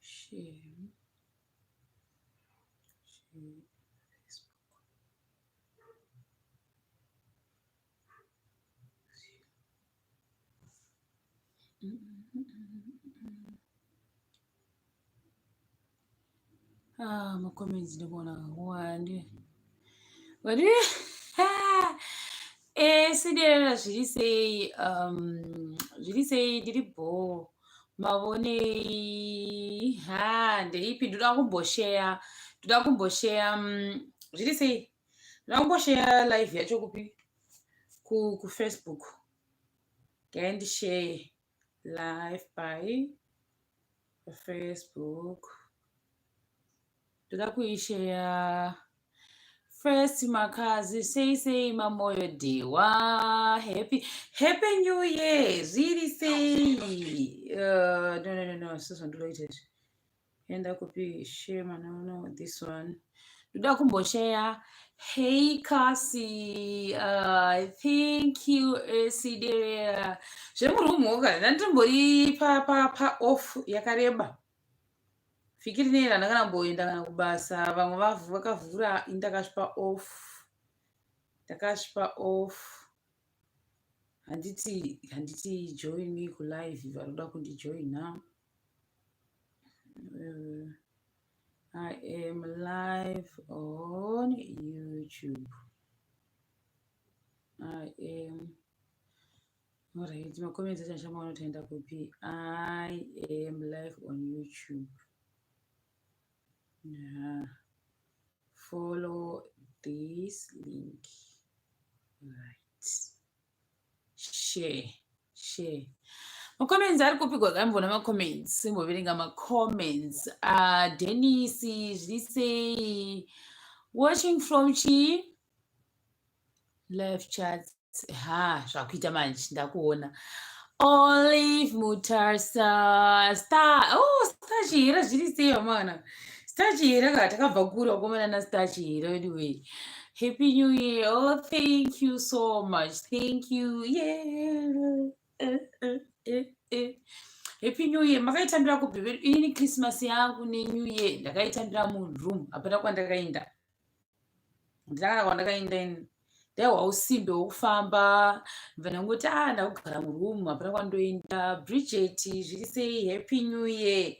Share. Share Facebook. Ah, macomments ndikuona wande wadi eh siderera zviri sei zviri sei ndiri bhoo mavonei ha ndeipi ndoda kumbosheya ndoda kumbosheya zviri sei ndoda kumbosheya live yacho kupi kufacebook Can share live by Facebook. Ndoda kuisheya first makazi sei sei mamoyo dewa happy happy new year zviri sei no no no no sezvandiloita izvi enda kupi share no no this one ndoda kumbosheya hey kasi thank you esiderera zvemurumhoka ndandimbori pa pa pa off yakareba vhiki rineri handina kana kumboenda kana kubasa vamwe vakavhura ini ndakasvipa off ndakasvipa off handiti handiti join me kulive vanoda kundijoina I am live on YouTube. I am alright. Macomments acho achamaona kuti aenda kupi. I am live on YouTube. Yeah. Follow this link. Right. Share. Share. Macomments ari kupi kwakamboona macomments simboverenga macomments. Dennis zviri sei? Watching from chi? Live chat. Ha, zvakuita manje ndakuona. Olive Mutarsa Star. Oh, Star Chihera zviri sei vamwana? Star Chihera ka takabva kure wakomana na Star Chihera wedu wee. Happy New Year. Oh, thank you so much. Thank you. Yeah. Happy New Year. Makaitambira kupi? Ini Christmas yangu neNew Year ndakaitambira muroom. Hapana kwandakaenda. Ndakana kwandakaenda ini. Ndaiwa usimbe wokufamba. Ndibva ndangoti ah ndakugara muroom hapana kwandoenda. Bridget zviri sei? Happy New Year.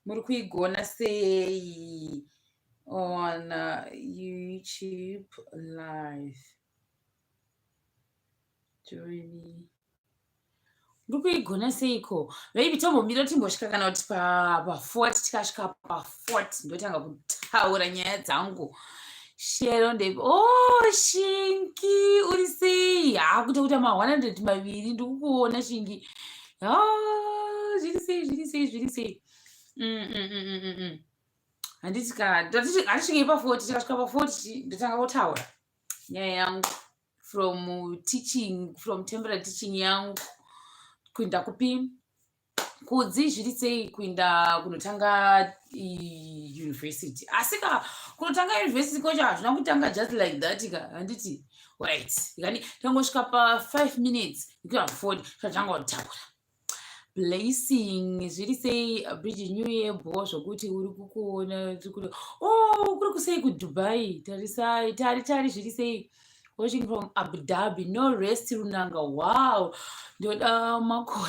Muri kuigona sei? On YouTube live. Join me. Ndiri kuigona seiko? Maybe tombomira timbosvika kana kuti pa40 tikasvika pa40 ndotanga kutaura nyaya dzangu. Shero ndepi? Oh, Shingi uri sei? Ha kuita kuita ma100 maviri ndikukuona Shingi. Ah, zviri sei zviri sei zviri sei. Handiti ka hatisvikei pa40 tikasvika pa40 ndotanga kutaura nyaya yangu from teaching from temporary teaching yangu kuenda kupi kudzi zviri sei kuenda kunotanga university asi ka kunotanga university kwacho hazvina kutanga just like that ka handiti right ikani tangosvika pa5 minutes ikuya 40 tatanga kutaura blessing zviri sei bridge new year bho zvokuti uri kukuona oh kuri kusei kudubai tarisai tari tari zviri sei watching from Abu Dhabi no rest runanga wow ndoda mako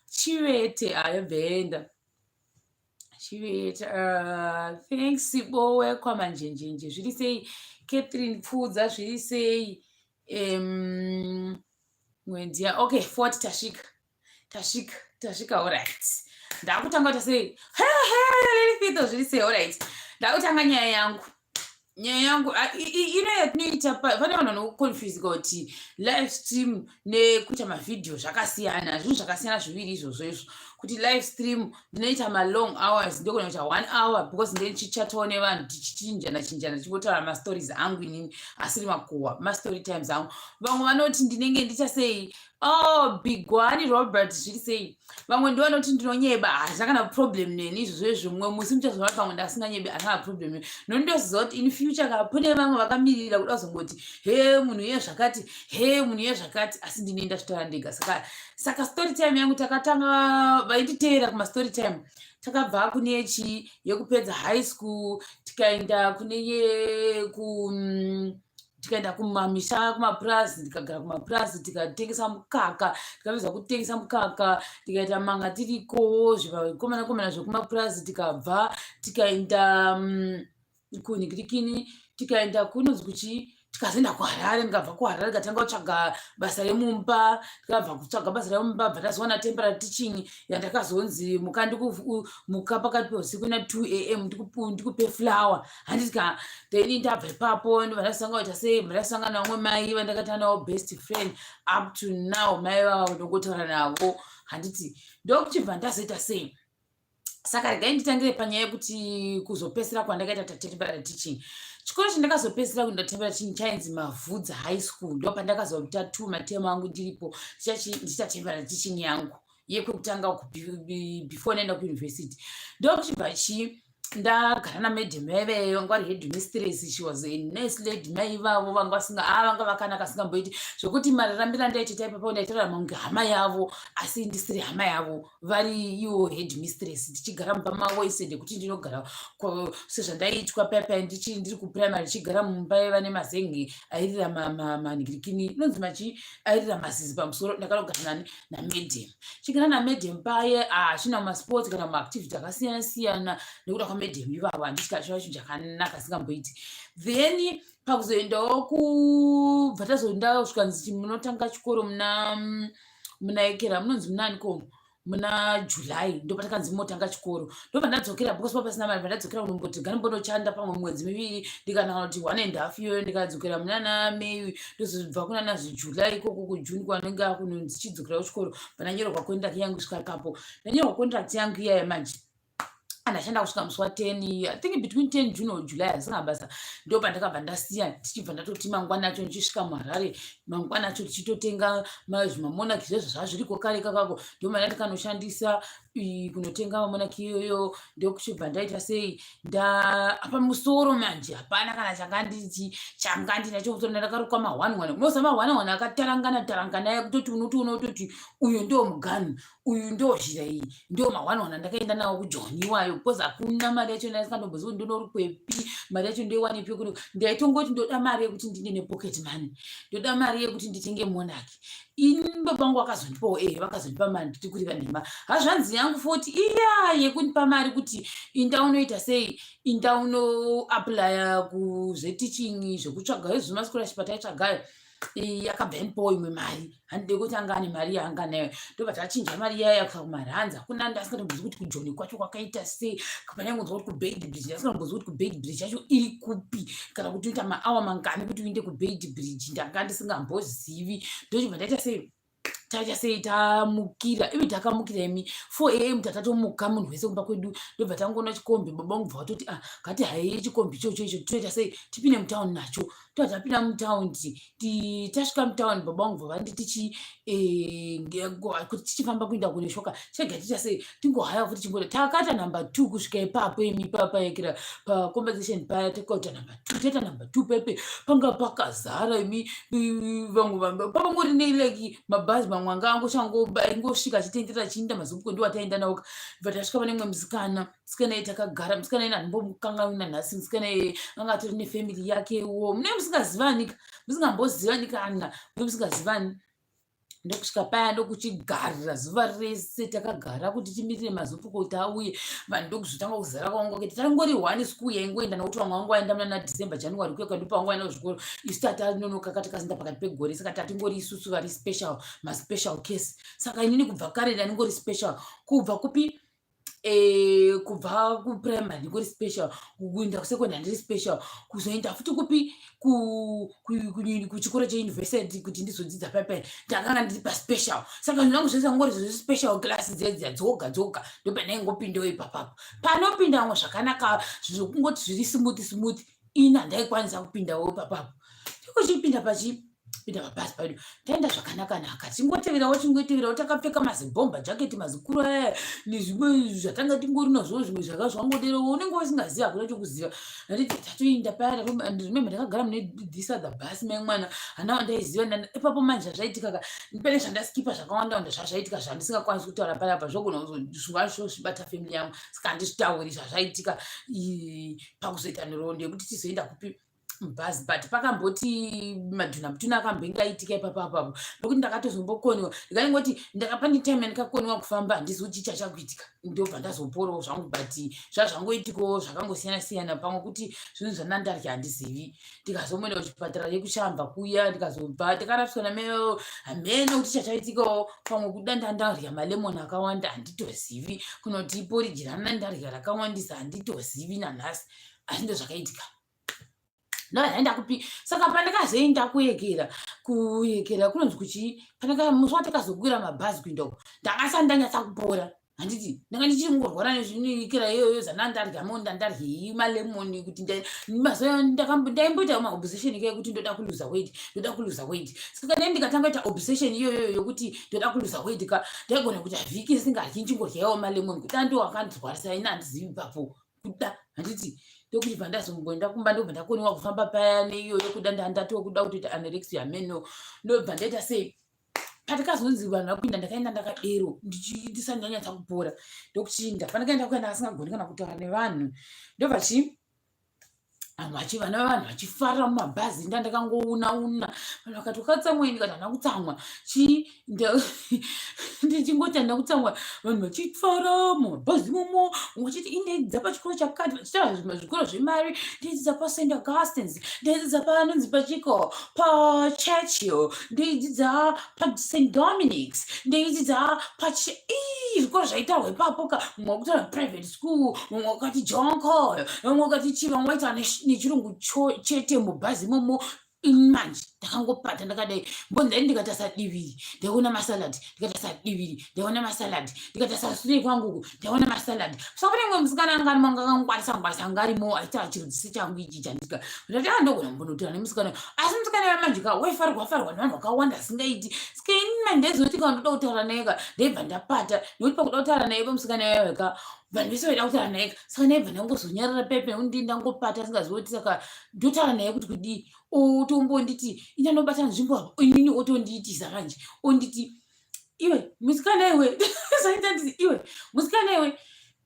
chivete ayobvenda chivete thanks bowe kwamanjenjenje zviri sei Catherine Pfudza zviri sei mwendiya okay 40 tasvika tasvika tasvika alright ndakutanga kuita sei hehe zviri sei alright ndakutanga nyaya yangu nyaya yangu ino yatinoita pane vanhu vanoconfusika kuti live stream nekuita mavhidhiyo zvakasiyana zvinhu zvakasiyana zviviri izvozvo izvo. Kuti live stream ndinoita malong hours, ndogona kuita one hour because ndee ndichichatawo nevanhu, tichichinjana chinjana, tichingotaura mastories angu inini asiri makuhwa, mastory times angu. Vamwe vanoti ndinenge ndichasei. Oh, Bigwani Robert, zviri sei? Vamwe ndivanoti ndinonyeba. Hazvina kana problem neni izvozvo izvo. Mumwe musi muchazoona pamwe ndasinganyebi, handina problem neni. Nondoziva kuti in future ka kune vamwe vakamirira kuda kuzongoti, "He, munhu iye zvakati, he, munhu iye zvakati," asi ndine ndazvitaura ndega. Saka story time yangu, takatanga, vainditeera kumastory time, takabva kune chi yekupedza high school, tikaenda kune yeku tikaenda kumamisha, kumapurazi. Ndikagara kumapurazi, tikatengesa mukaka. Tikapedza kutengesa mukaka, tikaita manga tiriko zvivakomana komana zvekumapurazi. Tikabva tikaenda kunhikirikini, tikaenda kunonzi kuchi, tikazoenda kuHarare. Ndikabva kuHarare, ndikatanga kutsvaga basa remumba. Ndikabva kutsvaga basa remumba, bva ndazowana temporary teaching yandakazonzi muka, muka pakati peusiku na2 a.m., ndikupe flour, handiti ka? Then ndabva ipapo, ndobva ndasanga kuita sei, bva ndasangana navamwe mai vandakaita navo best friend up to now. Mai vava ndongotaura navo, handiti? Ndokuchibva ndazoita sei? Saka regai nditangire panyaya yekuti kuzopedzisira kwandakaita tatemporary teaching. Chikoro chandakazopedzisira kuenda temporary teaching chainzi Mavhudza High School. Ndo pandakazoita two matemu angu ndiripo, ndichita temporary teaching yangu yekwekutanga before ndaenda kuuniversity. Ndokuchibva chii, ndagara namadam vaiveyo, vanga vari head mistress. She was a nice lady. Mai ivavo vanga vasinga, a vanga vakanaka asingamboiti zvokuti mararambiro andaitita ipapo, ndaitorarama kunge hama yavo, asi ndisiri hama yavo, vari iwo head mistress. Ndichigara mumba mavo isende kuti ndinogara sezvandaiitwa paya ndiri kuprimary, ndichigara mumba yaiva nemazenge airira manhirikini, inonzi machi, airira mazizi pamusoro. Ndakanogara nani? Namadam. Chigara namadam paye, achina masports kana maactivity akasiyana siyana nekuda kwamadam ivavo, handiti? Chiva chinhu chakanaka singamboiti. Then pakuzoendawo kubva tazoenda kusvika munotanga chikoro muna ekera, munonzi munani komo, muna July, ndo patakanzi motanga chikoro. Ndobva ndadzokera because pa pasina mari. Vandadzokera kunomboti ganimbonochanda pamwe mwedzi 2, ndikanaka kuti one and half iyoyo. Ndikadzokera munana May, ndozobva kunana zviJuly ikoko, kuJune kwanenge akunonzi chidzokera kuchikoro. Pandanyorerwa contract yangu, kusvika ipapo ndanyorerwa contract yangu iyaya. Manje andashanda kusvika musi wa10, I think between 10 June or July, handisina basa. Ndo pandakabva ndasiya. Tichibva ndatoti mangwana acho ndichisvika muHarare, mangwana acho tichitotenga zvimamonaki zvezvo zvazviriko kare kakako. Ndo mari yandakanoshandisa kunotenga mamonaki iyoyo. Ndokuchibva ndaita sei, apa musoro manje hapana kana changanditi changa ndinacho musoro. Ndakarukwa ma1 1, unoziva ma1 1 akatarangana tarangana, kutoti unotoona kutoti uyu ndo muganhu, uyu ndo zhira iyi, ndo ma1 1 andakaenda nawo kuJoni iwayo, because hakuna mari yacho. Ndasingandombozivi kuti ndonorukwepi, mari yacho ndoiwanepi. Kuno ndaitongoti ndoda mari yekuti ndinde nepocket money, ndoda mari yekuti nditenge monaki. Ini baba vangu vakazondipawo, vakazondipa mari. Nditi kuriva nhema, hazvanzi yangu foti iya yekundipa mari kuti inda unoita sei, inda unoapplya kuzveteaching, zvekutsvaga izvo mascholarship ataitsvagayo, yakabva yandipawo imwe mari. Handide kuti anga ane mari yaanga nayo. Ndobva tachinja mari iyaya kusa kumaranzi. Hakuna, ndasingatombozivi kuti kuJoni kwacho kwakaita sei. Pandaingonzwa kuti kuBeitbridge, ndasingatombozivi kuti kuBeitbridge yacho iri kupi, kana kuti uita maawa mangani kuti uinde kuBeitbridge, ndanga ndisingambozivi. Ndochibva ndaita sei, taita sei, tamukira ivi, takamukira imi 4 a.m. Tatatomuka munhu wese kumba kwedu. Ndobva tangoona chikombi. Baba vangu bva vatoti, "Ah, ngati haye chikombi ichocho icho, toita sei, tipinde mutauni nacho." Tobva tapinda mutaundi. Tasvika mutauni, baba vangu bva vanditi chi kuti tichifamba kuenda kune shoka, chega tiita sei, tingohaya futi chingota. Takaita number 2 kusvika ipapo imi, papaekera pacompensation paya. Takaita number 2, taita number 2 pepe, panga pakazara imi. Vamwe papangori nelike mabhazi mamwe anga angosvika achitenderera achiinda mazupco, ndo ataenda nawo. Bva tasvika pane mumwe musikana. Musikana iye takagara, musikana iye handimbomukanganwi nanhasi. Musikana iye anga atori nefamily yakewo. Mune musingazivani, musingambozivani kana, mune musingazivani. Ndokusvika paya, ndokuchigarira zuva rese takagara kuti timirire mazupco kuti auye. Vanhu ndokuzotanga kuzara kwanga kuita. Tangori one school yaingoenda, nokuti vamwe vangu vaenda muna December, January kuya kwedu pavanga vaenda kuzvikoro. Isu tatanonoka, takazoenda pakati pegore, saka tatingori isusu vari special, maspecial case. Saka inini kubva kare ndandingori special. Kubva kupi? E, kubva kuprimary ndingori special, kuenda kusecondary ndiri special, kuzoenda futi kupi, kuchikoro cheuniversity kuti ndizodzidza paipai, ndakanga ndiri paspecial. Saka zvinhu zvangu zvese ngori zvezvespecial class dzedziya dzoga dzoga, ndopandaingopindawo ipapapo. Panopinda vamwe zvakanaka, zvokungoti zviri smooth smooth, ini handaikwanisa kupindawo ipapapo. Tikuchipinda pachi pinda pabhazi paedu, taenda zvakanaka naka, tingoteverawo, chingoteverawo, takapfeka mazibhomba jaketi mazikuru aya nezvimwe zvatanga tingori nazvo, zvimwe zvaka zvangodero, unenge usingazivi, hakuna chokuziva. Handiti tatoinda paya, remember ndakagara mune this other bus, mai mwana hana wandaiziva ipapo. Manje zvazvaitika ka, pane zvandaskipa zvakawanda wanda zvazvaitika zvandisingakwanisi kutaura panapa, zvogona kuzozvazvo zvibata family yangu, saka handizvitauri zvazvaitika pakuzoita nhoroondo yekuti tizoenda kupi mubhazi. But pakamboti madhuna mutuna akambenge aitika ipapo apapo, nokuti ndakatozombokoniwa, ndikaingoti ndakapane time yandikakoniwa kufamba, handizi kuti chachakuitika, ndobva ndazoporawo zvangu. But zvazvangoitikawo zvakangosiyana siyana, pamwe kuti zvinhu zvandandarya handizivi. Ndikazomboenda kuchipatara yekushamba kuya, ndikazobva ndakarapiswa nameyo, hameno kuti chachaitikawo, pamwe kuda ndandarya malemon akawanda, handitozivi, kunoti poriji randandarya rakawandisa, handitozivi nanhasi, asi ndo zvakaitika. Ndoenda kupi? Saka pandakazoenda kuyekera, kuyekera kunonzi kuchii, musi watakazokwira mabhazi kuenda uko, ndakasati ndanyatsa kupora. Handiti ndanga ndichingorwara nezvinikira iyoyo zandandarya mo, ndandaryei malemoni, kuti mazuva ndaimboita maobsession ike yekuti ndoda kuluza weight, ndoda kuluza weight. Saka dai ndikatanga kuita obsession iyoyo yokuti ndoda kuluza weight ka, ndaigona kuti vhiki isingaryi, nchingoryawo malemoni. Kuda ndo akandizwarisa, ina handizivi ipapo kuda. Handiti ndokuti bva ndazomboenda kumba, ndobva ndakoniwa kufamba paya neiyoyo kuda ndatokuda kutoita anorexia meno. Ndobva ndaita sei? Patikazonzi vanhu vakuinda, ndakaenda ndakadero, ndisati ndanyatsa kupora. Ndokuchinda pandakaenda kuenda asingagoni kana kutaura nevanhu, ndobva chii, vanhu vana vanhu vachifarira mumabhazi, nda ndakangouna una, vanhu vakati, "Wakatsamwei?" Ndikati, "Handina kutsamwa." Chii, ndichingoti handina kutsamwa, vanhu vachifara mumabhazi imomo, vachiti, "Indaidzidza pachikoro chakati," vachitaura zvikoro zvemari, "Ndaidzidza paSt Augustines, ndaidzidza panonzi pachiko paChurchill, ndaidzidza paSt Dominics, ndaidzidza pachi." Ii, zvikoro zvaitaurwa ipapo ka, mumwe wakutaura private school, mumwe wakati John Cole, vamwe wakati chii, vamwe vaitaura nechirungu chete mubhazi imomo. Manje ndakangopata ndakadai, mbonzai, ndikatarisa diviri ndaiona masalad, ndikatarisa diviri ndaiona masalad, ndikatarisa sure kwangu uku ndaiona masalad. Saka pane mumwe musikana anga arimo, anga akangwarisa ngwarisa, anga arimo, aitaura chirudzi sechangu ichi chandika. Ndati, "A, ndogona mbonotaura nemusikana." Asi musikana wamanje ka waifarwa farwa nevanhu vakawanda asingaiti. Saka ini manje ndaizoti kana ndoda kutaura naye ka, ndaibva ndapata, nekuti pakuda kutaura naye pamusikana wayo ka, vanhu vese vaida kutaura naye ka. Saka ndaibva ndangozonyarara pepe, nekuti ndangopata asingazivi kuti saka ndotaura naye kuti kudii. Otombonditi, "Indanobata nzvimbo apo," inini otondiitisa manje, onditi, "Iwe musikana iwe," saita nditi, "Iwe musikana iwe,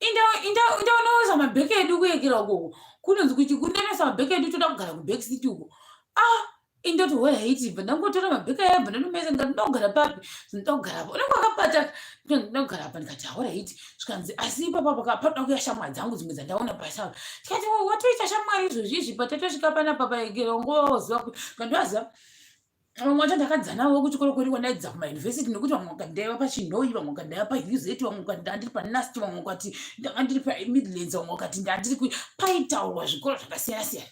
inda unoisa mabheke edu kuyekera ukoko kunonzi kuti kundonoisa mabheke edu, toda kugara kuback seat uko." Ah, indoti, "Alright." Bva ndangotora mabheke aya, bva ndandomesa, ndikati, "Ndoda kugara papi?" "Ndoda kugara apa." Unenge wakapata, "Ndoda kugara apa." Ndikati, "Alright." Zvikanzi, "Asi ipapo panoda kuya shamwari dzangu dzimwe dzandaona pasi apa." Tikati, "Watoita shamwari izvozvi izvi patatosvika panapa paekera ungoziva?" Kandivaziva vamwe vacho ndakadzidza navo kuchikoro kwedu kwandaidzidza kumayunivhesiti, nekuti vamwe vakati ndaiva paChinhoyi, vamwe vakati ndaiva paUZ, vamwe vakati ndandiri paNUST, vamwe vakati ndanga ndiri paMidlands, vamwe vakati ndandiri paitaurwa zvikoro zvakasiyana siyana.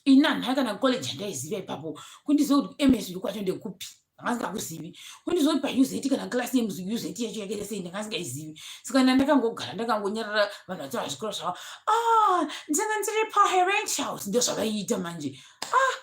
Ini handina kana college yandaiziva ipapo. Kundiziva kuti MSU kwacho ndekupi, ndanga singakuzivi. Kundiziva kuti paUZ kana class yeUZ yacho yakaita sei, ndanga singaizivi. Saka ndandakangogara ndakangonyarara, vanhu vataura zvikoro zvavo. "Ah, ndanga ndiri paHerenthouse," ndo zvavaiita manje. Ah,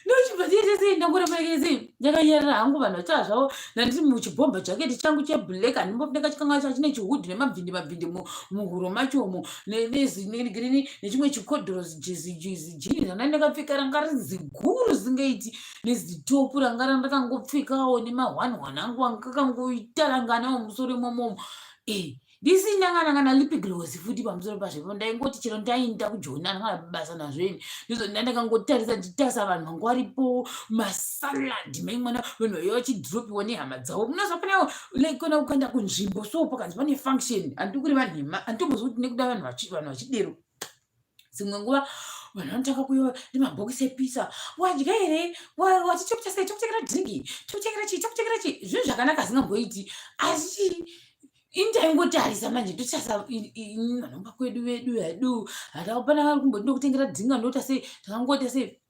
ndochibva tiite sei? Ndangoramba sei ndakanyarara hangu, vanhu vataura zvavo, nandiri muchibhomba jaketi changu cheblack, handimbofi ndakachikanga, chachine chihood nemabvindi mabvindi muhuro machomo, negreen, nechimwe chikodhoro jini ranga ndakapfeka, ranga riri ziguru zingaiti, nezitopu ranga randakangopfekawo, nemahwanhwana angu anga kakangoita ranganawo musoro imomomo. E, ndisina kana lip gloss futi pamusoro pazvo. Ndaingoti chero ndaenda kujoni, andangana basa nazvo ini. Ndizvo ndandakangotarisa, ndichitarisa vanhu vangu varipo, masalad mai mwana, vanhu vaiva vachidropiwa nehama dzavo. Munoziva pane like kana ukaenda kunzvimbo so, pakanzi pane function, handidi kureva nhema, handitombozivi kuti nekuda vanhu vachidero. Dzimwe nguva Vanhu vanotanga kuuya nemabhokisi epizza. Wadya here? Wati tokuita sei? Tokutengera dringi, tokutengera chii, tokutengera chii. Zvinhu zvakanaka asingamboiti. Asi chii? Ini taingotarisa manje ndotarisa vanomba kwedu vedu hedu hatapana vari kumboti ndokutengera dringi ndoita sei takangoita sei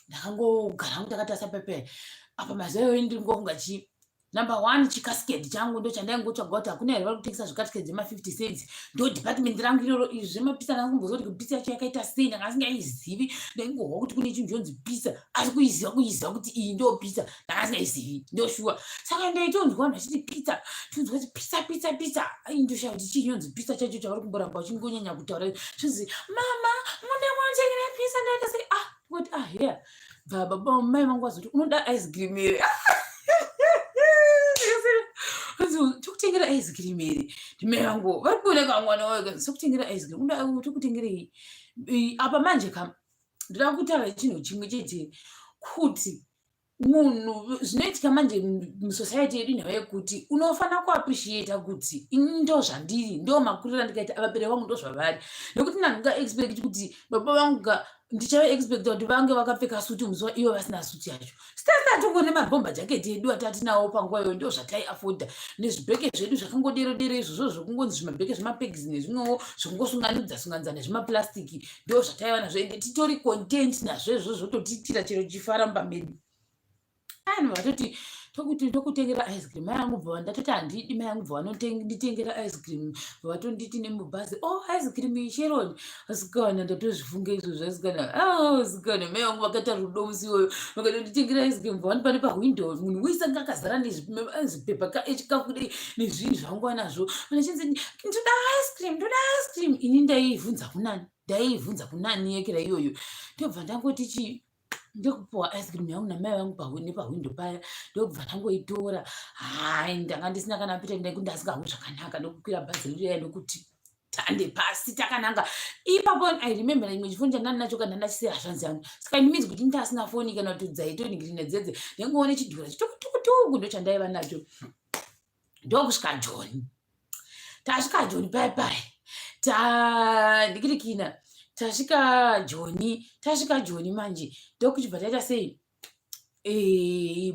ndakangogara hangu ndakatarisa pepe apa mazuva iyoyo ndingofunga chii number one chikasked changu ndo chandaingotsvaga kuti hakuna here vari kutengesa zvikasked zvema50 cents ndo department rangu iroro izvi zvemapisa ndanga kuti pisa yacho yakaita sei ndanga asingaizivi ndaingohwa kuti kune chinhu chonzi pisa asi kuiziva kuiziva kuti iyi ndo pisa ndanga asingaizivi ndoshuwa saka ndaitonzwa vanhu vachiti pizza tonzwa kuti pizza pizza pizza ai ndoshaya kuti chii chinonzi pizza chacho chavari kumboramba vachingonyanya kutaura zvinzi mama mune munotengera pizza ndaita sei ah kuti ah here bva baba mai vangu vazoti unoda ice cream here tokutengera ice cream here ndimai vangu vari kuoneka mwana wayo tokutengera ice cream unoda tokutengerei apa manje kam ndoda kutaura chinhu chimwe chete kuti munhu zvinoitika manje musociety yedu nhau yekuti unofanira kuappreciata kuti ini ndo zvandiri ndo makuriro andikaita vabereki vangu ndo zvavari nekuti ndandinga expect kuti baba vangu ka ndichava expecta kuti vange vakapfeka suti muzuva ivo vasina suti yacho sitasa tongone mabhomba jaketi edu atatinawo panguva iyoyo ndo zvatai afodha nezvibheke zvedu zvakangodero dero izvozvo zvokungonzi zvimabheke zvemapegisi nezvimwewo zvokungosunganidza sunganidza nezvimaplastiki ndo zvataiva nazvo ende titori content nazvo izvozvo zvototiitira chero tichifara mumba medu anhu vatoti tokuti tokutengera ice cream mai angu bva ndatoti handidi mai angu bva vanonditengera ice cream vatonditi nemubhazi oh ice cream iyi Sharon asikana ndatozvifunga izvozvo asikana ah, asikana mai vangu vakaita rudo musi iwoyo vakatonditengera ice cream bva vandipa nepahwindo munhu wese anga akazara nezvipepa echikafu kudai nezvinhu zvangu vanazvo vanachinzi ndoda ice cream ndoda ice cream ini ndaivhunza kunani ndaivhunza kunani yekera iyoyo ndobva ndangoti chii ndokupuwa ice cream yangu namai vangu nepahwindo paya ndokubva ndangoitora hai ndanga ndisina kana pita ndaiku ndasingahwi zvakanaka ndokukwira bhazi ririya ndokuti tande pasi takananga ipapo i remember imwe chifoni chandani nacho kana ndachisiya hazvanzi yangu saka it means kuti ndasina foni kana kuti dzaitonigrina dzedze ndaingoona chidhura chitukutukutuku ndo chandaiva nacho ndokusvika joni tasvika joni pai pai tandikirikina tasvika joni tasvika joni manje ndokuchibva taita sei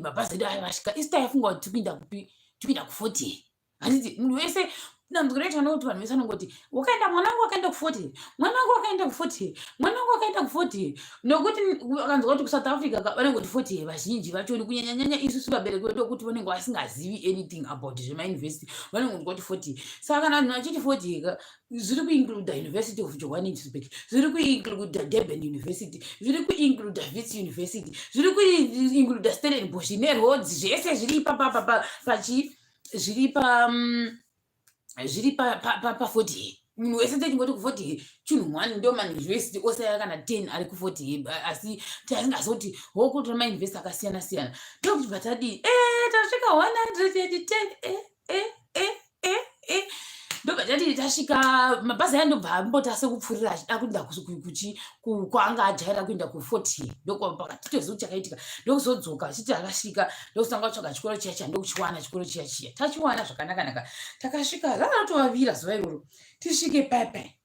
mabhazi edu aya vasvika isu taifunga kuti tikuinda kupi tikuinda kuFort Hare handiti munhu wese dambudziko racho ndekuti vanhu vese vanongoti wakaenda mwana wangu wakaenda kuFort Hare mwana wangu wakaenda kuFort Hare mwana wangu wakaenda kuFort Hare nokuti vakanzwa kuti kuSouth Africa vanongoti Fort Hare vazhinji vachoni kunyanyanyanya isusu vabereki vedu kuti vanenge vasingazivi anything about zvemauniversity vanongonzwa kuti Fort Hare saka kana vanhu vachiti Fort Hare zviri kuincluda University of Johannesburg zviri kuincluda Durban University zviri kuincluda Wits University zviri kuincluda Stellenbosch neRhodes zvese zviri ipapapa pachi zviri pa zviri paFort Hare munhu wese techingoti kuFort Hare chinhu one ndo mauniversity ose aya kana 10 ari kuFort Hare asi tasingazoti hokutora mauniversity akasiyana siyana ndokuchibva tadii e tasvika 110 e e e e e ndobva tati tasvika mabhazi aya ndobva ambota sekupfurira achida kuenda kwaanga ajaira kuenda kuFort Hare ndokupakatitoziva kuti chakaitika ndokuzodzoka achiti akasvika ndokutanga kutsvaga chikoro chiya chiya ndokuchiwana chikoro chiya chiya tachiwana zvakanaka-naka takasvika rakatovavira zuva iroro tisvike paipai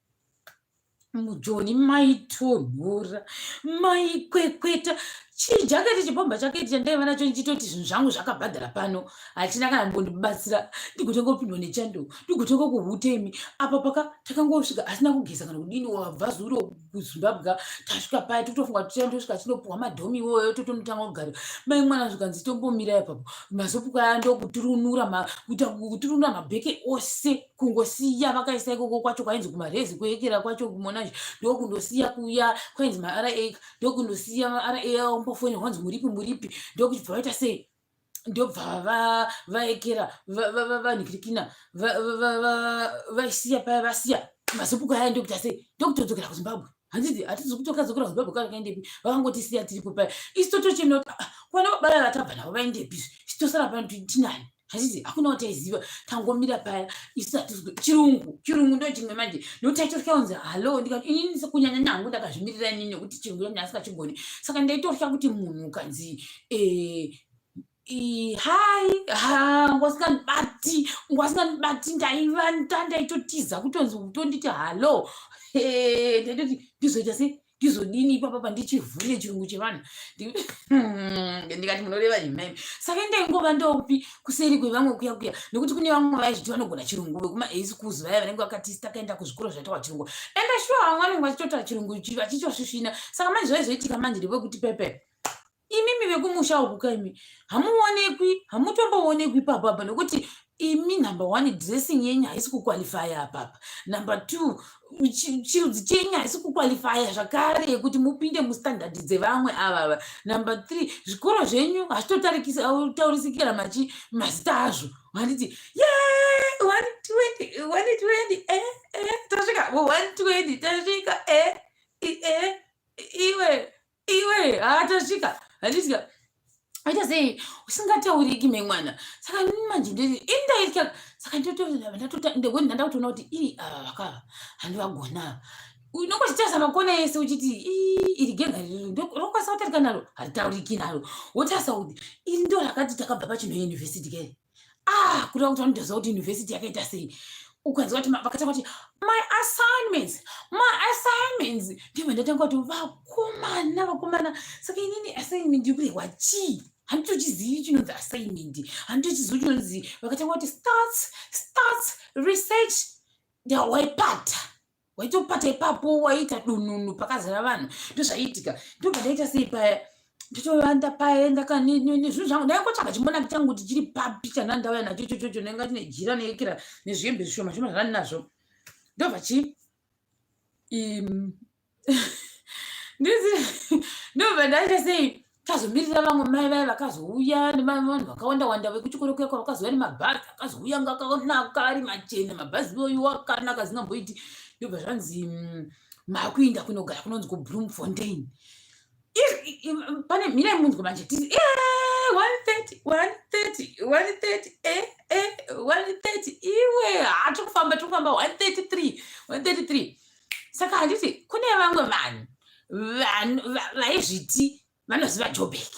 mujoni maitonhora maikwekweta chijaketi chibhomba jaketi chandaiva nacho ndichitoti zvinhu zvangu zvakabhadhara pano hachina kana mbondibatsira ndigotenga kupindwa nechando ndigotenga kuhutemi apa paka takangosvika asina kugeza kana kudini wabva zuro kuZimbabwe tasvika paya totofunga kuti tiandosvika tinopuhwa madhomi iwoyo totonotanga kugara mai mwana zvikanzi tombomira ipapo mazopuka aya ndokuturunura kuita kuturunura mabheke ose kungosiya vakaisa ikoko kwacho kwainzi kumarezi kuekera kwacho kumonazve ndokundosiya kuya kwainzi maRA ndokundosiya maRA aombofonera kwanzi muripi muripi ndokuchibva vaita sei ndobva vaekera vanhikirikina vaisiya paya vasiya mazopuka aya ndokuita sei ndokutodzokera kuZimbabwe handiti hatizi kutokadzokera kuZimbabwe kana kaendepi vakangotisiya tiripo paya isu totochemera kuti ah, kwana vabara vatabva navo vaendepi isu tosara pano tinani handiti hakuna wataiziva tangomira paya isu hatizi chirungu chirungu ndo chimwe manje nokuti taitotya kunzi hallo ndikati inini sekunyanya hangu ndakazvimirira inini nekuti chirungu changu asingachigoni saka ndaitotya kuti munhu ukanzi eh, hai ha ngwasingandibati ngwasingandibati ndaivanda ndaitotiza kutonzi kutonditi hallo ndaitoti ndizoita sei Ndizodini ipapa pandichivhune chirungu chevanhu? Ndikati munoreva nhema imi. Saka indaingova ndopi kuseri kwevamwe kuya kuya, nekuti kune vamwe vaizviti vanogona chirungu vekuma-A schools vaya vanenge vakati takaenda kuzvikoro zvaitawa chirungu. Ende shuwa vamwe vanenge vachitotaura chirungu vachitosvisvina. Saka manje zvaizoitika manje ndepekuti pepe imimi vekumusha uku kaimi hamuonekwi, hamutomboonekwi ipapapa, nekuti imi, number one, dressing yenyu haisi kuqualifya apapa. Number two, chirudzi chenyu haisi kuqualifya zvakare kuti mupinde mustandard dzevamwe avava. Number three, zvikoro zvenyu hazvitotaurisikira machi mazita azvo, handiti? Ye 120, 120, e e tasvika 120, tasvika. E e iwe iwe, hatasvika, handiti? Aita sei usingatauriki memwana? Saka manje indaitya. Saka ndanda kutoona kuti ii, ava vakava handivagona. Unongochitarisa makona ese uchiti iri genga rokwanisa kutarika naro, haritauriki naro. Wotarisa kuti iri ndo rakati takabva pachino university ke. Ah, kureva kuti vanotoziva kuti university yakaita sei. Ukanzwa kuti vakatanga kuti "My assignments, my assignments," ndibva ndatanga kuti vakomana, vakomana, saka inini assignment yekurehwa chii? Handitochizivi chinonzi assignment, handitochizivi chinonzi. Vakatanga kuti stats, stats, research, waipata, waitopata ipapo, waita dununu pakazara vanhu. Ndozvaiitika. Ndobva ndaita sei paya? Nditovanda paya nezvinhu zvangu. Ndaingotsvaga chimonaki changu kuti chiri papi chandandauya nacho ichochocho. Ndainga tine jira neekera nezvihembe zvishoma shoma zvandinazvo. Ndobva chi ndobva ndaita sei? Tazomirira vamwe mai vaya vakazouya nevanhu vakawanda wanda vekuchikoro kuya kwavakazouya nemabhazi akazouya nga akanaka, ari machena mabhazi iwoyo, akanaka zingamboiti. Ndobva zvanzi makuinda kunogara kunonzi kuBloemfontein. Pane mirai munzwa manje tisi 1:30, 1:30, 1:30, 1:30. Iwe, hatiri kufamba, tiri kufamba. 1:33, 1:33. Saka handiti kune vamwe vanhu vaizviti vanoziva Joburg,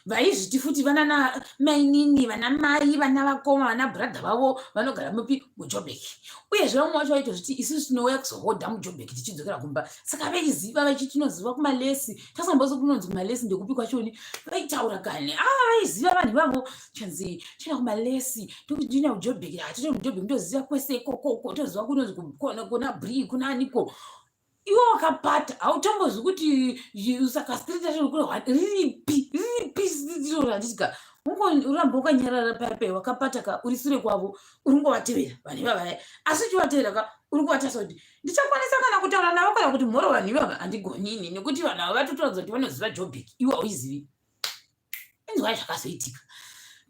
vaizviti futi vanana mainini, vana mai, vana vakoma, vana bhuradha vavo vanogara mupi? MuJoburg. Uyezve vamwe vacho vaitozviti isusu tinouya kuzohodha muJoburg tichidzokera kumba. Saka vaiziva vachiti tinoziva kumalesi. Tasambozi kunonzi kumalesi ndekupi kwachoni? Vaitaura kani a ah, vaiziva vanhu ivavo. Chanzi tina kumalesi, ndina kuJoburg, hatito muJoburg, ndoziva kwese ikokoko, toziva kunonzi kuna Bri kunaniko. Iwe wakapata, hautombozwi kuti saka street racho riripi, riripi street iroro, handitika? Uramba wakanyarara paya, wakapata ka, uri sure kwavo, uri kungovatevera vanhu ivava. Asi uchivatevera ka, uri kuvatarisa kuti ndichakwanisa kana kutaura navo kana kuti mhoro vanhu ivava handigonini, nekuti vanhu ava vatotoratidza kuti vanoziva Joburg, iwe hauizivi. Inzwai zvakazoitika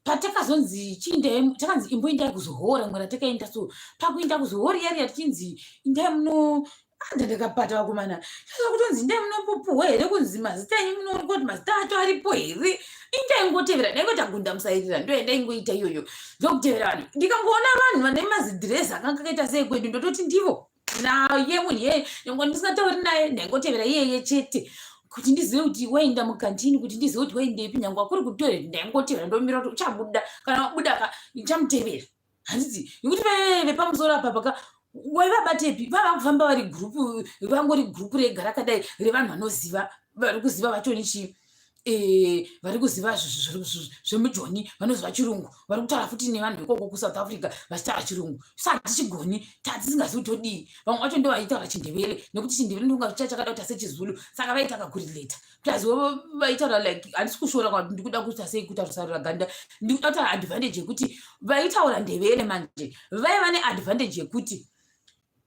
patakazonzi chiindai. Takanzi imboindai kuzohora rimwe ratakaenda. So pakuinda kuzohora iya riya tichinzi indai muno, anda ndakapata vakomana. Chaza kutonzi indai munombopuhwa here kunzi mazita enyu munoonekwa kuti mazita acho aripo here? Indaingotevera, ndaingota gunda musairira, ndoyandaingoita iyoyo, ndokutevera vanhu. Ndikangoona vanhu vane mazidhirezi akanga akaita sei kwedu, ndototi ndivo naye munhu iyeye. Nyangwe ndisingatauri naye, ndaingotevera iyeye chete kuti ndizive kuti waenda mukantini, kuti ndizive kuti waendepi. Nyangwe akuri kutoilet, ndaingotevera, ndomira kuti uchabuda. Kana wabuda ka, ndichamutevera, handiti? Nekuti vepamusoro apa paka waivabatepi? Vava kufamba vari gurupu, vangori gurupu rega rakadai revanhu vanoziva, vari kuziva vachoni chii, vari kuziva zvemujoni, vanoziva chirungu, vari kutaura futi nevanhu vekoko kuSouth Africa vachitaura chirungu. Sa hatichigoni, tatisingazivi kuti todii. Vamwe vacho ndo vaitaura Chindevere, nekuti Chindevere ndonga chakada kuita sechiZulu, saka vaita kakurileta. Plus vaitaura like, handisi kushora kwa ndikuda kuita sei, kuita rusarura ganda, ndikuda kutaura advantage yekuti vaitaura Ndevere manje vaiva neadvantage yekuti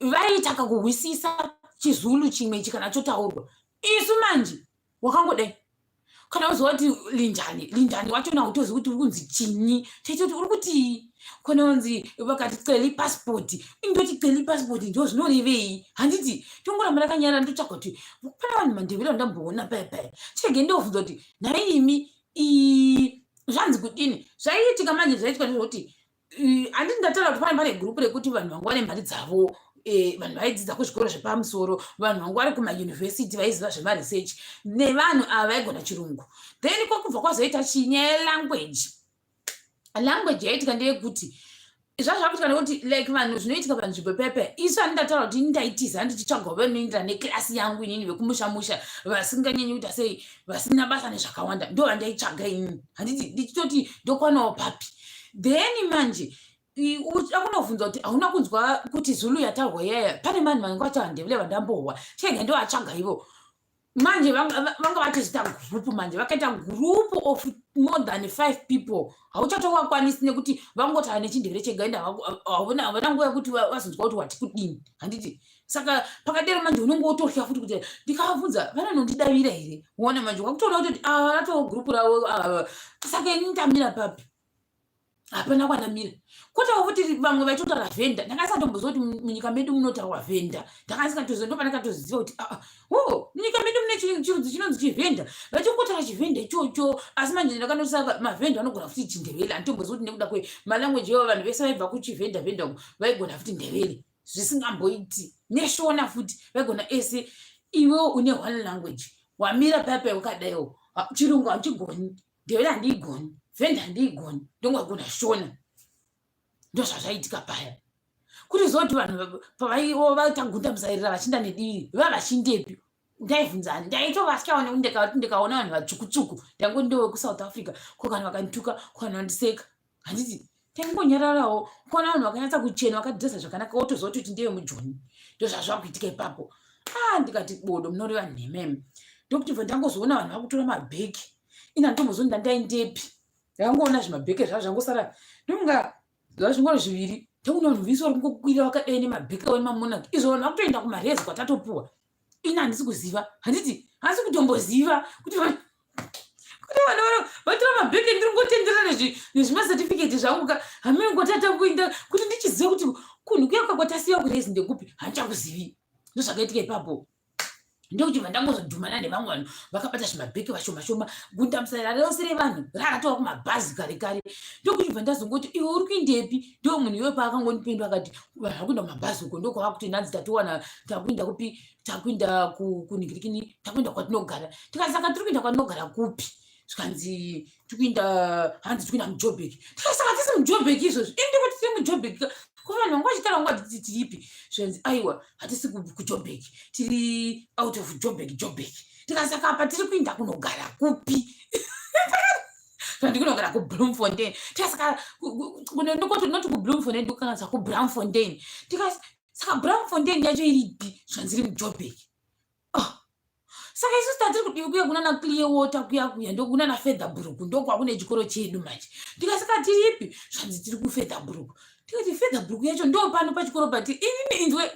vaita kakuhwisisa chiZulu chimwe ichi kana chotaurwa. Isu manje wakangodai kana uzwa kuti linjani, linjani wachona utozivi kuti uri kunzi chinyi, chaita kuti uri kutii. Kana unzi vakati cela ipasipoti, indoti cela ipasipoti ndo zvinorevei, handiti? Tongoramba rakanyarara. Ndotsvaga kuti pane vanhu Mandevere vandamboona paya paya, chirege ndovhunza kuti nhai imi, zvanzi kudini? Zvaiitika manje, zvaiitika ndezvekuti handiti ndataura kuti pane gurupu rekuti vanhu vanga vane mari dzavo, vanhu vaidzidza kuzvikoro zvepamusoro, vanhu vanga vari kumayunivhesiti vaiziva zvemaresearch, nevanhu ava vaigona chirungu. Then kwakubva kwazoita chinyaya yelanguage. Language yaitika ndeyekuti Zvazvakuitika nekuti like vanhu zvinoitika panzvimbo pepe isu ani ndataura kuti ini ndaitiza ndichitsvagawo vanoendera nekirasi yangu inini vekumusha musha vasinganyanyi kuita sei vasina basa nezvakawanda ndo vandaitsvaga inini handiti ndichitoti ndokwanawo papi then manje uchida kunovhunza kuti hauna kunzwa kuti zulu yataurwa iyaya pane vanhu vanenge vataura ndevile vandambohwa chega ndovatsvaga ivo manje vanga vatozoita group manje vakaita group of more than five people hauchatowakwanisi nekuti vangotaura nechindevere chega ende havana nguva yekuti vazonzwa kuti wati kudini handiti saka pakadero manje unenge wototya futi kuti ndikavabvunza vanonondidavira here uona manje wakutoona kutoti ava vatoo group ravo saka ini ndamira papi hapana kwandamira kotawo futi vamwe vaitotaura vhenda ndanga kuti munyika medu munotaurwa vhenda ndanga ndisingatoziva ndopandakatoziva kuti aa ah, o oh, munyika medu mune chirudzi chinonzi chivhenda vachingotaura chivhenda ichocho asi manje ndakanosa mavhenda anogona futi chindevele handitomboziva kuti nekuda kwe malanguage ivo vanhu vese vaibva kuchivhenda vhenda uko vaigona futi ndevele zvisingamboiti neshona futi vaigona ese iwewo une one language wamira paipai ukadaiwo chirungu hanchigoni ndevele handiigoni vhenda handiigoni ndongagona shona ndozvazvaitika paya kuti zoti vanhu pavaiwo vatagunda musairira vachinda nedivi vava vachindepi ndaivhunza ndaitovatyawo nekuti ndikaona vanhu vatsvukutsvuku ndango ndowe kusouth africa ko kana vakandituka ko kana vandiseka handiti taingonyararawo kuona vanhu vakanyatsa kuchena vakadhiresa zvakanaka wotoziva kuti ndeye mujoni ndozvazvakuitika ipapo a ah, ndikati bodo munoreva nhema imi ndokuti bva ndangozoona vanhu vakutora mabheki ini handitomboziva kuti ndandaindepi ndakangoona zvimabheke zvavo zvangosara ndomunga zvazvingori zviviri ndokuona vanhu vese vari kungokwira vakadai nemabheke avo nemamonaki izvo vanhu vakutoenda kumarezi kwatatopuwa ini handisi kuziva handiti handisi kutomboziva kuti kuti vanhu vatora mabheke ndiri ngotenderera nezvimacertificate zvangu ka hamene kwatata kuinda kuti ndichiziva kuti kunhu kuya kwakwatasiya kurezi ndekupi handichakuzivi ndozvakaitika ipapo ndokuchibva ndangozodhumana nevamwe vanhu vakabata zvimabheke vashoma shoma gundamusarira rose revanhu rakatova kumabhazi kare kare ndokuchibva ndazongoti iwe uri kuindepi ndo munhu iwe paakangondipinda akati vanhu vari kuenda kumabhazi uko ndokwavakuti nhanzi tatowana takuinda kupi takuinda kunhingirikini takuinda kwatinogara tikati saka tiri kuinda kwatinogara kupi zvikanzi tikuinda hanzi tikuinda mujobek tikati saka tisi mujobek izvozvi ini ndikuti tiri mujobek ko vanhu vanga vachitaura vanga vachiti tiripi zvikanzi aiwa hatisi kujobek tiri out of jobek jobek tikati saka apa tiri kuinda kunogara kupi ndikunogara kubloemfontein tikasaka not kubloemfontein ndikukanganisa kubramfontein tikati saka bramfontein yacho iripi zvanzi iri mujobek oh. Saka isusu tatiri kudivi kuya kunana clear water kuya kuya ndokunana featherbrook ndokwakune chikoro chedu manje tikasaka tiripi zvanzi tiri kufeatherbrook tikati featherbrook yacho ndo pano pachikoro pati inini inzwe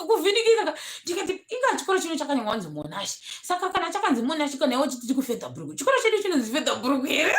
kuvhinikika ndikati inga chikoro chino chakanyorwa kunzi monash saka kana chakanzi monash kana iwo chitiri kufeatherbrook chikoro chedu chinonzi featherbrook here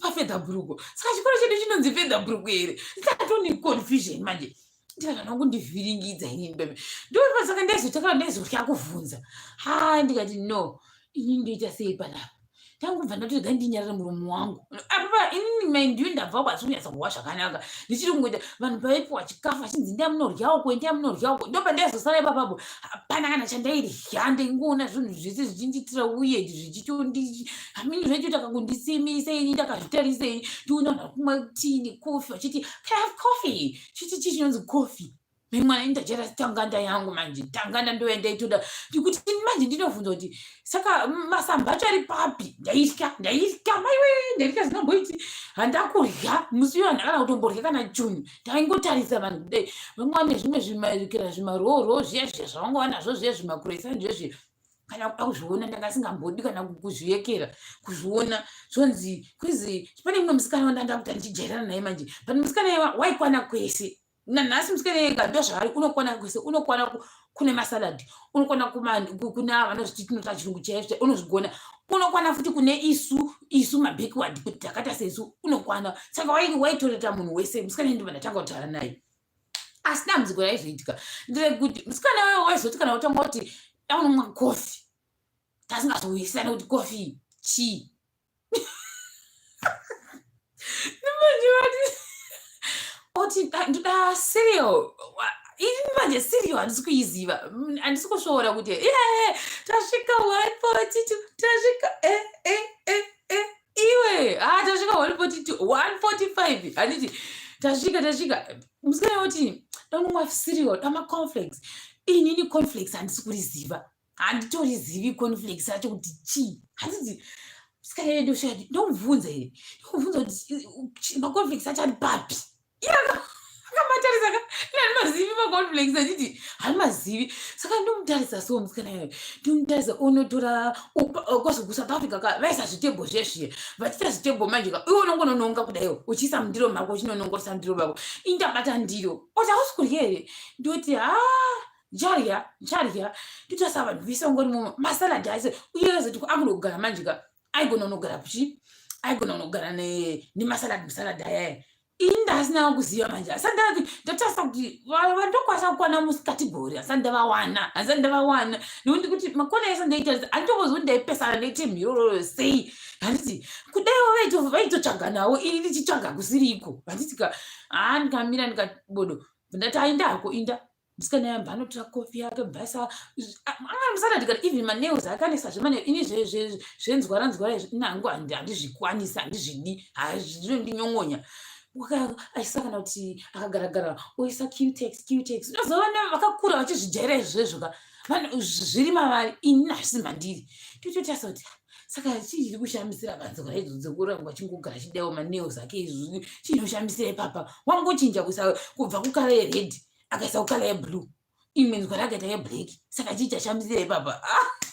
pafedhabhuruku saka chikoro chedu chinonzi fedhabhuruku here tatone confusion manje ndikatana kundivhiringidza inini bebe ndopasaka ndaizotaka ndaizotya kuvhunza ha ndikati no ini ndoita sei panapa ndangobva ndatorega ndinyarare muromo wangu apa inini mind you ndabva kwasi kunyatsa kuhwa zvakanaka ndichiri kungoita vanhu pavaipiwa chikafu achinzi ndiya munorya uko ndiya munorya uko ndopandaizosara ipapapo hapana kana chandairya ndaingoona zvinhu zvese zvichindiitira uye zvichitondi hamini zvaitoita kakundisimisa ini ndakazvitarisa ini ndiona vanhu vari kumwa tii necoffee vachiti can I have coffee chiti chii chinonzi coffee mwana indajera tanganda yangu manje tanganda ndoya ndaitoda ndikuti manje ndinovhunza kuti saka masamba acho ari papi ndaitya ndaitya maiwe ndaitya zvinomboiti handakudya musi uyo handakana kutomborya kana chunhu ndaingotarisa vanhu kudai vamwe vane zvimwe zvimakira zvimarooro zviya zviya zvavanga vanazvo zviya zvimakuresa zviya zviya kana kuda kuzviona ndanga singambodi kana kuzviyekera kuzviona zvonzi kwizi pane mumwe musikana wandanda kuti andichijairana naye manje but musikana iye waikwana kwese nanhasi musikana ega ndozvaari unokwana kwese unokwana kune masalad unokwana kuna vanozviti tinota chirungu chaizvo unozvigona unokwana futi kune isu isu mabackward kuti takaita sesu unokwana saka waitoreta munhu wese musikana ndobva ndatanga kutaura naye asi dambudziko raizoitika nderekuti musikana wewe waizoti kana utanga kuti aunomwa kofi tasingazowisana kuti kofi chii oti ndoda cereal Ini manje cereal handisi kuiziva. Handisi kusvoora kuti yeah, tasvika 142, tasvika eh eh eh eh iwe. Ah, tasvika 142, 145. Handiti tasvika tasvika. Musikana woti danomwa cereal, dama cornflakes. Inini cornflakes handisi kuriziva. Handitorizivi cornflakes acho kuti chii. Handiti musikana yedu ndoshaya ndomubvunza here? Ndomubvunza kuti macornflakes acho ari papi? Iye akamatarisa ka handimazivi macornflakes achiti handimazivi. Saka ndomutarisa so musikana iyoyo ndomutarisa unotora kwazi kuSouth Africa ka vaisa zvitebho zvezviye vachiita zvitebho manje ka iwe unongonononga kudaiwo uchiisa mundiro mako uchinonongosa mundiro mako ini ndabata ndiro oti hausi kurya here ndoti ha ncharya ncharya ndotarisa vanhu vese vangori momo masalad aise uye azoti akudogara manje ka aigona unogara kuchi aigona unogara nemasalad musalad ayaya ini ndasina kuziva manje asati ndati ndatarisa kuti vandokwanisa kukwana mucategory asati ndavawana asati ndavawana nekuti kuti makona ese ndaitarisa handitombozwi kuti ndaipesana neteam irororo sei handiti kudaiwo vaitotsvaga nawo ini ndichitsvaga kusiriko handiti ka haa ndikamira ndikabodo ndati ainda hako inda musikana yamba anotora kofi yake bvasa anga musana ndikati even manails akanesa zvemane ini zvenzwara nzwara izvi nangu handizvikwanisi handizvidi zvinondinyongonya aisa kana kuti akagaragara oisa cutex cutex unozova vakakura vachizvijaira izvezvo ka vanhu zviri mavari ini hazvisi mandiri tototarisa kuti saka chii chiri kushamisira vanzwara idzo dzekuramba achingogara achidawo manails ake izvi chinoshamisira ipapa wangochinja kuisa kubva kukala yered akaisa kukala yeblue imwe nzwara akaita yeblack saka chii chashamisira ipapa ah!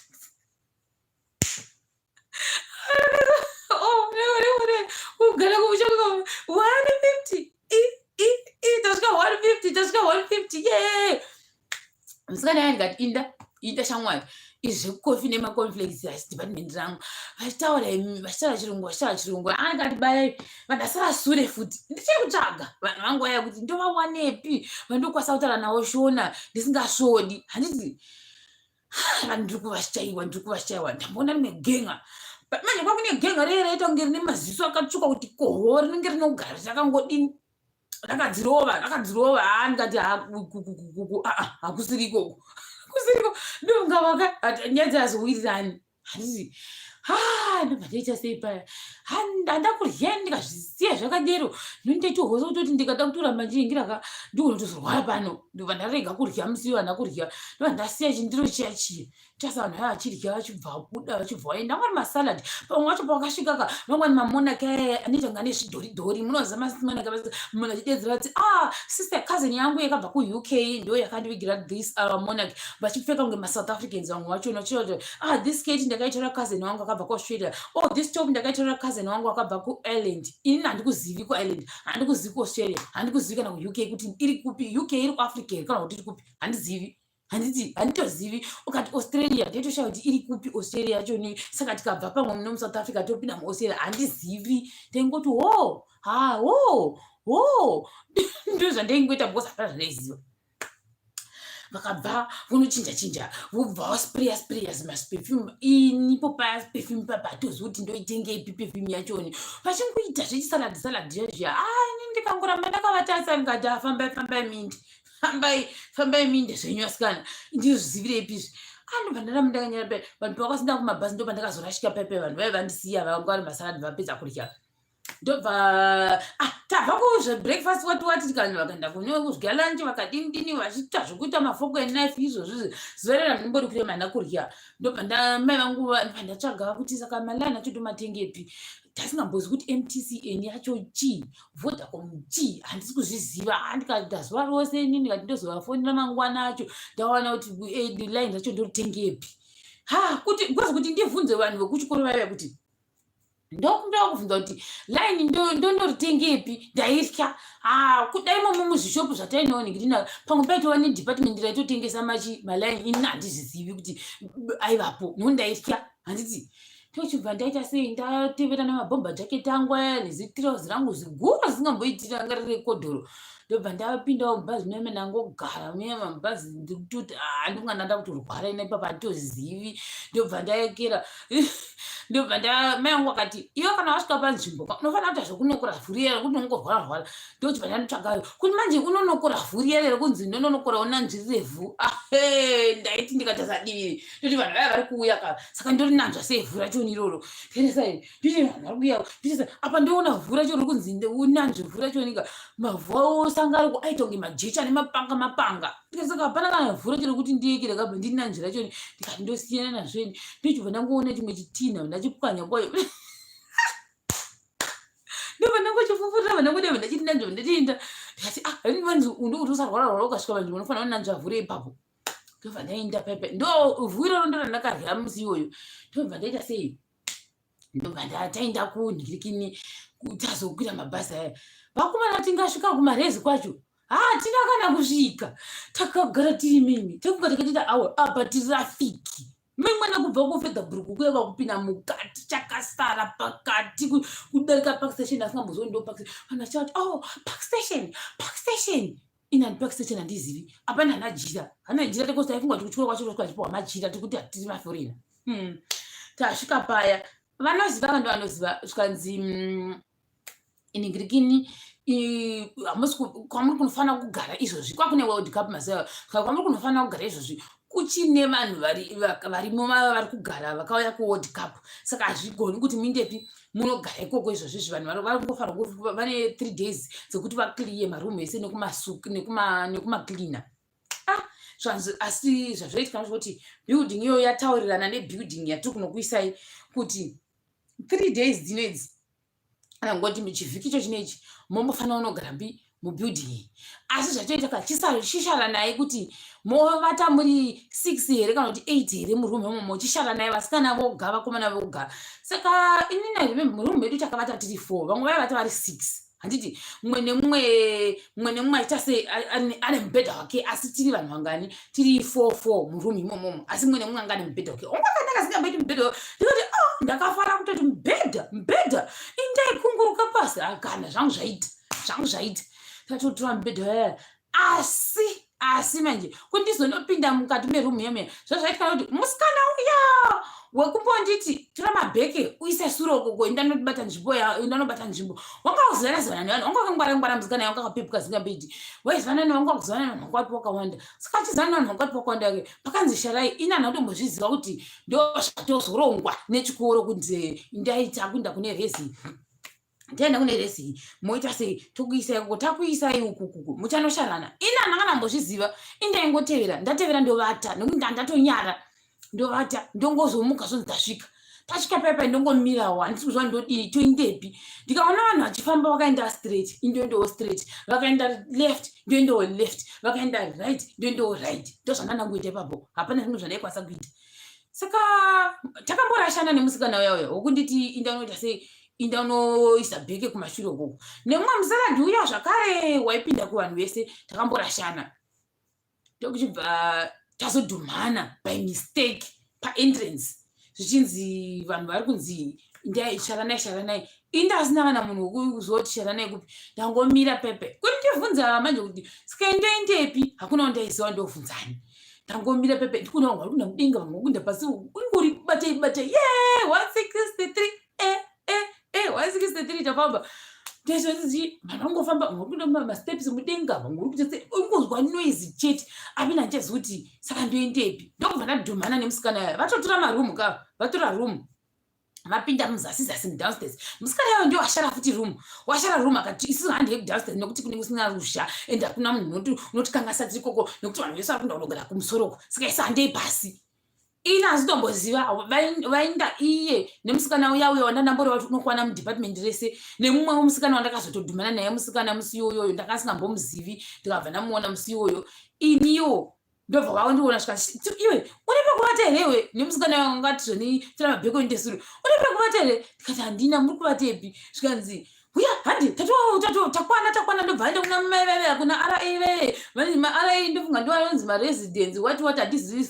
Kugara kumusha 150 tasvika 150 tasvika 150 ye musikana yaya ndikati inda inda shamwari izvi zvekukofi nemaconflicts haisi department rangu vachitaura vachitaura chirungu vachitaura chirungu andikati bayai vandasara sure futi ndichiri kutsvaga vanhu vangu vaya kuti ndovawanepi vandokwanisa kutaura navo shona ndisingasvodi handiti vanhu ndiri kuvashaiwa ndiri kuvashaiwa ndamboona rimwe genga manje kwakune genga reye raita kunge rine maziso akatsvuka kuti koho rinenge rinogara rakangodini rakadzirova rakadzirova haa ndikati hakusiriko hakusiriko ndongavaka nyaya dzazowirirani handiti ha ndobva ndaita sei paya handakurya ndikazvisiya zvakadero nondaitohosa kutoti ndikada kutoramba ndiingira ka ndikuona kutozorwara pano ndobva ndarega kurya musi uyo handa kurya ndobva ndasiya chindiro chiya chiya tasa vanhu vaya vachirya vachibva vabuda vachibva vaenda vamwani masalad pamwe wacho pawakasvika ka vamwani mamonaki aya anoita kunge ane zvidhoridhori munoziva mamonaki munhu achidedzera vati ah sister cousin yangu yakabva kuUK ndo yakandivigira this monarch vachipfeka kunge maSouth Africans vamwe vachona vachiti ah this skirt ndakaitora cousin wangu akabva kuAustralia oh this top ndakaitora cousin wangu akabva kuIreland inini handikuzivi kuIreland handikuzivi kuAustralia handikuzivi kana kuUK kuti iri kupi UK iri kuAfrica here kana kuti iri kupi handizivi handiti handitozivi ukati Australia ndoitoshaya kuti iri kupi Australia yacho ni saka tikabva pamwe muno muSouth Africa topinda muAustralia handizivi ndaingoti ho ha ho ho ndo zvandaingoita because hapana zvandaiziva vakabva vonochinja chinja vobva vaspreya spreya zimaperfume inipo paya perfume papa hatozivi kuti ndoitengepi perfume yachoni vachingoita zvechisalad salad zviya zviya a ini ndikangoramba ndakavatarisa ndikati afambai fambai mindi fambai fambai minde zvenyu asikana ndizvizivirepi izvi anobva ndaramba ndakanyara pe vanhu pavakasinda kumabhazi ndo pandakazorashika pepe vanhu vaive vandisiya vanga vari masalad vapedza kurya ndobva ah, tabva kuzvebreakfast wati wati tikanhu vakaenda kune kudya lunch vakadini dini vachiita zvekuita mafork and knife izvozvo zuva rera ndimbori kurema hana kurya ndobva ndamai vangu ndobva ndatsvaga kuti saka malani acho ndomatengepi tasingambozi kuti MTCN yacho chii Vodacom chii handisi kuzviziva ndikaita zuva rose ini ndikati ndozovafonera mangwana acho ndawana kuti line racho ndoritengepi ha kuti because kuti ndibvunze vanhu vekuchikoro vaiva kuti ndokumbira kuvhunza kuti line ndondoritengepi ndaitya kudai momo muzvishopu zvatainoonekirina pamwe paitova nedepartment raitotengesa machi maline ini handizvizivi kuti aivapo no ndaitya handiti tochibva ndaita sei ndatevera nemabhomba jacket angu aya nezitirauzi rangu ziguru risingamboitiri ranga riri rekodhoro ndobva ndapindawo mubhazi meme ndangogara muye mabhazi ndikutoti ah, ndinga ndanda kutorwara ina ipapa handitozivi ndobva ndayekera Ndobva nda mai vangu vakati, iwe kana wasvika panzvimbo ka unofanira kuita zvekunokora vhuri yere kuti unongorwara rwara. Ndochibva ndandotsvaga kuti manje unonokora vhuri yere rekunzi ndononokora unanzvirire vhu. Ahe, ndaiti ndikatarisa divi ndoti vanhu vaya vari kuuya ka, saka ndorinanzva sei vhu rachoni iroro? Tarisai, nditi vanhu vari kuuya, nditi apa ndoona vhu racho riri kunzi unanzve vhu rachoni ka, mavhu osanga ari aita kunge majecha nemapanga mapanga. Ndikati saka hapana kana vhu racho rekuti ndiyeke rakabva ndinanzve rachoni, ndikati ndosiyana nazvo ini. Ndochibva ndangoona chimwe chitinha ndachipwanya kwayo. Ndobva ndangochifufurira vandangodeva ndachiti nanzva ndachienda. Ndikati ah, vanzi ndokuti usarwara rwara ukasvika panzvimbo unofanira kunanzva vhu reipapo. Ndobva ndaenda pepe, ndo vhu iroro ndo randakarya musi iwoyo. Ndobva ndaita sei, ndobva ndataenda kunhirikini tazokwira mabhazi aya. Vakomana tingasvika kumarezi kwacho hatina kana kusvika, takagara tiri mimi takunga takatoita awa apa tirafiki mimwana kubva kufedhabruku kuya kwakupinda mukati chakasara pakati kudarika park station asingambozoni ndo park vanhu vachati oh park station, park station. Ini handi park station handizivi apana hana jira, hana jira tikosi taifunga kuti kuchikoro kwacho tosvika tichipiwa majira tikuti hatiri maforena. Tasvika paya vanoziva vanhu vanoziva zvikanzi iningirikini hamusi kwamuri kunofanira kugara izvozvi kwakune World Cup mazuva saka kwamuri kunofanira kugara izvozvi kuchine vanhu varimo vari kugara vakauya kuWorld Cup, saka hazvigoni kuti muindepi munogara ikoko izvozvi. Vanhu vari kungofanira vane 3 days dzekuti vaclear maroom ese nekumaklina. Ah, zvanzi asi zvazvoitika ndezvekuti building iyoyo yataurirana nebuilding yatiri kunokuisai kuti 3 days dzino idzi, kana ngoti muchivhiki icho chinechi mombofanira unogara mbi mubuilding iyi, asi zvatoita ka chishara naye kuti movata muri 6 here kana kuti 8 here muroom imomo, chishara naye vasikana voga vakomana voga. Saka inini I remember muroom medu takavata tiri 4, vamwe vaivata vari 6, handiti? Mumwe nemumwe, mumwe nemumwe achiita sei ane mubhedha wake, asi tiri vanhu vangani? Tiri 4 4 muroom imomomo, asi mumwe nemumwe anga ane mubhedha wake. Ongwakanaka singamboiti mubhedha, ndikati oh, ndakafara kutoti mubhedha, mubhedha indaikunguruka pasi akana zvangu zvaita, zvangu zvaita. Tatotora mubhedha yaya, asi manje kuti ndizonopinda mukati meroom yemeya zvazvaitika kuti musikana uya wekumbonditi tora mabheke uise sure ukoko indanobata nzvimbo, indanobata nzvimbo, wanga uzivana zivana nevanhu, wanga wakangwara ngwara musikana, wanga wakapepuka zingambidi, waizivana nevanga wakuzivana nevanhu vanga wapi wakawanda. Saka achizivana nevanhu vanga wapi wakawanda yake pakanzi sharai, ini handina kutombozviziva kuti ndo zvatozorongwa nechikoro kunzi ndaita kuenda kune rezi, taenda kune resi, moita sei, tokuisai uko, takuisai uku kuku muchanosharana. Ini handanga ndambozviziva, indaingotevera, ndatevera ndovata nekuti ndandatonyara, ndovata, ndongozomuka zvonzi tasvika. Tasvika paipai ndongomirawo, handisi kuziva ndodii, toindepi. Ndikaona vanhu vachifamba vakaenda straight, indoendawo straight, vakaenda left ndoendawo left, vakaenda right ndoendawo right. Ndozvandandangoita ipapo, hapana zvimwe zvandaikwanisa kuita. Saka takamborashana nemusikana uya uya wokunditi indanoita sei, indanoisa bheke kumashure ukoko, nemumwe musaradhi uya zvakare waipinda kuvanhu vese. Takamborashana, ndokuchibva tazodhumhana by mistake paentrance, zvichinzi vanhu vari kunzi ndai sharanai, sharanai. Inda asina kana munhu wekuzoti sharanai kupi, ndangomira pepe kuti ndibvunza manje kuti saka indoendepi, hakuna wandaiziva, ndobvunzani? Ndangomira pepe, ndikuona vamwe vari kuenda mudenga, vamwe vari kuenda pasi, ingori batei batei ye 163 e e e 163 tafamba ndezvozii, vanhu vangofamba, vamwe vari kuenda masteps mudenga, vamwe vari kuita sei, ungozwa noise chete apina handichazivi kuti saka ndoendepi. Ndokubva ndadhumhana nemusikana yaya, vatotora maroom ka, vatora room, vapinda muzasi zasi mudownstairs. Musikana yayo ndio washara futi room, washara room, akati isusu handei kudownstairs nekuti kunenge kusina ruzha and hakuna munhu unotikangasa tiri koko nekuti vanhu vese vari kuenda kunogara kumusoroko, saka isu handei pasi. Ini handitomboziva vainda iye nemusikana uya uya wandandamboreva kuti unokwana mudepartment rese, nemumwe wemusikana wandakazotodhumana naye musikana musi iyoyoyo ndanga asingambomuzivi, ndikabva ndamuona musi iwoyo. Iniwo ndobva vaondiona svika, iwe une pekuvata here iwe? Nemusikana wangati zvoni tora mabheko indesuro, une pekuvata here? Ndikati handina, muri kuvatepi? Zvikanzi uya handi takwana takwana. Ndobva aenda kuna mai vaiva kuna RA veve maRA, ndofunga ndo anonzi maresidence wati wati, handizivi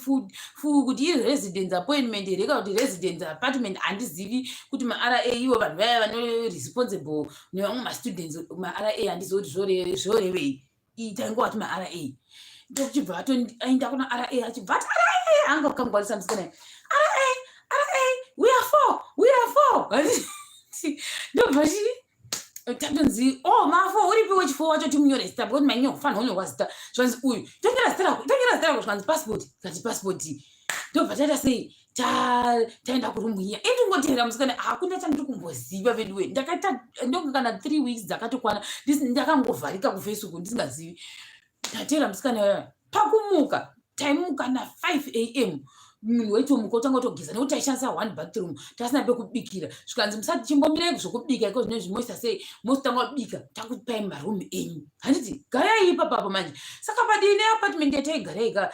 kuti iresidence appointment here kana kuti residence apartment, handizivi kuti maRA ivo vanhu vaya vano responsible nevamwe mastudents maRA, handizivi kuti zvorevei, taingowati maRA. Ndokuchibva aenda kuna RA, achibva ati RA anga kangwarisa musikana, RA RA. We are four, we are four. Ndobva chii tatonzi, oh, mafo uripi wechifo wacho, timunyore zita, because mainye kufanira kunyorwa zita. Zvanzi uyu, tonyora zita rako, tonyora zita rako. Zvanzi passport, kati passport. Ndobva taita sei? Taenda kurumu iya, indingotevera musikana, hakuna chandiri kumboziva veduwe. Ndakaita ndonge kana 3 weeks dzakatokwana ndakangovharika kuFacebook, ndisingazivi. Tatevera musikana yaya. Pakumuka taimuka na5 a.m. Munhu waitomuka utanga kutogeza, nekuti taishandisa one bathroom, tasina pekubikira. Zvikanzi, musati, chimbomirai zvokubika iko zvino zvimoisa sei, mositanga kubika, takupai marumu enyu, handiti? Garai ipapapo manje. Saka padii neapartment yataigaraika,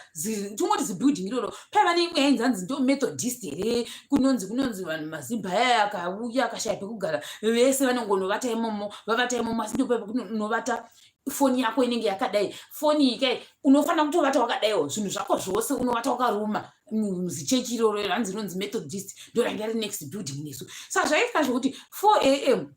tongoti zibuilding iroro, paiva neimwe yainzi, hanzi ndo Methodist here, kunonzi vanhu mazimba aya akauya akashaya pekugara, vese vanongonovata imomo, vavata imomo. Asi ndopakunovata, foni yako inenge yakadai, foni iyi kai, unofanira kutovata wakadaiwo, zvinhu zvako zvose unovata wakaruma muzichechi iroro, ranzi rinonzi Methodist, ndo ranga ri next building nesu. Saka zvaitika zvokuti 4 a.m.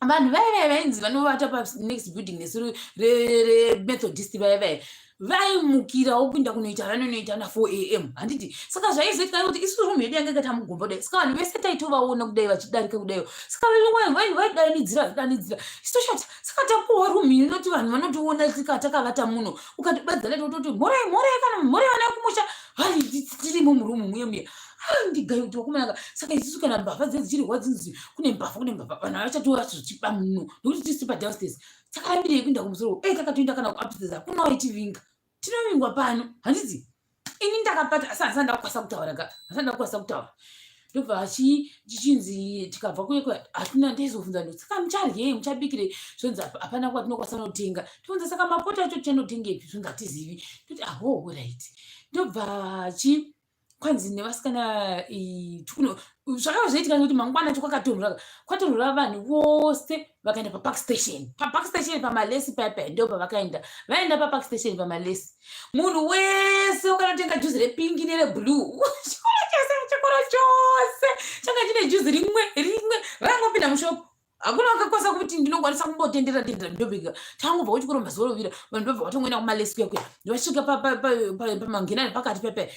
vanhu vaivai vainzi vanovata panext building nesu reMethodist, vaivai vaimukirawo kuinda kunoita vanonoita na4 a.m., handiti? Saka zvaizoitika kuti isu rumu yedu yanga ikaita mugomba kudai, saka vanhu vese taitovaona kudai vachidarika kudaiyo. Saka vaidanidzira, vachidanidzira, isitoshata. Saka tapuwa rumu inoti vanhu vanotiona tika takavata muno, ukatibadzana tototi mhorai, mhorai, kana mhorai vana kumusha, hai, tirimo murumu muye muye. Ndigai kuti wakomanaka. Saka isusu kana mbavha dze dzichirwa, dzinzi kune mbavha, kune mbavha, vanhu vachatova zvichiba muno, nekuti tisi padownstairs. Takarambirei kuenda kumusoro? Ei, takatoenda kana kuupstairs, hakuna waitivinga. Tinovingwa pano, handiti? Ini ndakapata, asi handisati ndakukwanisa kutaura ka, handisati ndakukwanisa kutaura. Ndobva chichinzi tikabva kuye, hatina. Ndaizobvunza ndo, saka mucharyei, muchabikirei? Zvonzi hapana kwatinokwanisa notenga. Tobvunza, saka mapoto acho tichanotengepi? Zvonzi hatizivi. Toti, aho, right. Ndobva chi kwanzi nevasikana, zvakava zvoitika nekuti mangwana acho kwakatonhora, kwatonhora, vanhu vose vakaenda paPark Station, paPark Station pamalesi paipai, ndo pavakaenda. Vaenda paPark Station pamalesi, munhu wese wakanotenga juzi repink nereblue. Chikoro chese, chikoro chose changa chine juzi rimwe rimwe. Vangopinda mushopu, hakuna vakakwanisa kuti ndinokwanisa kumbotendera tendera. Ndobika tangobva kuchikoro mazuva rovira, vanhu vabva vatongoenda kumalesi kuya kuya. Ndovasvika pamangenani pakati pepe,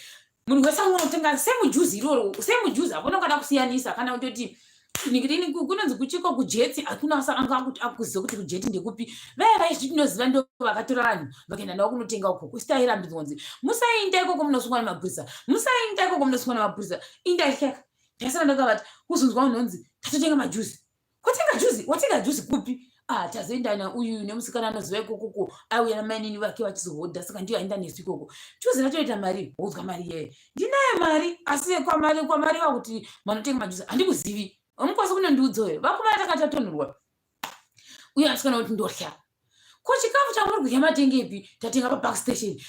munhu wese angonotenga same juzi iroro, same juzi, hakuna kada kusiyanisa. Kana kutoti kunonzi kuchiko kuJet, hakuna anga akuziva kuti kuJet ndekupi. Vaya vaizvi tinoziva, ndo vakatora vanhu vakaenda navo kunotenga ukoko. Isi tairambidzwa kunzi musainda ikoko, munosungwa nemapurisa, musainda ikoko, munosungwa nemapurisa. Indatyaka, ndaisara ndakavati kuzonzwa unonzi tatotenga majuzi. Watenga juzi? Watenga juzi kupi? Ah, tazoenda nauyu nemusikana anoziva ikokoko, aiuya namainini vake vachizohodha, saka ndiyo aenda nesu ikoko. Juzi ratoita mari, woudzwa mari yeye. Ndinayo mari, asi kwamari kwamareva kuti manotenga majuzi handikuzivi, amukwanisi kunondiudzayo. Vakomana takatatonhorwa, uye asikana kuti ndorya ko chikafu chamuri kudya matengepi? Tatenga paPark Station.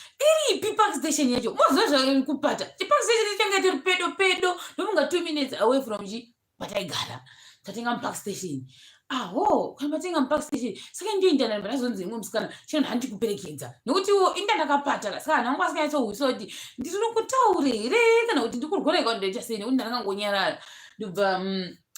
Iripi Park Station yacho? Moziva zvakupata, chiPark Station changa tori pedo pedo, ndofunga 2 minutes away from chi pataigara. Tatenga muPark Station. Aho, kana matenga muPark Station, saka ndoenda ndazonzi imwe musikana chino handi kuperekedza, nokutiwo inda ndakapata. Saka vanhu vangu vasinganyatsohwisa kuti ndiri kutaura here kana kuti ndikurwareka, ndoita sei, nekuti ndakangonyarara. Ndobva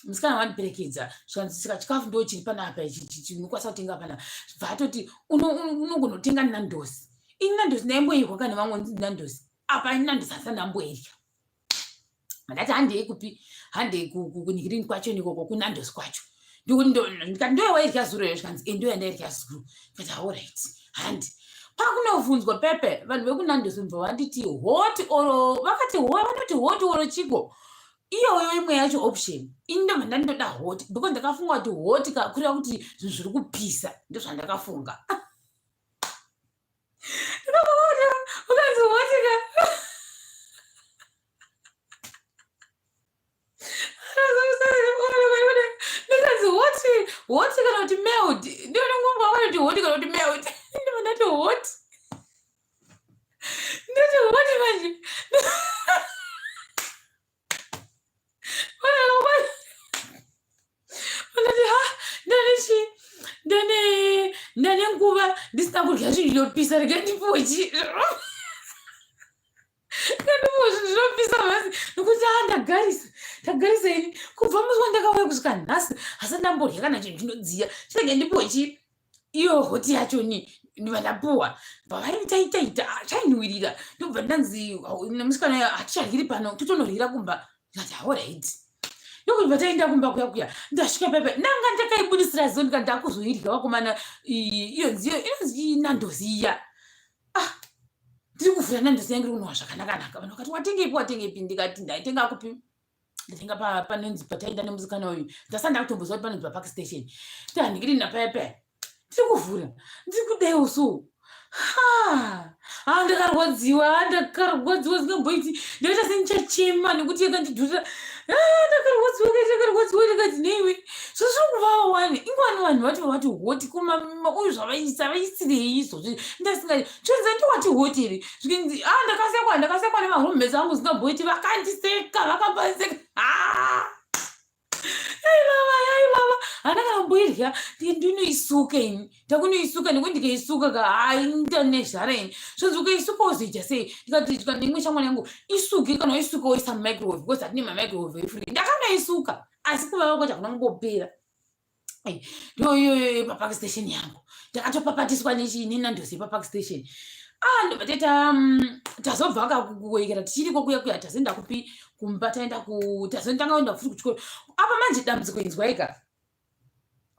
musikana wandiperekedza, zvikanzi saka chikafu ndo chiri panapa, chinokwanisa kutenga panapa. Bva atoti unogonotenga Nando's. Ini Nando's ndaimboirwa kana vamwe Nando's apa, ini Nando's hasa ndamboirya. Ndati handei kupi? Handei kunhikirini kwacho nikoko, kuNando's kwacho. Ndikati ndo wairya zuro here? Zvikanzi endo yandairya zuro. Ndikati alright, handi. Pakunobvunzwa pepe, vanhu vekuNando's bva vanditi hot or, vakati vanoti hot or chiko, iyoyo imwe yacho option. Ini ndobva ndandoda hot, because ndakafunga kuti hot kureva kuti zvinhu zviri kupisa, ndozvandakafunga. Ndakaona ukanzi hot ka, ndikanzi hot, hot kana kuti melt, ndinongomba kuti hot kana kuti melt. Ndobva ndati hot, ndati hot manje. Ndati ha, ndane chi ndane nguva ndisina kudya zvinhu zvinopisa, rega ndipuwe chi ndandipuwe zvinhu zvinopisa nhasi, nekuti ha, ndagarisa, ndagarisa ini kubva musi wandakauya kusvika nhasi hasati ndamborya kana chinhu chinodziya. Chirege ndipuwe chi iyo hot yacho ni. Ndibva ndapuwa, pavaitaitaita chainhuwirira. Ndobva ndanzi nemusikana, haticharyiri pano, totonoryira kumba. Ndikati, "Alright." Ndokubva taenda kumba kuya kuya. Ndasvika pepe, ndanga ndakaibudisira ziso, ndikati ndakuzoidya vakomana. Iyo nziyo inonzi Nando's iya. Ah, ndiri kuvhura Nando's yangu, iri kunhuhwa zvakanaka-naka. Vanhu vakati, "Watengepi? Watengepi?" Ndikati, "Ndaitenga kupi? Ndatenga panonzi pataenda nemusikana uyu." Ndasati ndakutomboziva kuti panonzi paPark Station. Tahandikiri napaya paya, ndiri kuvhura, ndiri kudaiwo so. Ha ha, ndakarwadziwa, ndakarwadziwa zingamboiti. Ndakaita sendichachema nekuti yakandidhurira. Ndakarwadziwa, ndakarwadziwa. Ndikati, "Neiwe, zvazviri kuvava wani." Ingwani vanhu vati vati hoti kumama uyu, zvavaisa vaisirei izvozvi? Ndasinga chonzi ndiwati hoti here? Zvikinzi, a, ndakasekwa, ndakasekwa nemaroommates angu zingamboiti. Vakandiseka, vakambaseka. Ai baba, ai baba, hana kana kumboirya. Ndinoisuka ini, ndakunoisuka nekuti ndikaisuka ka, hai, nezhara ini. Zvonzi, "Ukaisuka wozoita sei?" Ndikati, ndimwe shamwari yangu, "Isuke, kana waisuka woisa mumicrowave, because hatine mamicrowave efree." Ndakanoisuka, asi kuvava kwacho hakuna kumbopera. Ndo iyoyo paPark Station yangu. Ndakatopapatiswa neNando's yepaPark Station. Ah, ndobva taita tazobva kakuwekera tichiriko kuya kuya. Tazoenda kupi? Kumba. Taenda ku tazotanga kuenda futi kuchikoro. Apa manje dambudziko, inzwaika,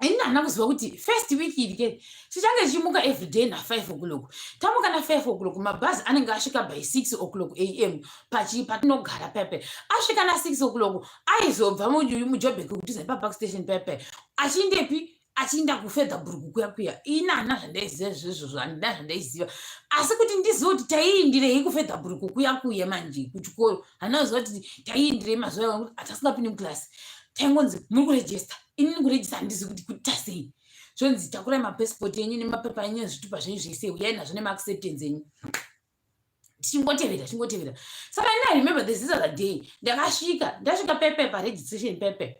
ini handina kuziva kuti first week iri ke tichange tichimuka everyday na5 o'clock. Tamuka na5 o'clock, mabhazi anenge asvika by 6 o'clock am pachi patinogara pepe. Asvika na6 o'clock, aizobva muJoburg kudhuze paPark Station pepe, achiindepi? Achiinda kuFeatherbrug kuya kuya. Ini handina zvandaiziva izvozvo, handina zvandaiziva. Asi kuti ndizive kuti taiindirei kuFeatherbrug kuya kuya manje kuchikoro, handina kuziva kuti taiindirei. Mazuva ayo hatasingapindi muclass, taingonzi, "Muri kuregister." Inini kuregister handizivi kuti kuita sei. Zvonzi, "Takurai mapasipoti enyu nemapepa enyu nezvitupa zvenyu zvese, uyai nazvo nemaacceptance enyu." Tichingotevera, tichingotevera. Saka ini, I remember this other day, ndakasvika, ndasvika pepe paregistration pepe,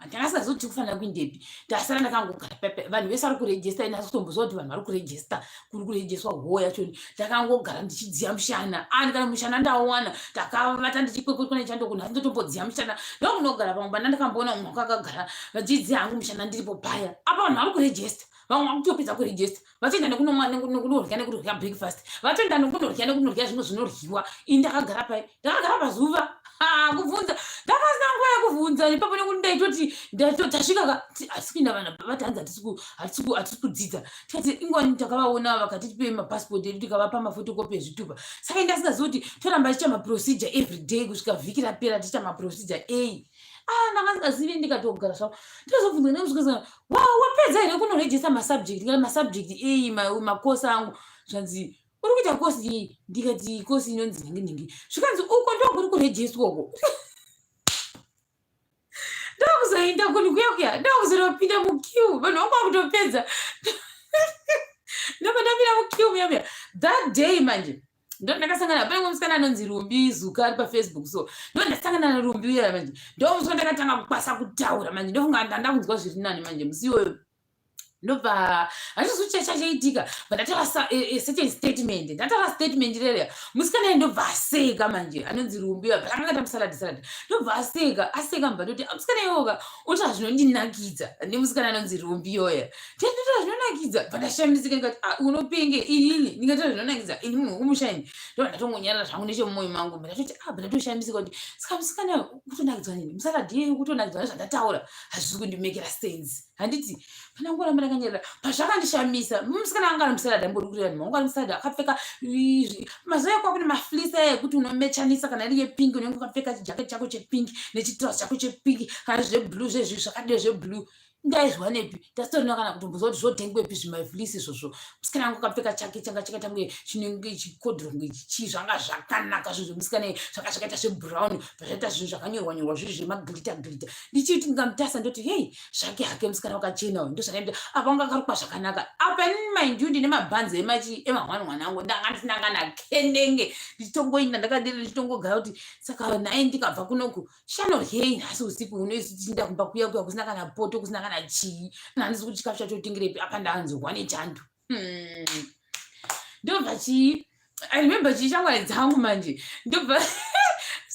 ndakasingazivi kuti tikufanira kuindepi. Ndasara ndakangogara pepe, vanhu vese vari kuregister. Ini asikutomboziva kuti vanhu vari kuregister, kuri kuregisterwa hoo yachoni. Ndakangogara ndichidziya mushana ani, kana mushana ndauwana. Ndakavata ndichikwekwekwena nechandokunhu, asi ndotombodziya mushana. Ndokunogara pamwe pana ndakamboona umwe wakakagara vachidziya hangu mushana ndiripo paya. Apa vanhu vari kuregister, vamwe vakutopedza kuregister, vatoenda nekunorya, nekunorya breakfast, vatoenda nekunorya, nekunorya zvimwe zvinoryiwa. Ini ndakagara pai, ndakagara pazuva. Kubvunza ndakasina nguva yekubvunza ipapo, nekuti ndaitoti tasvika ka, hatisi kuenda. Vanhu vati, "Hanzi hatisi kudzidza." Tikati, "Ingwani." Takavaona, vakati tipei mapasipoti edu, tikavapa maphotocopy ezvitupa. Saka indasingazivi kuti toramba tichiita maprocedure every day kusvika vhiki rapera, tichiita maprocedure ei. Ah, ndanga ndikatogara zvavo. Ndozobvunzwa nemusvikazana, "Wapedza here kunoregister masubject?" Ndikati, "Masubject ei?" Makosi angu. Zvanzi, "Uri kuita kosi iyi?" Ndikati, "Kosi inonzi nhingi nhingi." Zvikanzi, "Uko ndokuri kuregisterwa uko." Ndokuzoenda kuni kuya kuya, ndokuzonopinda muqueue, vanhu vangu vakutopedza. Ndobva ndapinda muqueue muya muya. That day manje ndo ndakasangana, pane mumwe musikana anonzi Rumbi Zuka, ari paFacebook. So ndo ndasangana naRumbi uya manje. Ndo musi wandakatanga kukwanisa kutaura manje. Ndofunga ndanda kunzwa zviri nani manje musi iwoyo. Ndobva handizvi chachaitika, but ndataura a certain statement. Ndataura statement rereya, musikana iye ndobva aseka manje, anonzi Rumbi uya, but akanga tamusaladi saladi. Ndobva aseka, aseka. Mba ndoti, "Musikana iwoka unotaura zvinondinakidza." Nemusikana anonzi Rumbi yoya, ndinotaura zvinonakidza. Bva ndashamisika, ndikati, "Ah, unopenge, inini ndingataura zvinonakidza ini munhu wekumushaini?" Ndobva ndatongonyarara zvangu nechemumwoyo mangu. Mba ndatoti, ah, bva ndatoshamisika kuti saka musikana kutonakidzwa nini, musaladi iyeyo kutonakidzwa nezvandataura, hazvisi kundimekera sense, handiti? Pana ngoramba ndakanyarara. Pazvakandishamisa, musikana anga ari musaladi, ambori kureva nima, anga ari musaladi, akapfeka mazuva ekwa kune mafleece aya ekuti unomechanisa. Kana iri yepink, unenge ukapfeka chijaketi chako chepink nechitrausi chako chepink, kana zveblue, zvezvi zvakadii zveblue. Ndaizwa nepi? Ndasitorina kana kutomboziva kuti zvotengwepi zvimafleece izvozvo. Musikana wangu akapfeka chake changa chakaita kunge chinenge chikodhoro, kunge chii. Zvanga zvakanaka zvinhu zvemusikana, zvanga zvakaita zvebrown, zvaita zvinhu zvakanyorwa nyorwa zviri zvemaglitter glitter. Ndichiti ndingamutasa, ndoti, "Hei, zvake hake musikana wakachena uyu." Ndozvakaita apa wanga akarukwa zvakanaka. Apa inini, mind you, ndine mabhanzi emachi ema11 angu, ndanga ndisina kana kendenge. Ndichitongoinda ndakadira, ndichitongogara kuti saka nhai, ndikabva kunoku shanoryei nhasi usiku uno? Isu tichienda kumba kuya kuya kusina kana poto, kusina kana chii, handisi kuti chikafu chacho tengerepi. Apa ndanzwa nechando. Ndobva chii, I remember chii, shamwari dzangu manje, ndobva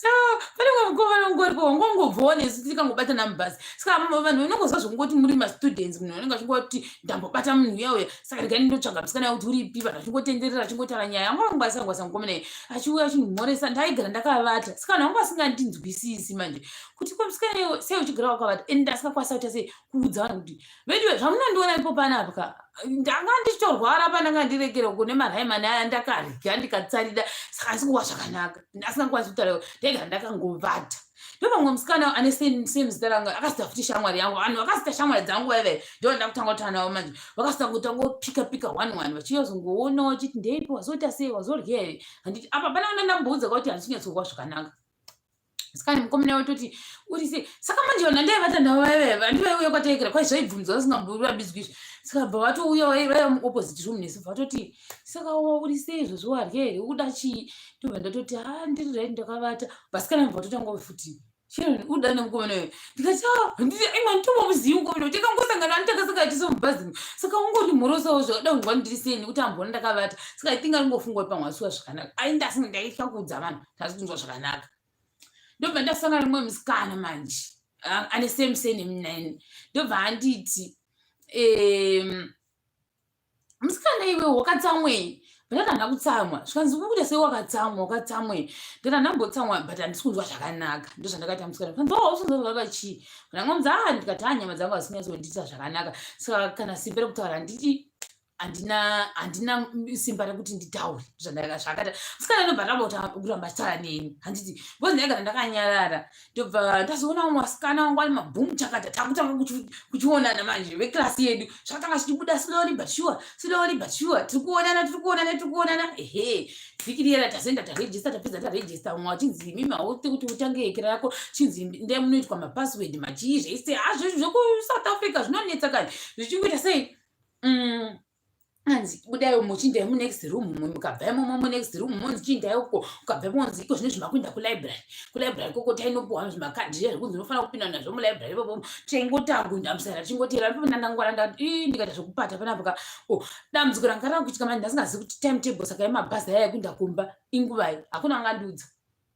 So pane mumwe mukomana ungoripo wangongobvawo nesu tikangobatana mubhazi. Saka vanhu vanongozwa zvekungoti muri mastudents, munhu anenge achingoti ndambobata munhu uya uya, saka regai ndindotsvaga musikana kuti uripi. Vanhu vachingotenderera, achingotaura nyaya anga vangwasa ngwasa. Mukomana iye achiuya achindimhoresa, ndaigara ndakavata. Saka vanhu vanga vasingandinzwisisi manje kuti ko musikana iwe sei uchigara wakavata, and ndasingakwanisa kuita sei kuudza vanhu kuti veduwe zvamunondiona ipo panapa ka ndanga ndichitorwara, pandanga ndirekera kune maraimani aya ndakarya ndikatsarida, saka asinguva zvakanaka, asingakwanisi kutaura, ndaigara ndakangovata. Ndopamwe musikana ane same zita ranga akazita futi shamwari yangu. Vanhu vakazita shamwari dzangu vaive ndo ndakutanga kutaura navo manje, vakazita kutanga pika pika one one, vachiyozongoona vachiti ndeipi, wazoita sei, wazorya here? Handiti apa pana vana ndamboudza kuti handisi kunyatsokuwa zvakanaka. Saka mukomana wetoti uri sei? Saka manje vanhu andaivata navo vaive vandivaiuya kwataikira kwai zvaibvunzwa vasingamborambidzwi izvi. Saka bva vatouya vaiva muopposite room nesu, vatoti saka uri sei izvozvo, warya here, ukuda chii? Ndobva ndatoti ha, ndiri right, ndakavata. Vasikana bva vatotanga futi, Sharon, uda nemukomana uyo? Ndikati ah, handiti imwe handitomuzivi mukomana uyo, takangosangana ani, takasangana tise mubhazi. Saka ungondimhorosawo zvakada kunzwa ndiri sei nekuti amboona ndakavata. Saka I think aringofungwa pamwe asuwa zvakanaka. Ai, ndasinga ndaitya kuudza vanhu ndasi kunzwa zvakanaka. Ndobva ndasangana nemumwe musikana manje ane same surname nine. Ndobva anditi, musikana iwe wakatsamwei? Ndati handina kutsamwa. Zvikanzi ukuita sei wakatsamwa, wakatsamwei? Ndati handambotsamwa, but handisi kunzwa zvakanaka. Ndo zvandakaita musikana. Zvikanzi oh, usinzwa zvakanaka chii? Ndangomudza ah, ndikati ha, nyama dzangu hadzisinyatsondiita zvakanaka, saka kana simba rekutaura handiti handina simba rekuti nditaure. Zvakata musikana ndobva ramba kuramba achitaura neni, handiti because ndaigara ndakanyarara. Ndobva ndazoona vamwe vasikana vangu vane mabhumu chakata, takutanga kuchionana manje veklasi yedu. Zvakatanga zvichibuda slowly but sure, slowly but sure, tiri kuonana, tiri kuonana, tiri kuonana. Ehe, vhiki riyera tazoenda tarejista, tapedza tarejista, umwe wachinzi mimi hauti kuti utange ekera yako, chinzi nde munoitwa mapassword machii zvese hazvo zvekuSouth Africa zvinonetsa kani, zvichingoita sei. Anzi budai muchiindai munext room, mukabva imomo munext room monzi chiindai uko, ukabva monzi iko zvino zvimakuenda kulibrary. Kulibrary koko tainopuwa zvimakadhi zviya zvekunzi unofanira kupinda nazvo mulibrary ipopo. Taingotangu musara tichingotera ipopo. Ndandangwara ndati ii, ndikaita zvekupata panapa ka. O, dambudziko ranga rakuitika manje, ndasingazivi kuti time table saka yemabhazi aya ekuenda kumba inguvai, hakuna angandiudza.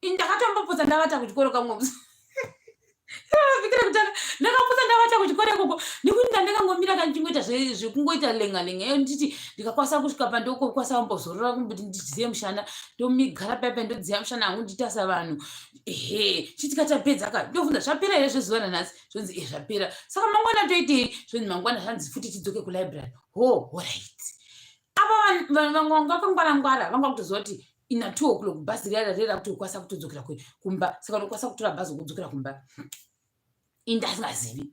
Ndakatombopotsa ndavata kuchikoro kamwe vhiki rekutanga, ndakapotsa ndavata kuchikoro ikoko nekuti ndandakangomira kandichingoita zvekungoita lenga lenga iyo, nditi ndikakwanisa kusvika pandokwanisa kumbozorora kumboti ndidziye mushana, ndomigara paipa, ndodziya mushana hangu, ndichitasa vanhu. Ehe, chitika tapedza ka, ndobvunza zvapera here zvezuva ranhasi? Zvonzi e, zvapera. Saka mangwana toitei? Zvonzi mangwana zvanzi futi tidzoke kulibrary. Ho, alright. Apa vanhu vamwe vanga vakangwara ngwara, vanga kutoziva kuti ina 2 o'clock bhazi riya rarera kuti ukwanisa kutodzokera kumba, saka unokwanisa kutora bhazi wekudzokera kumba. Indasingazivi,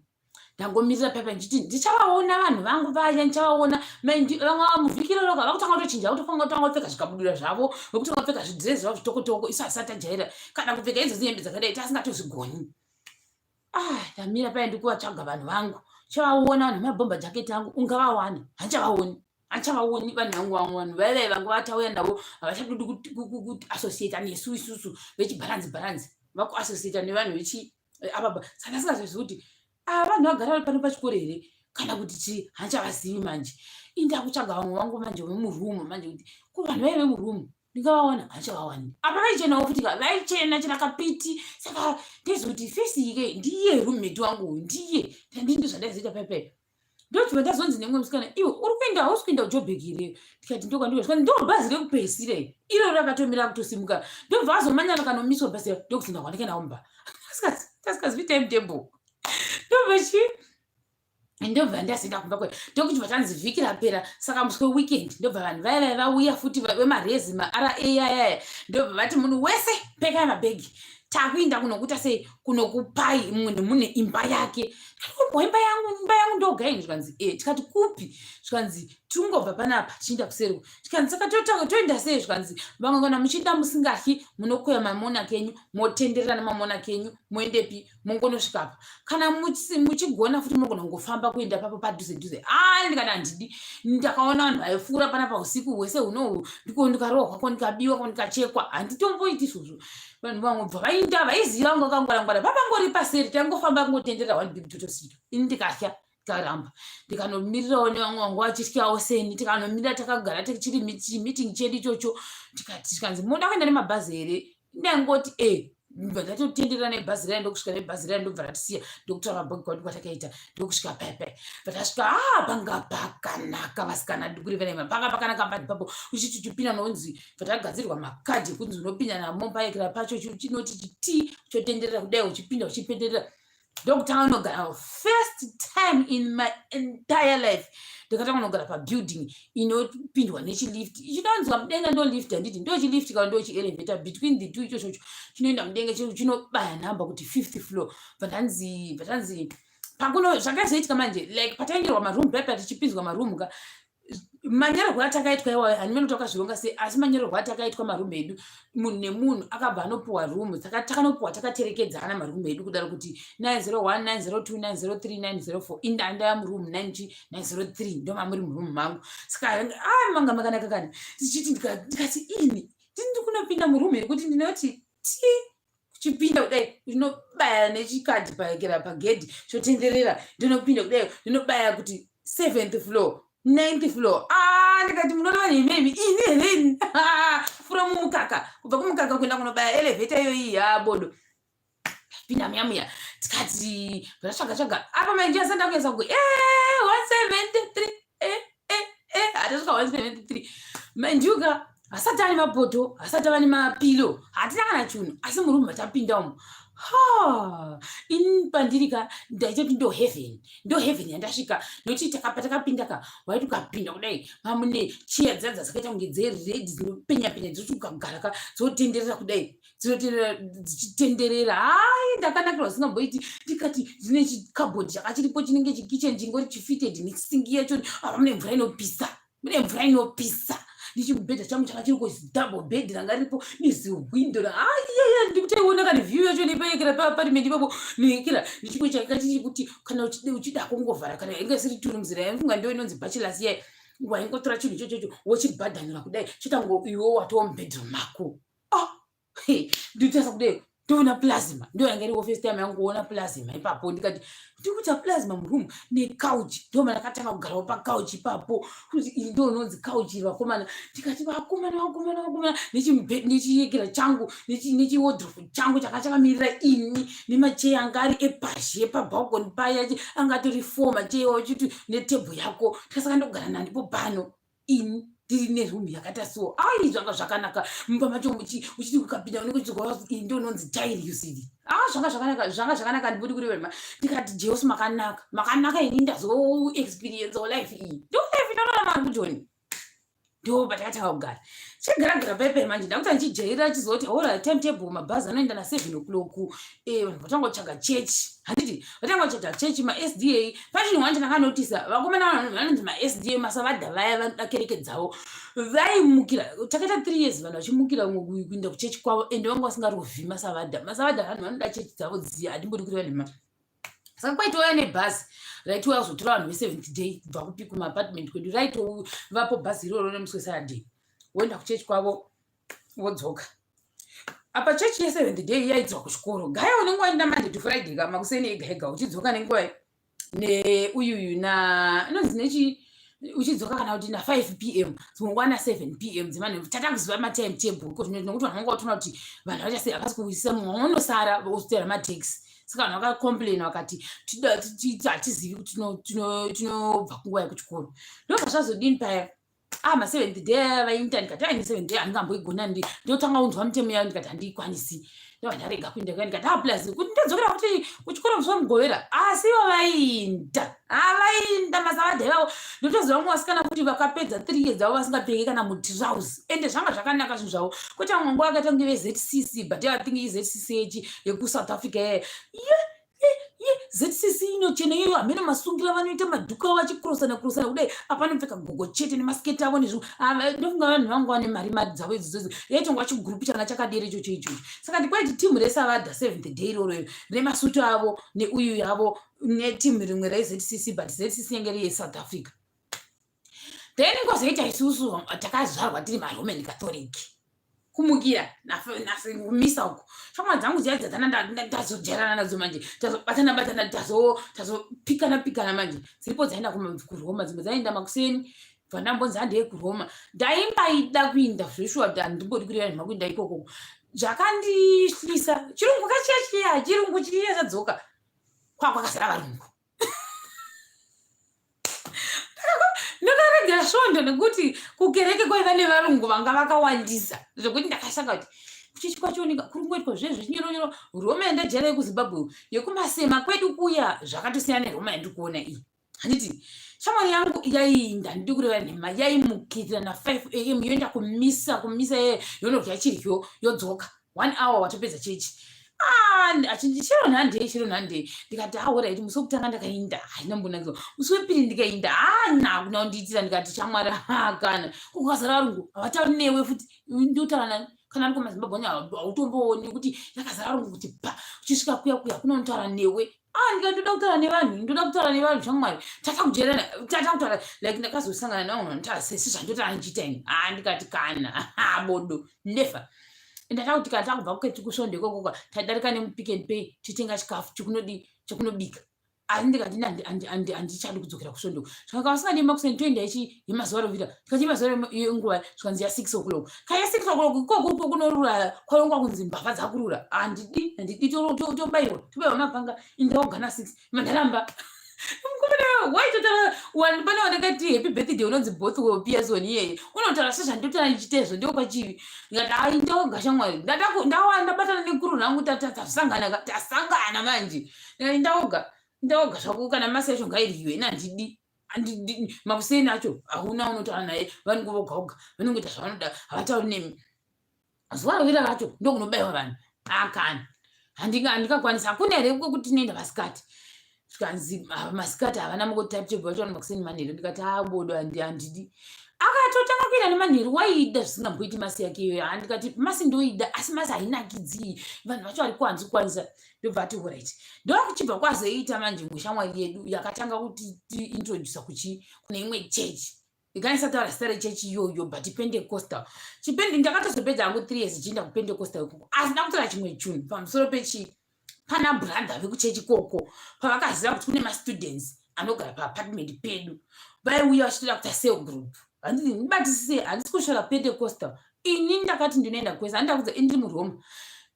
ndangomirira paipa ndichiti ndichavaona vanhu vangu vaya, ndichavaona vamwe muvhiki iroro vakutanga kutochinja, kutofanga kutanga kupfeka zvikabudura zvavo, vekutanga kupfeka zvidhirezi zvavo zvitokotoko. Isu hasati tajaira kana kupfeka idzodzo hembe dzakadai, tasingatozvigoni. Ah, ndamira paya ndikuvatsvaga vanhu vangu, chavaona vanhu mabhomba jaketi angu, ungavawana? Handichavaoni, handichavaoni vanhu vangu. Vamwe vanhu vaivai vanga vatauya navo havachatodi kuassociata nesu isusu vechibharanzi bharanzi, vakuassociata nevanhu vechi apapa. Saka ndasingazozivi kuti ava vanhu vagara vari pano pachikoro here kana kuti chii, handichavazivi manje. Inda kutsvaga vamwe vangu manje vemurumu manje kuti ko vanhu vaive vemurumu ndingavawana? Handichavaoni. Apa vaichenawo futi ka, vaichena chena kapiti. Saka ndezoti face ike ndiye roommate wangu uyu, ndiye ndandi zvandaizoita paipai. Ndochibva ndazonzi nemumwe musikana, iwe uri kuenda, hausi kuenda kuJobek here? Ndikati ndokwandiko. Ndo bhazi rekupedzisira iro rakatomira kutosimuka. Ndobva azomanya rakanomiswa bhazi, ndokuzinda kwanike nawo mumba, tasikazivi timetable. Ndobva chii, ndobva ndazoenda kumba kwe. Ndokuti tanzi vhiki rapera, saka musi weweekend ndobva vanhu vaya vaya vauya futi vemarezi maRA ayaya, ndobva vati munhu wese pekai mabhegi, takuinda kunokuita sei, kunokupai munhu mune imba yake. Ndikati imba yangu, imba yangu ndogaini? Zvikanzi e. Tikati kupi? Zvikanzi tingobva panapa tichienda kuseri. Zvikanzi saka totanga toenda sei? Zvikanzi vamwe kana muchienda musingaryi munokoya mamonarch enyu, motenderera nemamonarch enyu, moendepi, mongonosvikapa. Kana muchigona futi munogona kungofamba kuenda papo padhuze dhuze. A, ndikati handidi. Ndakaona vanhu vaipfuura panapa usiku hwese hunohu, ndiko ndikarohwa ko ndikabiwa ko ndikachekwa, handitomboiti izvozvo. Vanhu vamwe bva vainda vaiziva vanga vakangwarangwara, papangori paseri, tangofamba kungotenderera one big totosvika. Ini ndikatya, ndikaramba, ndikanomirirawo nevamwe vangu vachityawo seni. Tikanomira takagara tichiri chimeeting chedu ichocho. Tikati, tikanzi munoda kuenda nemabhazi here? Ndangoti e. Ndobva ndatotenderera nebhazi raya, ndokusvika nebhazi raya, ndobva ratisiya, ndokutaura mabhogi kwadu kwatakaita, ndokusvika paya paya. Patasvika, ah, panga pakanaka vasikana, ndikurevera panga pakanaka mbadi papo. Uchiti uchipinda nonzi patagadzirwa makadhi ekunzi unopinda namo paekera pacho, chinoti chiti chotenderera kudai, uchipinda uchipenderera, ndokutanga unogara. First time in my entire life ndakatanga unogara pabuilding inopindwa nechilift chinonzwa mudenga. Ndo lift handiti? Ndo chilift kana ndo chielevator, between the two ichochocho chinoenda mudenga, chinobaya nhamba kuti fifth floor. Patanzi pakuno zvakazoitika manje, like pataenderwa maroom pepa, tichipinzwa maroom ka, manyorerwo atakaitwa iwayo handimene kuti wakazvironga sei, asi manyorerwo atakaitwa maroom edu, munhu nemunhu akabva anopuwa room. Takanopuwa takaterekedzana maroom edu kudaro kuti 901, 902, 903, 904. Indanda muroom 903, ndomamuri muroom mangu. Saka a manga makanaka kani. Tichiti ndikati ini tindi kunopinda muroom here kuti ndinoti ti chipinda kudai, ndinobaya nechikadhi paekera pagedhi, chotenderera, ndinopinda kudai, ndinobaya kuti seventh floor, ninth floor. Ah, ndikati munoreva nememi ini here ini? From mukaka, kubva kumukaka kuenda kunobaya elevator iyoyi yabodo. Pinda muya muya, tikati zvatsvaga tsvaga apa manje asanda kuesa ku 173, hatasvika 173 manjuka, hasati ane mapoto, hasati ava nemapilo, hatina kana chunhu, asi muroom matapinda umu, ha, ini pandiri ka ndaita kuti ndo heaven, ndo heaven yandasvika, nokuti patakapinda ka, waiti ukapinda kudai pamune chiya dziya dzakaita kunge dzered, dzinopenya penya, dzoti ukagara ka dzotenderera kudai, dzinotenderera dzichitenderera. Hai, ndakanakirwa zvisingamboiti. Ndikati dzine chikabhodhi chakachiripo, chinenge chikitchen, chingori chifitted nesingi yacho. Apa mune mvura inopisa, mune mvura inopisa, nechimubhedha changu chakachiri double bed ranga riripo, nezihwindo. Aiyaya, ndikutaiona kani view yacho nepaekera papariment ipapo neekera, nechimwe changa chiri kuti kana uchida kungovhara, kana inga isiri two rooms, yaifunga ndo inonzi bachelors iya, waingotora chinhu ichochocho wochibhadhanura kudai, chotango iwe watova mubedroom mako. Oh, ndinotarisa kudai, ndoona plasma. Ndo yanga iriwo first time yangu kuona plasma ipapo. Ndikati ndikuita plasma muroom necouch, ndoma ndakatanga kugarawo pacouch ipapo, kuti iri ndo inonzi couch iri vakomana. Ndikati vakomana, vakomana, vakomana, nechiyekera changu, nechiwardrobe changu changa chakamirira ini, nemacheya anga ari epazhe pabalcony paya, anga atori four macheya uchiti netable yako. Tikasaka ndogara nandipo pano ini ndiri neroom yakaita so. Ai, zvanga zvakanaka mumba macho, uchiti ukapinda unenge uchizwa iyi ndo inonzi tile usidi. Ah, zvanga zvakanaka, zvanga zvakanaka, ndibudi kureva. Ndikati Jesu makanaka, makanaka. Ini ndazo experience life iyi, ndo life inorarama kujoni. Ndo patakatanga kugara, chigaragara paipai manje ndakuti ndichijairira, chizoti ora timetable, mabhazi anoenda na7 o'clock. Vanhu vatanga kutsvaga chechi, handiti? Vatanga kutsvaga chechi, maSDA. Pachinhu wanje ndakanotisa, vakomana, vanhu vanonzi maSDA, masavadha vaya vanoda kereke dzavo, vaimukira. Takaita 3 years vanhu vachimukira kuenda kuchechi kwavo, ende vanga vasingarovhi masavadha. Masavadha vanhu vanoda chechi dzavo dziya, handimbodi kureva nhema. Saka kwaitouya nebhazi raitouya kuzotora vanhu veSeventh Day kubva kupi, kumaapartment kwedu. Raitovapo bhazi iroro nemusi weSaturday, woenda kuchechi kwavo, wodzoka. Apa chechi yeSeventh Day yaidzwa kuchikoro gaya, unenge waenda Monday to Friday kama kuseni ega ega, uchidzoka nenguva neuyuyu na inonzi nechi, uchidzoka kana kuti na5 p.m., dzimwe nguva na7 p.m. Dzemanheru. Tata kuziva matime table nokuti vanhu vanga vatoona kuti vanhu vachase havasi kuwisisa, mumwe unosara wozotera mataxi. Saka vanhu vakacomplaina, vakati hatizivi kuti tinobva kunguva yekuchikoro. Ndobva zvazodini paya? Ah, maSeventh Day aya vainta. Ndikati ai, Seventh Day handingamboigona, ndotanga kunzwa mitemo yayo. Ndikati handiikwanisi, ndobva ndarega kuenda kuya. Ndikati ah, plus kuti ndodzokera kuti kuchikoro musi weMugovera, asi ivo vainda, havainda masavadha ivavo. Ndotoziva vamwe vasikana kuti vakapedza 3 years avo vasingapfeki kana mutrouse, ende zvanga zvakanaka zvinhu zvavo. Kwete vamwe nguva vakaita kunge veZCC, but I think iZCC yechi yekuSouth Africa ye ye ZCC inochena iyoyo, hamene masungira vanoita madhuku avo vachikurosana kurosana kudai. Apa anopfeka gogo chete nemasiketi avo nezvinhu. Ndofunga vanhu vangu vane mari, mari dzavo idzodzo, yaitongwa chigurupu changa chakadera ichocho ichocho. Saka ndikwaiti timu resavadha Seventh Day iroro iro remasutu avo neuyu yavo netimu rimwe reZCC, but ZCC yange iri yeSouth Africa. Then kozoita isusu takazvarwa tiri maRoman Catholic, kumukira kumisa uko. Shamwa dzangu dziya dzatana ndazojarana nadzo manje, tazobatana batana, tazopikana pikana manje. Dziripo dzaenda kuRoma, dzimwe dzaenda makuseni, bva ndambonzi handei kuRoma. Ndaimbaida kuinda zveshuwa, handimbodi kureva nhema, kuinda ikoko. Zvakandihlisa chirungu kachiya chiya, chirungu chiya chadzoka kwakwakazara varungu. Ndakaregera svondo nekuti kukereke kwaiva nevarungu vanga vakawandisa zvekuti ndakashanga kuti kuchechi kwachooneka kuri kungoitwa zvezvo chinyoronyoro. Roma yandajaira yekuZimbabwe yekumasema kwedu kuya zvakatosiyana neroma yandiri kuona iyi. Handiti shamwari yangu yaiinda, handidi kureva nhema, yaimukirira na5 am yoenda kumisa, kumisa yeye yonodya chiryo, yodzoka one hour watopedza chechi. Ah, achinzi chero nhandei, chero nhandei. Ndikati aorit. Musi wekutanga ndakainda, haina mbonakirwa. Musi wepiri ndikainda, ana kuna kundiitira. Ndikati shamwari, kana kukazara varungu havatauri newe futi, ndotaura nani? Kana ari kumaZimbabwe hautombooni kuti yakazara varungu kuti pa uchisvika kuya kuya kuna unotaura newe. Ah, ndikati ndoda kutaura nevanhu, ndoda kutaura nevanhu shamwari. Tata kujerana, tata kutaura like ndakazosangana navanhu vanotaura sesi zvandotaura ndichiita ini. Ah, ndikati kana bodo, never. Ndata kuti kana takubva kuketi kusvondo ikoko, tadarika nemuPick and Pay titenga chikafu chekunodi chekunobika, asi ndikati handichadi kudzokera kusvondo. Zvaka vasingadi makuseni toenda ichi yemazuva rovira. Ndikati yemazuva yenguva? Zvikanzi ya6 o'clock. Kaya 6 o'clock ikoko kunorura, kwarongwa kunzi mbavha dzakurura. Handidi, handidi, tobayiwa, tobayiwa mapanga. Indaogana 6 mandaramba. Mukomana waitotaura pane wandakati happy birthday, unonzi Bothwell Pearson iyeye, unotaura sezvandotaura ndichitezvo ndokwachivi. Ndikati ai, ndaoga shamwari, ndabatana nekuru rangu, tasangana, tasangana manje. Ndikati ndaoga, ndaoga zvako, kana masi yacho ngairyiwe, ina handidi. Makuseni acho hauna unotaura naye, vanenge voga oga, vanongoita zvavanoda, havatauri nemi. Zuva rovira racho ndokunobayiwa vanhu. Akani handingakwanisa, hakuna here kwekuti tinoenda masikati? Zvikanzi masikati havana mukoti type vacho makuseni manheru. Ndikati abodo, handidi. Akatotanga kuenda nemanheru, waida zvisingamboiti masi yake iyoyo. Handikati masi ndoida, asi masi hainakidzi, vanhu vacho vari kwanzi kukwanisa. Ndobva ati alright. Ndokuchibva kwazoita manje imwe shamwari yedu yakatanga kuti tiintrodusa kuchi kune imwe chechi. Ndikaisataura zita rechechi iyoyo, but Pentecostal chipendi. Ndakatozopedza hangu 3 years ichienda kuPentecostal ikoko, asi ndakutora chimwe chunhu pamusoro pechi pana brother vekuchechi ikoko. Pavakaziva kuti kune mastudents anogara paapartment pedu, vaiuya vachitoda kuita cell group. Handiti ndibatisise, handisi kushora Pentecostal ini. Ndakati ndinoenda kwese, handida kudza indiri muRoma.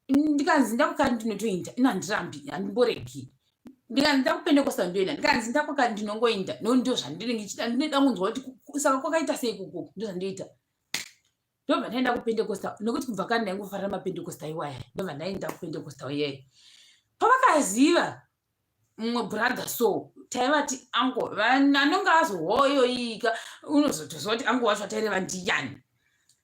Ndikanzi ndakukati ndinotoinda ino, handirambi, handimboregi. Ndikanzi ndakuPentecostal ndoenda, ndikanzi ndakwakati ndinongoinda. No, ndo zvandinenge chida, ndinoda kunzwa kuti saka kwakaita sei kukoko, ndo zvandoita. Ndobva ndaenda kuPentecostal nekuti kubva kare ndaingofarira maPentecostal iwaya. Ndobva ndaenda kuPentecostal iyayi. Pavakaziva mumwe brother, so taivati uncle, anonge azohoyoika, unozotoziva kuti uncle wacho ataireva ndiyani.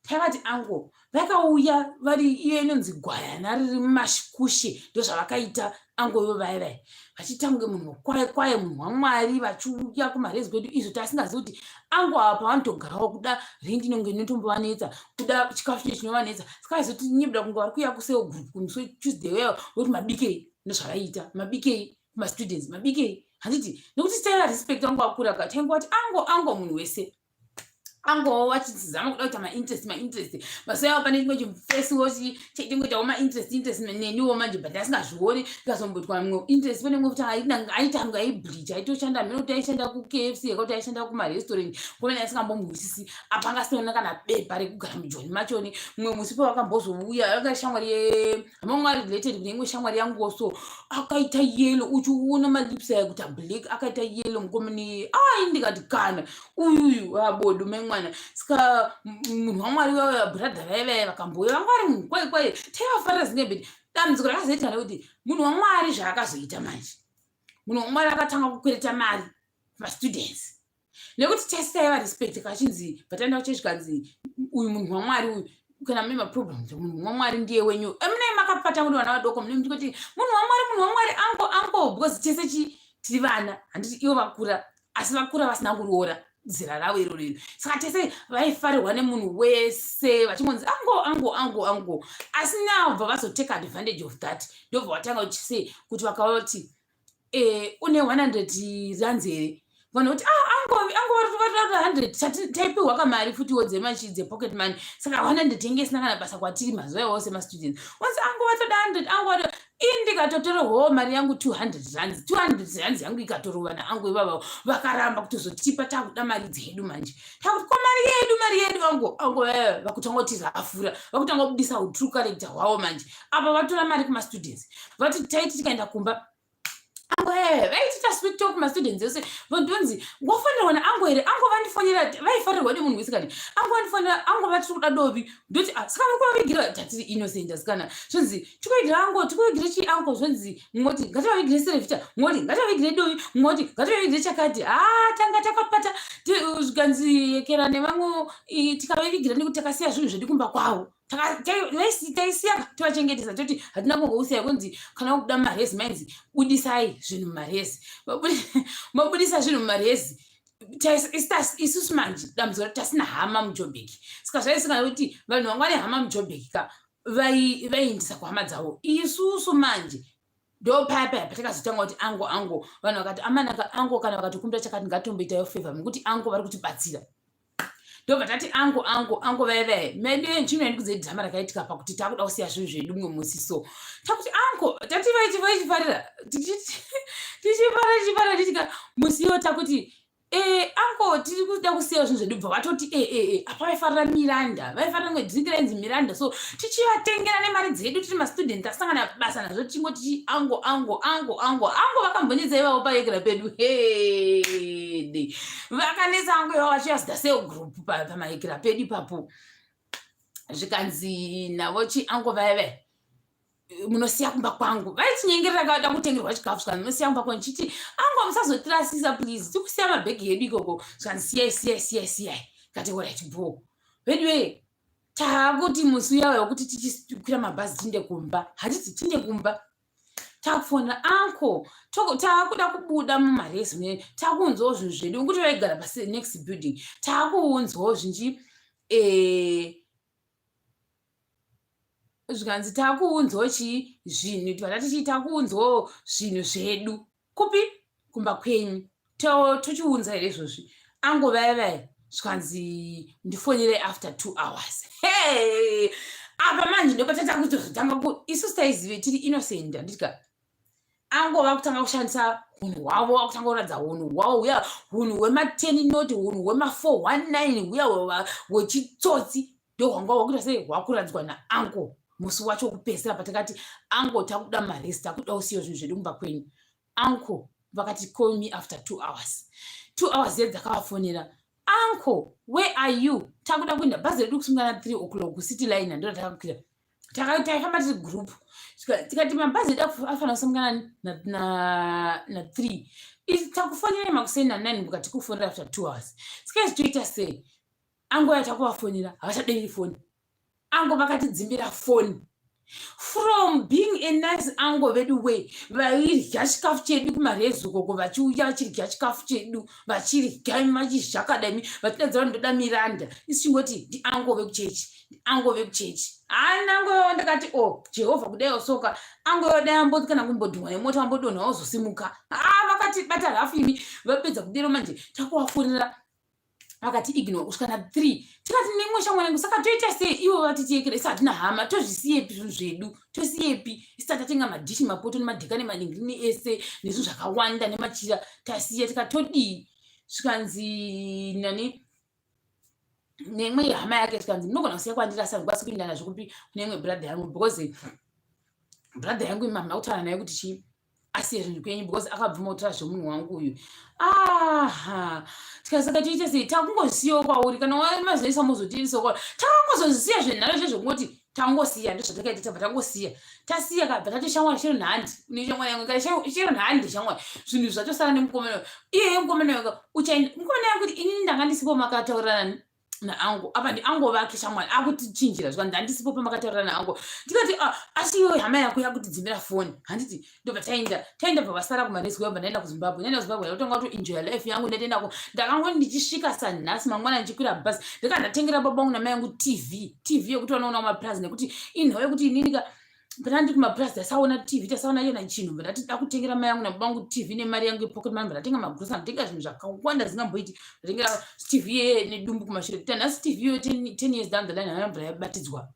Taivati uncle. Vakauya vari iyo inonzi gwayana riri mumashikushe, ndozvavakaita uncle ivo vaya vaya, vachiita kunge munhu kwaye kwaye, munhu waMwari, vachiuya kumarezi kwedu izvo tasingazivi kuti uncle ava pavanotogarawo kuda rendi inonge inotombovanetsa, kuda chikafu chine chinovanetsa. Saka vaizoti nyebda kunge vari kuuya kucell group kumusi weTuesday weyo, voti mabikei? Ndozvavaiita, mabikei kumastudents, mabikei? Handiti nekuti taiva respect vangu vakura ka, taingoti uncle, uncle, munhu wese angowo vachizama kuda kuita mainterest, mainterest mazuva avo. Pane chimwe chifesiwo chaitingoitawo mainterest, interest neniwo manje, but asingazvioni. Ndikazomboitwa mumwe interest, pane mumwe kuti aitanga aibleach, aitoshanda mheno kuti aishanda kuKFC yeka kuti aishanda kumarestaurant komene, asingambomuhwisisi apa angasinoona kana bepa rekugara muJoni machoni. Mumwe musi pavakambozouya, anga shamwari vamwe ari related kune imwe shamwari yanguwo, so akaita yellow, uchiona malips aya kuti ablack, akaita yellow mukomani. Ai, ndikati kana uyuyu abodo mai mwana. Saka munhu waMwari vaya, brother vaya vaya vakambouya, vanga vari munhu kwai kwai, taivafarira zingebeti. Dambudziko rakazoita nekuti munhu waMwari zvaakazoita manje, munhu waMwari akatanga kukwereta mari mastudents nekuti tese taiva respect. Kachinzi bvataenda kuchechi, kanzi uyu munhu waMwari uyu, kana mune maproblems, munhu waMwari ndiye wenyu. Munee makapata muri vana vadoko, mune muchingoti munhu waMwari, munhu waMwari, uncle, uncle, because tese chi tiri vana. Handiti ivo vakura, asi vakura vasina kuroora zera ravo iroro iro. Saka tese vaifarirwa nemunhu wese, vachingonzi uncle, uncle, uncle, uncle. Asi now bva vazotake advantage of that, ndobva vatanga kuchisei kuti vakavati une 100 rands here? Vanhu voti ah, ango ango vari 100 taipiwa kamari futiwo dzemachi dzepocket money saka 100 tenge isina kana basa kwatiri mazuva iwawo semastudents onzi ango vatoda 100 ango vato ini ndikatotorerwawo mari yangu 200 rands 200 rands yangu ikatorova naangu ivava vakaramba kutozotipa takuda mari dzedu manje takuti ko mari yedu mari yedu angu angu eh, vakutanga kutirafura vakutanga kubudisa utrue character hwavo manje apa vatora mari kumastudents vati taiti tikaenda kumba angu eh, vaitiita sweet talk mastudents ese ndonzi wafanirwa naangu here angu vandifonera vaifarirwa nemunhu wese kani angu vandifonera angu vatiri kuda dovi ndoti ah, saka vari kuvavigira tatiri innocent asikana zvonzi tikuvigira angu tikuvigira chii angu zvonzi moti ngativavigire serevita moti ngativavigire dovi moti ngativavigire chakati ha ah, tanga takapata zvikanzi yekera nevamwe tikavavigira nekuti takasiya zvinhu zvedu kumba kwavo taisiya tovachengetesa toti hatina kungousiya kunzi kana kubuda mumarezi mainzi budisai zvinhu mumarezi mabudisa zvinhu mumarezi isusu manje dambudziko tasina hama mujobheki saka zvaisinga kuti vanhu vanga vane hama mujobheki ka vaiendesa kuhama dzavo isusu manje ndopaya paya patakazotanga kuti ango ango vanhu vakati amanaka ango kana vakatokumbira chakati ngatomboitayo favor nekuti ango vari kutibatsira ndobva tati ango ango ango vaya vaya medu chino ndikudze drama rakaitika pakuti takuda kusiya zvinhu zvedu mumwe musi so takuti ango tati vaichifarira tichifara tichifara tichika musi iyo takuti Eh, anko tiri kuda kusiya zvinhu zvedu bva vatoti e e e apa vaifarira miranda vaifarira rimwe drink rainzi miranda so tichivatengera nemari dzedu tiri mastudent tasangana basa nazvo tichingoti ango ango ango ango ango vakambonetsa ivavo payekera pedu hede vakanetsa ango ivavo vachiya zida seo group pamayekera pedu ipapo zvikanzi navo chi ango vaya vaya munosiya kumba kwangu vaitinyengerera kavada kutengerwa chikafu zvikanzi munosiya kumba kwangu chiti angu musazotirasisa please tikusiya mabhegi edu ikoko zvikanzi siyai siyai siyai siyai kati orit bo veduwee taakuti musi uya wekuti tichikwira mabhazi tiinde kumba hatiti tiinde kumba takufona anko taakuda kubuda mumarezi mune takuunzawo zvinhu zvedu nekuti vaigara panext building taakuunzawo zvinji eh, zvikanzi takuunzawo chii zvinhu tibva tati chii takuunzawo zvinhu zvedu kupi kumba kwenyu tochiunza here izvozvi angovaya vaya zvikanzi ndifonere after two hours hey! apa manje ndopatata kutozotanga isusu taizive tiri innocent handitika angova kutanga kushandisa hunhu hwavo akutanga kuratidza hunhu hwavo huya hunhu hwemateni noti hunhu hwema419 huya hwechitsotsi ndohwanga hwakuita sei hwakuratidzwa naanko musi wacho wekupedzisira patakati anko takuda maresi takuda usiyo zvinhu zvedu kumba kwenyu anko vakati call me after two hours two hours ye dzakavafonera anko where are you takuda kuenda bhazi redu kusunga na three o'clock city line ndo ratakakwira taifamba tiri group tikati mabhazi edu afanira kusangana na three takufonera makuseni na nine mukati kufonera after two hours sika izvi toita sei ango yatakuvafonera havachadeviri foni ango vakatidzimbira foni from being a nice ango vedu way vairya chikafu chedu kumarezi ukoko vachiuya vachirya chikafu chedu vachirya vachizvakadaimi vachidadzira ndoda miranda isi chingoti ndiango vekuchechi ndiango vekuchechi haana ango ndakati o oh, jehovha kudai osoka ango dai amboti kana kumbodhumwa nemota ambodonha ozosimuka ha vakati bata rafu imi vapedza kudero manje takuvafonera vakati ignore kusvika na three tikati neimwe shamwari yangu saka toita sei ivo vati tiyekera isu hatina hama tozvisiyepi zvinhu zvedu tosiyepi isu tatatenga madhishi mapoto nemadheka nemaningrini ese nezvinhu zvakawanda nemachira tasiya tikatodii zvikanzi nani neimwe hama yake zvikanzi munogona kusiya kwandiri asi handikwanisi kuinda nazvo kupi kune imwe brother yangu because brother yangu imama kutaura naye kuti chii asiye zvinhu kwenyu because akabvuma kutora zvemunhu wangu uyu aha tikasaka tiite sei takungozisiyawo kwauri kana wamazoisa mozotiisawo kwauri takangozozisiya zvenharo zvezvekungoti tangosiya ndozvatakaita tabva tangosiya tasiya kabva tati shamwari chero nhandi une shamwari yangu kana chero nhandi shamwari zvinhu zvatosara nemukomana iye mukomana wanga uchaenda mukomana yangu kuti inini ndanga ndisipo makataurirana naangu apa ndiangu vake shamwari akutichinjira zvikanzi handisipo pamakataurira naangu ndikati ah, asi iwe hama yako yakutidzimira foni handiti ndobva taenda taenda bva vasara kumaresi kuya bva ndaenda kuzimbabwe ndaenda kuzimbabwe ndakutanga kutoenjoya life yangu ndatoendako ndakangoti ndichisvika sanhasi mangwana ndichikwira bhasi ndikanga ndatengera baba vangu namai yangu tv tv yekuti vanoona kumapurazi nekuti inhau yekuti ininika Pana ndiri kumapurazi, tasaona TV, tasaona yena chinhu. Ndati da kutengera mai yangu nababa vangu TV nemari yangu yepocket money. Ndatenga magrosa, ndatenga zvinhu zvakawanda zingamboiti. Ndatengera TV yeye nedumbu kumashure kuti nhasi TV iyoyo 10 years down the line haina mvura yabatidzwa.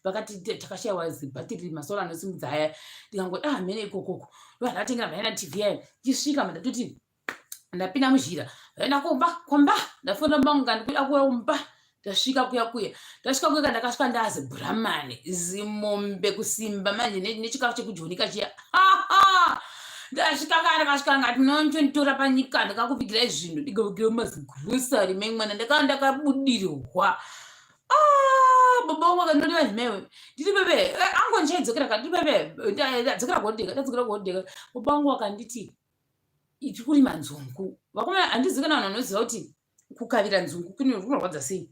Vakati takashayiwa zibhatiri, masoro anosimudza aya. Ndikangoti, ah, mhene ikokoko ndo ndatengera maina TV yayo. Ndichisvika mandatoti ndapinda muzhira, ndaenda kumba. Kumba ndafonera baba vangu, ndikuda kuuya kumba. Ndasvika kuya kuya, ndasvika kuya, ndakasvika ndazi bhuramani zimombe kusimba manje nechikafu chekujonika chiya. Ndasvika kana ndakasvika, ngati nonchonditora panyika, ndakakuvigirai zvinhu, ndikavigira mazigrosari maimwana. Ndakava ndakabudirwa. Ah, baba vangu vakandondiva zvimewe, ndiri bebe angu ndichaidzokera ka, ndiri bebe ndadzokera kuhodheka, ndadzokera kuhodheka. Baba vangu vakanditi tiri kurima nzungu. Vakomana, handizivi kana vanhu vanoziva kuti kukavira nzungu kunorwadza sei.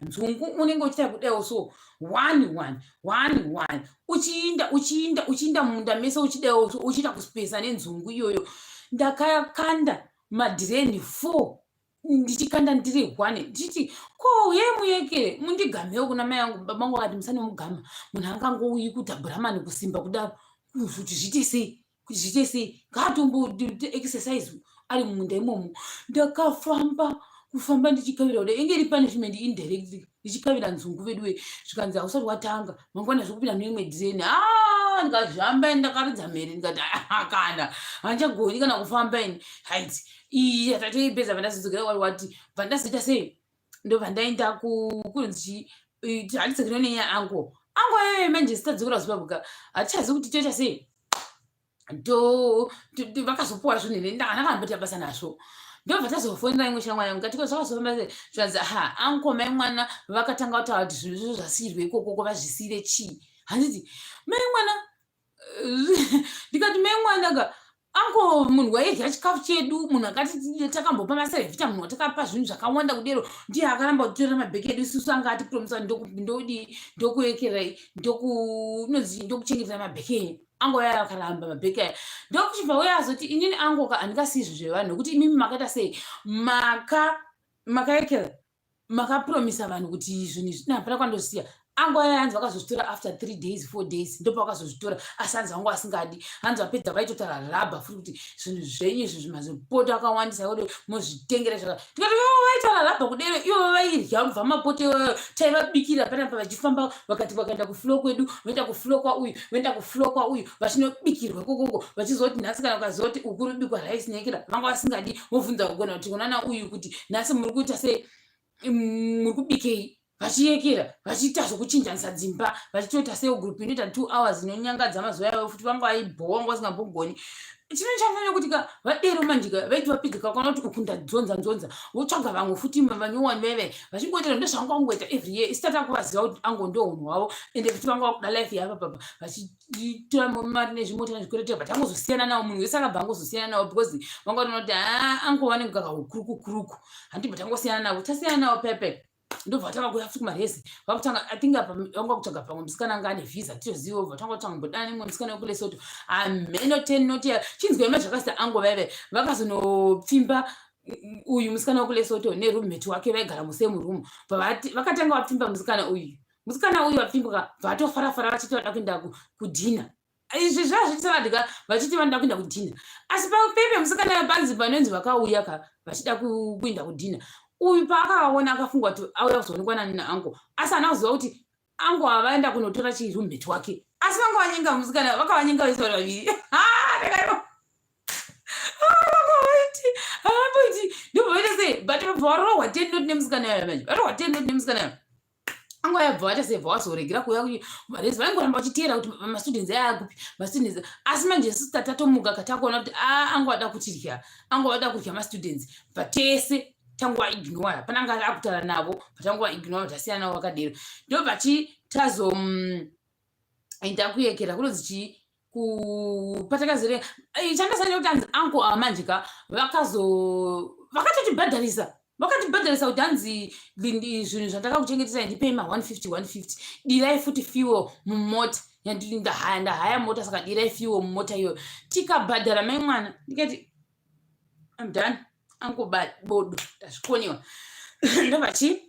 Nzungu unenge uchiita kudaiwo so, one one one one, uchiinda, uchiinda, uchiinda mumunda mese, uchidaiwo so, uchiita kuspesa nenzungu iyoyo. Ndakakanda madhireni 4 ndichikanda ndiri one, ndichiti ko ye muyekere mundigamewo kuna mai angu. Baba vangu vakati musanomugama, munhu angangouyi kuita bhuramani kusimba kudaro kuti zviite sei, kuti zviite sei, ngaatombo exercise ari mumunda imomo. Ndakafamba kufamba ndichikavira kudai, inge iri punishment indirectly, ndichikavira nzungu veduwe. Zvikanzi hausati watanga, mangwana zvekupinda neimwe dhireni. A, ndikazvamba, ndakaridza mhere, ndikati kana handichagoni kana kufamba ini. Haiti iyi yatatoipedza, pandazodzokera wari wati pandazoita sei, ndobva ndaenda kunzi chii, handidzokera nenyaya angu angu ayoyo. Manje sitadzokera kuZimbabwe ka, hatichazivi kuti toita sei. To vakazopuwa zvinhu ini ndakamboita basa nazvo. Ndobva tazofonera imwe shamwari yangu, katiko zvakazofamba sei? Zvikanzi, ha, anko mai mwana vakatanga kutaura kuti zvinhu izvozvo zvasiyirwe ikokoko, vazvisiyire chii? Handiti mai mwana? Ndikati mai mwana ka, anko munhu waidya chikafu chedu, munhu akati takambopa maserevhita, munhu watakapa zvinhu zvakawanda kudero, ndiye akaramba kutorera mabheki edu isusu. Anga atipromisa, ndodii, ndokuekerai, ndokunonzi ndokuchengetera mabheki enyu. Ango yaya akaramba mabheki aya. Ndokuchibva uya azoti, inini ango ka handingasiyi zvinhu zvevanhu, nekuti imimi makaita sei, maka makaekera, makapromisa vanhu kuti zvinhu izvi hapana kwandosiya. Angu aya hanzi vakazozvitora after 3 days, 4 days, ndopavakazozvitora. Asi hanzi vangu vasingadi, hanzi vapedza vaitotaura rabha futi kuti zvinhu zvenyu izvi zvimazipoto akawandisa kuti muzvitengera zvaka. Tikati vaitaura rabha kudero, ivo vairya kubva mapoto iwayo taivabikira panapa. Vachifamba vakati vakaenda kufloor kwedu, voenda kufloor kwauyu, voenda kufloor kwauyu, vachinobikirwa ikokoko, vachizoti nhasi kana ukazoti ukuri kubikwa rice nekera, vanga vasingadi. Vobvunza kugona kuti kunana uyu kuti nhasi muri kuita sei, muri kubikei? Vachiyekera, vachiita zvokuchinjanisa dzimba, vachitoita sei, group inoita 2 hours inonyangadza mazuva iwayo futi. Vanga vaibhowa, vanga vasingambogoni. Chinochandanya kuti ka vadero manje ka vaiti vapedza kakwana kuti uku ndadzonza nzonza, votsvaga vamwe futi vanyowani veve vachingoitira. Ndozvanga vangoita every year. Isi tatakuvaziva kuti ango ndo unhu hwavo, ende futi vanga vakuda life yava papa, vachitora mari nezvimota nezvikwereti. But angozosiyana navo, munhu wese akabva angozosiyana navo because vanga vatoona kuti ha, ango vanenge kakakuruku kuruku, handibva tangosiyana navo. Tasiyana navo pepe, ndobva vatanga kuuya futi kumarezi, vakutanga, I think apa vanga kutsvaga pamwe musikana anga ane visa, titoziva. Bva vatanga kutanga mbodana nemumwe musikana wekuLesotho, hameno ten noti chinzwa ima zvakasita. Ango vaive vakazonopfimba uyu musikana wekuLesotho neroommate wake, vaigara musame room. Vakatanga vapfimba musikana uyu, musikana uyu vapfimbwa, vatofara-fara vachiti vada kuenda kudhina. Izvi zvazvichisaradika, vachiti vanoda kuenda kudhina. Asi papepe musikana panzi panonzi vakauya ka vachida kuenda kudhina, uyu paakavaona akafunga kuti auya kuzoonekwa nani naango, asi haana kuziva kuti ango avaenda kunotora chiroommate wake. Asi vanga vanyenga musikana, vakavanyenga vese vari vaviri. Vaiti havamboiti, ndobva vaita sei, but vabva varohwa 10 not nemusikana yayo. Manje varohwa 10 not nemusikana yayo, anga yabva vaita sei, bva vazoregera kuuya kumarezi. Vaingoramba vachiteera kuti mastudents aya akupi, mastudents. Asi manje isusu tatomuka katakuona kuti a, anga vada kutirya, anga vada kudya mastudents. Bva tese tanguva ignore, hapana anga akutaura navo, patanguva ignore, tasiyana navo vakadero. Ndobva chi tazo enda kuyekera kunonzi chii, kupatakazire chandasanya kuti hanzi anko ava manje ka vakazo vakatotibhadharisa, vakatibhadharisa kuti hanzi zvinhu zvandakakuchengetesai, ndipei ma150 150, dirai futi fuel mumota. Ndahaya, ndahaya mota, saka dirai fuel mumota iyoyo. Tikabhadhara mai mwana. Ndikati I'm done, anko bodo, ndazvikoniwa. Ndobva chii.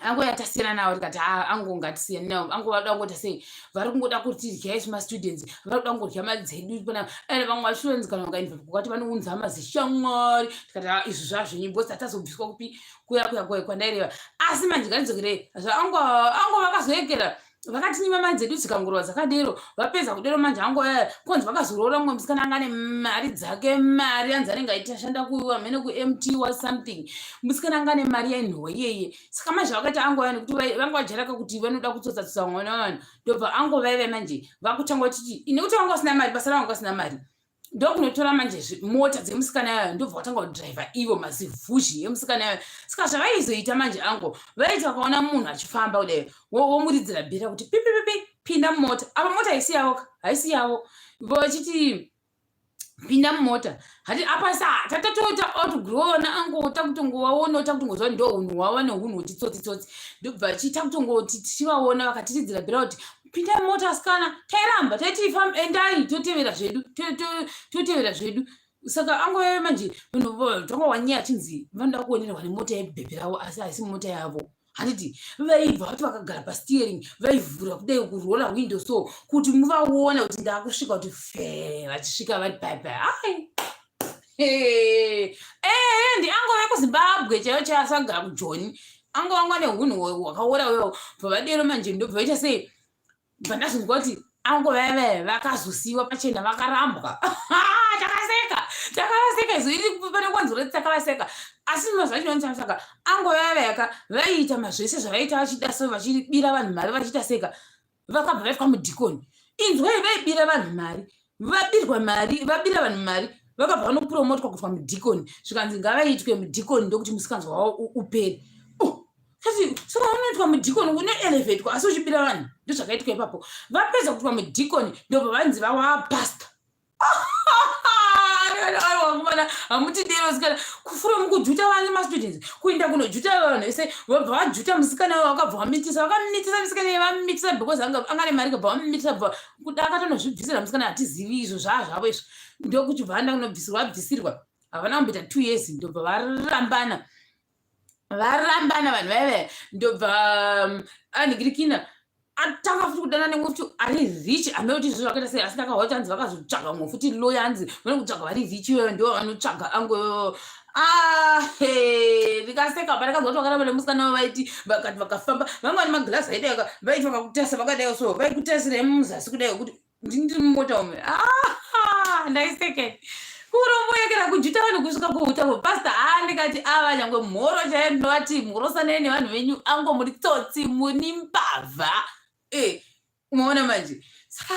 Ango yatasiyana nawo, tikati ha, ango ngatisiyane nawo. Ango vada kungoita sei? Vari kungoda kutidya isu mastudents, vari kuda kungodya mari dzedu pana. Ende vamwe vastudents kana vakainva kukati vanounza mazishamwari. Tikati ha, izvi zvazvenyu, because tatazobviswa kupi kuya kuya kuya kwandaireva. Asi manje ngatidzokerei zvaango. Ango vakazoekera vakatinyima mari dzedu dzikangorova dzakadero. Vapedza kudero manje, ango konzi vakazoroora mumwe musikana anga ane mari dzake, mari anzi anenge aitashanda kuamene kuMT wa something. Musikana anga ane mari yainhuhwa iyeye. Saka manje vakaita ango vaya, nekuti vanga vajaraka kuti vanoda kutsotsatsosa mwana wavanhu. Ndobva ango vaive manje vakutanga vachiti nekuti vanga vasina mari, basa ravanga vasina mari, ndokunotora manje mota dzemusikana yayo, ndobva vatanga kudhiraivha ivo mazivhuzhi emusikana yayo. Saka zvavaizoita manje, ango vaiti vakaona munhu achifamba kudai, womuridzira bhera kuti pipipipi, pinda mumota. Apa mota haisi yavo, haisi yavo. Vachiti pinda mumota hati apa sa tatatoita outgrowna ango, takutongovaona, takutongoziva ndo unhu hwava neunhu hwechitsotsi-tsotsi. Ndobva takutongoti tichivaona vakatiridzira bhera kuti pinda mumota, asikana tairamba, taiti endai, totevera zvedu, totevera zvedu. Saka angove manje vanhu tanga wanyaya achinzi vanoda kuonerwa nemota yebhebhi ravo, asi haisi mota yavo, handiti? Vaibva vati vakagara pasteering, vaivhura kudai, kurola window so kuti muvaona kuti ndakusvika, kuti fe vachisvika vari paipai. Ai, ndi angove kuZimbabwe chaivo chaivo, asagara kuJoni. Ango vanga neunhu hwakaora wewo. Bva vadero manje, ndobva vaita sei? Bva ndazonzwa kuti ango vaive vakazosiyiwa pachena, vakarambwa. Takaseka, takavaseka izvo iri pane kwanzwa kuti takavaseka, asi mazuva acho saka ango vaive vaiita mazvese zvavaita, vachida so vachibira vanhu mari, vachiita seka. Vakabva vaitwa mudhikoni. Inzwai, vaibira vanhu mari, vabirwa mari, vabira vanhu mari, vakabva vanopromotwa kuitwa mudhikoni. Zvikanzi ngavaitwe mudhikoni ndokuti musikanzwa wavo upere. Oh, saka unoitwa mudhikoni, unoelevetwa, asi uchibira vanhu. Ndozvakaitwa ipapo. Vapedza kuitwa mudhikoni, ndobva vanzi vawapasta. Vakomana, hamutidero sikana kufura mukujuta vana mastudents, kuenda kunojuta vanhu vese. Vabva vajuta musikana, vakabva vamitisa, vakamitisa musikana, vamitisa because anga nemari. Kabva vamitisa, bva kuda akatonozvibvisira musikana. Hatizivi izvo zvaa zvavo izvo. Ndokuti bva anda kunobvisirwa, vabvisirwa, havana kumboita 2 years, ndobva varambana, varambana vanhu vaive. Ndobva anhingirikina atanga futi kudana nemwe futi ari rich. Amene kuti izvo zvakaita sei, asi ndakahwa kuti anzi vakazotsvaga mumwe futi loya, anzi vane kutsvaga vari rich iyoyo, ndo vanotsvaga ango. Ahe, ndikaseka pandakazwa kuti vakaramba nemusikana. Vaiti vakati vakafamba vanga vane magirasi aidai, vaiti vakakutarisa vakadai so, vaikutarisira muzasi kudai kuti ndiri mumota ume. Ndaiseke kuromboyekera kujuta vanhu kusvika kuutavo pasta. A, ndikati ava nyangwe mhoro chaiyo, ndinovati mhorosanei nevanhu venyu. Ango muri tsotsi, muni mbavha. E, umaona manje. Saka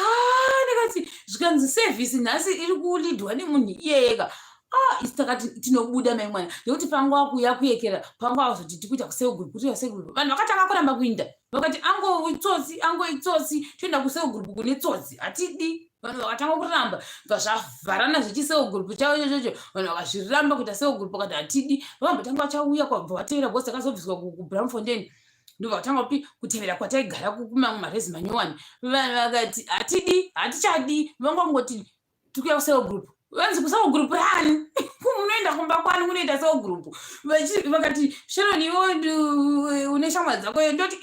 ndikati zvikanzi service nhasi iri kuleadwa nemunhu iyeyeka. Ah, isi takati tinobuda mai mwana, nekuti panga kuya kuyekera, panga wazoti tikuita kucell group, kutoita cell group. Vanhu vakatanga kuramba kuinda, vakati ango itsotsi, ango itsotsi, toenda kucell group kune tsotsi, hatidi. Vanhu vakatanga kuramba, bva zvavharana zvechicell group chavo ichochocho. Vanhu vakazviramba kuita cell group, vakati hatidi. Vambotanga vachauya, kwabva vatevera because takazobviswa kuBramfontein, ndobva vatanga kupi kutevera kwataigara kumamwe marezi manyowani. Vanhu vakati hatidi, hatichadi. Vangangoti tikuya kucell group. Vanzi kucell group rani? Munoenda kumba kwani kunoita cell group? Vakati Sharon, iwe une shamwari dzako. Ndoti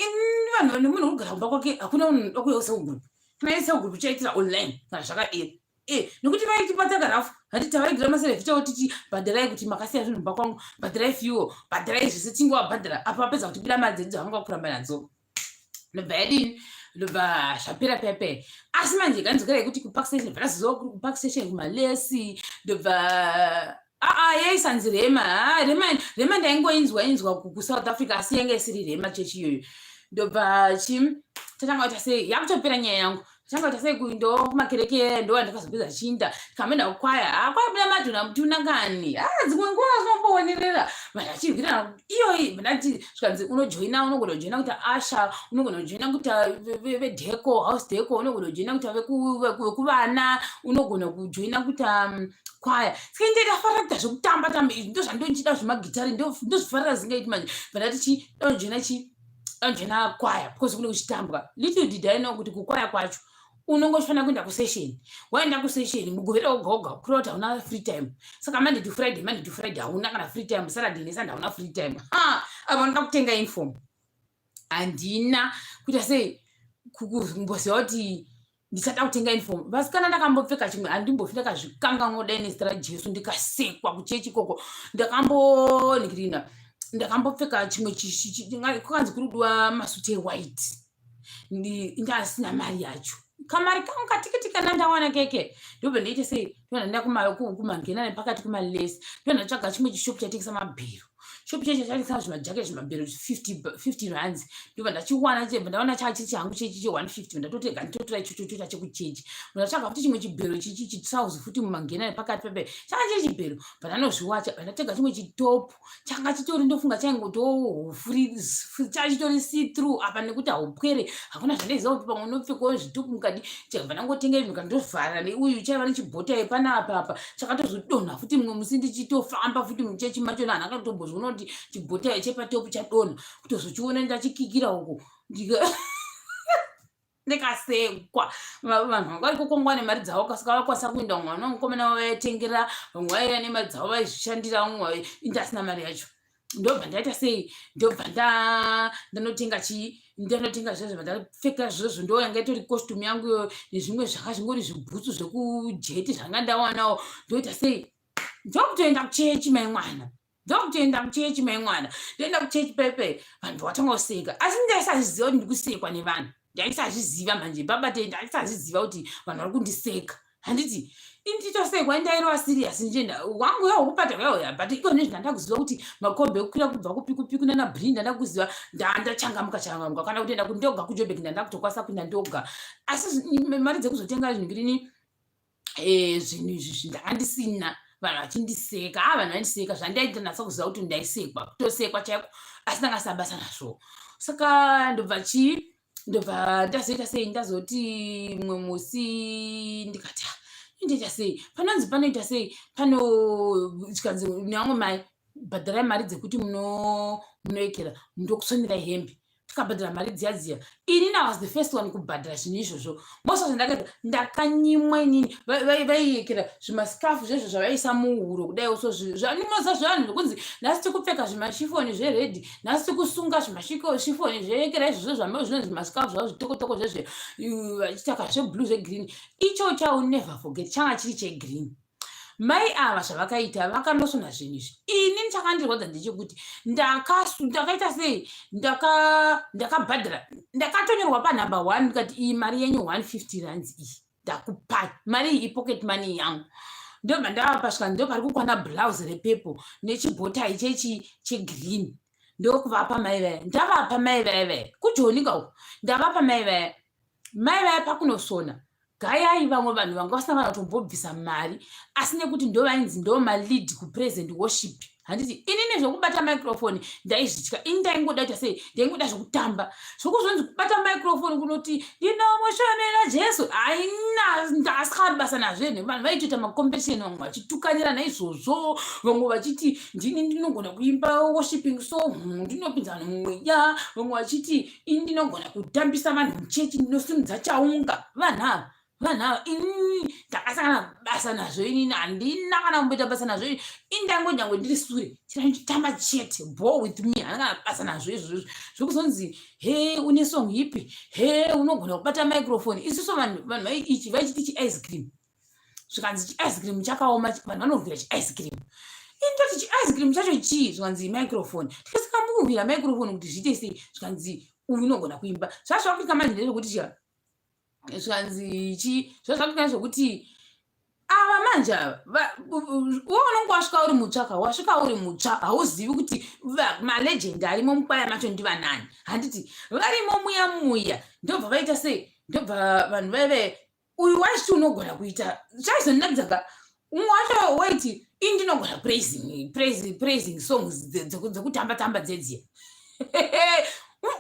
vanhu, munhu kugara kumba kwake, hakuna munhu unoda kuuya kucell group. Kana cell group chaitira online kana zvakadero. Nekuti vaitibata karafu, handiti? Tavaigira maserefi chavo tichi bhadharai kuti makasiya zvinhu mumba kwangu, bhadharai fuel, bhadharai zvese, tingowabhadhara. Apa vapedza kutibira mari dzedu dzavanga kuramba nadzo, ndobva yadini? Ndobva zvapera pepe. Asi manje kanzwikira yekuti kuPark Station, bva kuri kuPark Station kumalesi, ndobva aa yaisanzi Rhema. Rhema, Rhema ndaingoinzwa inzwa kuSouth Africa, asi yanga isiri Rhema chechi iyoyo. Ndobva chi tatanga kuita sei, yakutopera nyaya yangu. Tanga kuita sei, kundo kumakereke ndo andakazopedza chinda tikamenda kukwaya. Kwaya madhona mutuna kani. Dzimwe nguva zvinombowonerera vanhu vachirwirana iyoyi. Ndati zvikanzi unojoina, unogona kujoina kuita usher, unogona kujoina kuita vedeco, house deco, unogona kujoina kuita vekuvana, unogona kujoina kuita kwaya. Saka ndafarira kuita zvekutamba tamba izvi, ndo zvandonchida, zvemagitari ndozvifarira zingaiti. Manje vandati chi danojoina chi danojoina kwaya because kune kuchitambwa. Little did I know kuti kukwaya kwacho unongofanira kuenda kusession. Waenda kusession Mugovera woga woga, kureva kuti hauna free time. Saka Monday to Friday, Monday to Friday hauna kana free time. Saturday neSunday hauna free time. Ha, apa unoda kutenga uniform. Handina kuita sei kumboziva kuti ndichada kutenga uniform. Vasikana, ndakambopfeka chimwe, handimbofi ndakazvikanganwa dai nezita raJesu, ndikasekwa kuchechi ikoko. Ndakambonhikirina, ndakambopfeka chimwe, kwakanzi kuri kudiwa masuti ewhite, ndasina mari yacho. Kamari kangu katikiti kana ndawana keke, ndobva ndaita sei? Ndobva ndaenda kumangena nepakati kumalesi, ndobva ndatsvaga chimwe chishopu chaitengesa mabhero. Shopu chacho chaitengesa zvimajaketi, zvimabhero, 50 rands. Ndobva ndachiwana, chebva ndaona chachi changu chechi che150, ndatotega, nditotora ichocho, toita chekuchechi. Ndatsvaga futi chimwe chibhero chichi, chitrausi futi mumangena nepakati pepe, changa chiri chibhero. Bva ndanozviwacha, bva ndatega chimwe chitopu changa chitori, ndofunga chaingotohufuri, chachitori see through apa nekuti haupwere, hakuna zvandaiziva kuti pamwe unopfekawo zvitupu mukati. Chakabva ndangotenga izvi, ndikandovhara neuyu chaiva nechibhota panapa apa, chakatozodonha futi mumwe musi ndichitofamba futi muchechi machona. Hanhu akatombozviona kuti chibhota chepatopu chadonha, kutozochiona ndachikikira uko, ndikasekwa. Vanhu vanga vari kukongwa nemari dzavo, kasika vakwanisa kuenda. Vamwe vana mukomana vaitengera, vamwe vaiya nemari dzavo vaizvishandira, vamwe indasina mari yacho. Ndobva ndaita sei? Ndobva ndanotenga chii? Ndanotenga zvezvo, ndapfeka zvezvo, ndo yanga itori costume yangu iyo, nezvimwe zvanga zvingori zvibhutsu zvekujeti zvanga ndawanawo. Ndoita sei? Ndokutoenda kuchechi, mai mwana, ndokutoenda kuchechi, mai mwana. Ndoenda kuchechi pepe, vanhu vatanga kuseka, asi ndaisazviziva kuti ndikusekwa nevanhu. Ndaisazviziva manje, babate, ndaisazviziva kuti vanhu vari kundiseka. Handiti inditosekwa, indairova serious nje wangu yahokubata yauya, but iko nezvi ndandakuziva kuti makombi ekukwira kubva kupi kupi kunana Brin, ndandakuziva, ndachangamuka changamuka. Kana kutoenda kundoga kuJobek, ndandakutokwanisa kuenda ndoga, asi mari dzekuzotenga zvinhu ngirini, zvinhu izvi ndanga ndisina. Vanhu vachindiseka, a vanhu vaindiseka zvandaita, natsa kuziva kuti ndaisekwa, kutosekwa chaiko, asi ndanga sina basa nazvo. Saka ndobva chii, ndobva ndazoita sei? Ndazoti mumwe musi ndikati, ah, ndoita sei? Panonzi panoita sei? Pano chikanzi nevamwe mai, bhadharai mari dzekuti munoekera, ndokusonerai hembe. Tikabhadhara mari dziya dziya. Inini I was the first one kubhadhara zvinhu izvozvo. Mosa zvandakaita, ndakanyimwa inini. Vaiekera zvimasikafu zvezvo zvavaisa muhuro kudai so, zvandinoza zvevanhu zvekunzi nhasi tikupfeka zvimashifoni zvered, nhasi tikusunga zvimashifoni zveekera izvozvo zvameo zvinonzi zvimasikafu zvavo zvitokotoko zvezve, vachitaka zveblue, zvegreen. Icho chau never forget, changa chiri chegreen. Mai ava zvavakaita, vakanosona zvinhu izvi. Ini chakandirwadza ndechekuti ndakaita sei? Ndakabhadhara, ndakatonyorwa panumber one. Ndikati, iyi mari yenyu 150 rands iyi ndakupai, mari iyi ipocket money yangu. Ndobva ndavapa, svika ndo pari kukwana blouse repurple nechibhotai chechi chegreen. Ndokuvapa mai vaya, ndavapa mai vaya vaya kujonika uko, ndavapa mai vaya. Mai vaya pakunosona gayai, vamwe vanhu vanga vasina kana kutombobvisa mari, asi nekuti ndo vainzi ndo malead kupraise and worship. Handiti inini zvekubata microphone ndaizvitya ini, ndaingoda ita sei? Ndaingoda zvekutamba, zvokuzonzi kubata microphone kunoti ndinomushomera Jesu, aina ndasika basa nazvo. Ene vanhu vaitoita macompetition, vamwe vachitukanira naizvozvo, vamwe vachiti ndini ndinogona kuimba worshiping song, ndinopinza vanhu mumweya, vamwe vachiti ini ndinogona kutambisa vanhu muchechi, ndinosimudza chaunga. Vanhu ava, vanhu ava, ini ndakasangana basa nazvo. Inini handina kana kumboita basa nazvo. Ini ndango nyangwe ndiri sure chiranditamba chete, ball with me, handina kana basa nazvo izvozvo zvekuzonzi he une song ipi, he unogona kubata microphone. Isusu vanhu vanhu vaichiti chiice cream, zvikanzi chiice cream chakaoma, vanhu vanorwira chiice cream. Ini toti chiice cream chacho chii? Zvikanzi microphone. Tikasika mukurwira microphone kuti zviite sei? Zvikanzi uyu unogona kuimba. Zvazvakuita manje ndezvekuti chia, zvikanzi chi, zvazvakuita zvekuti ava manje ava, iwe unonge wasvika uri mutsva ka, wasvika uri mutsva, hauzivi kuti malegend arimo mukwaya macho ndivanani. Handiti varimo muya muya? Ndobva vaita sei? Ndobva vanhu vaive, uyu wachiti unogona kuita, zvaizondinakidza ka. Umwe wacho waiti, ini ndinogona praising songs dzekutamba tamba dzedziya.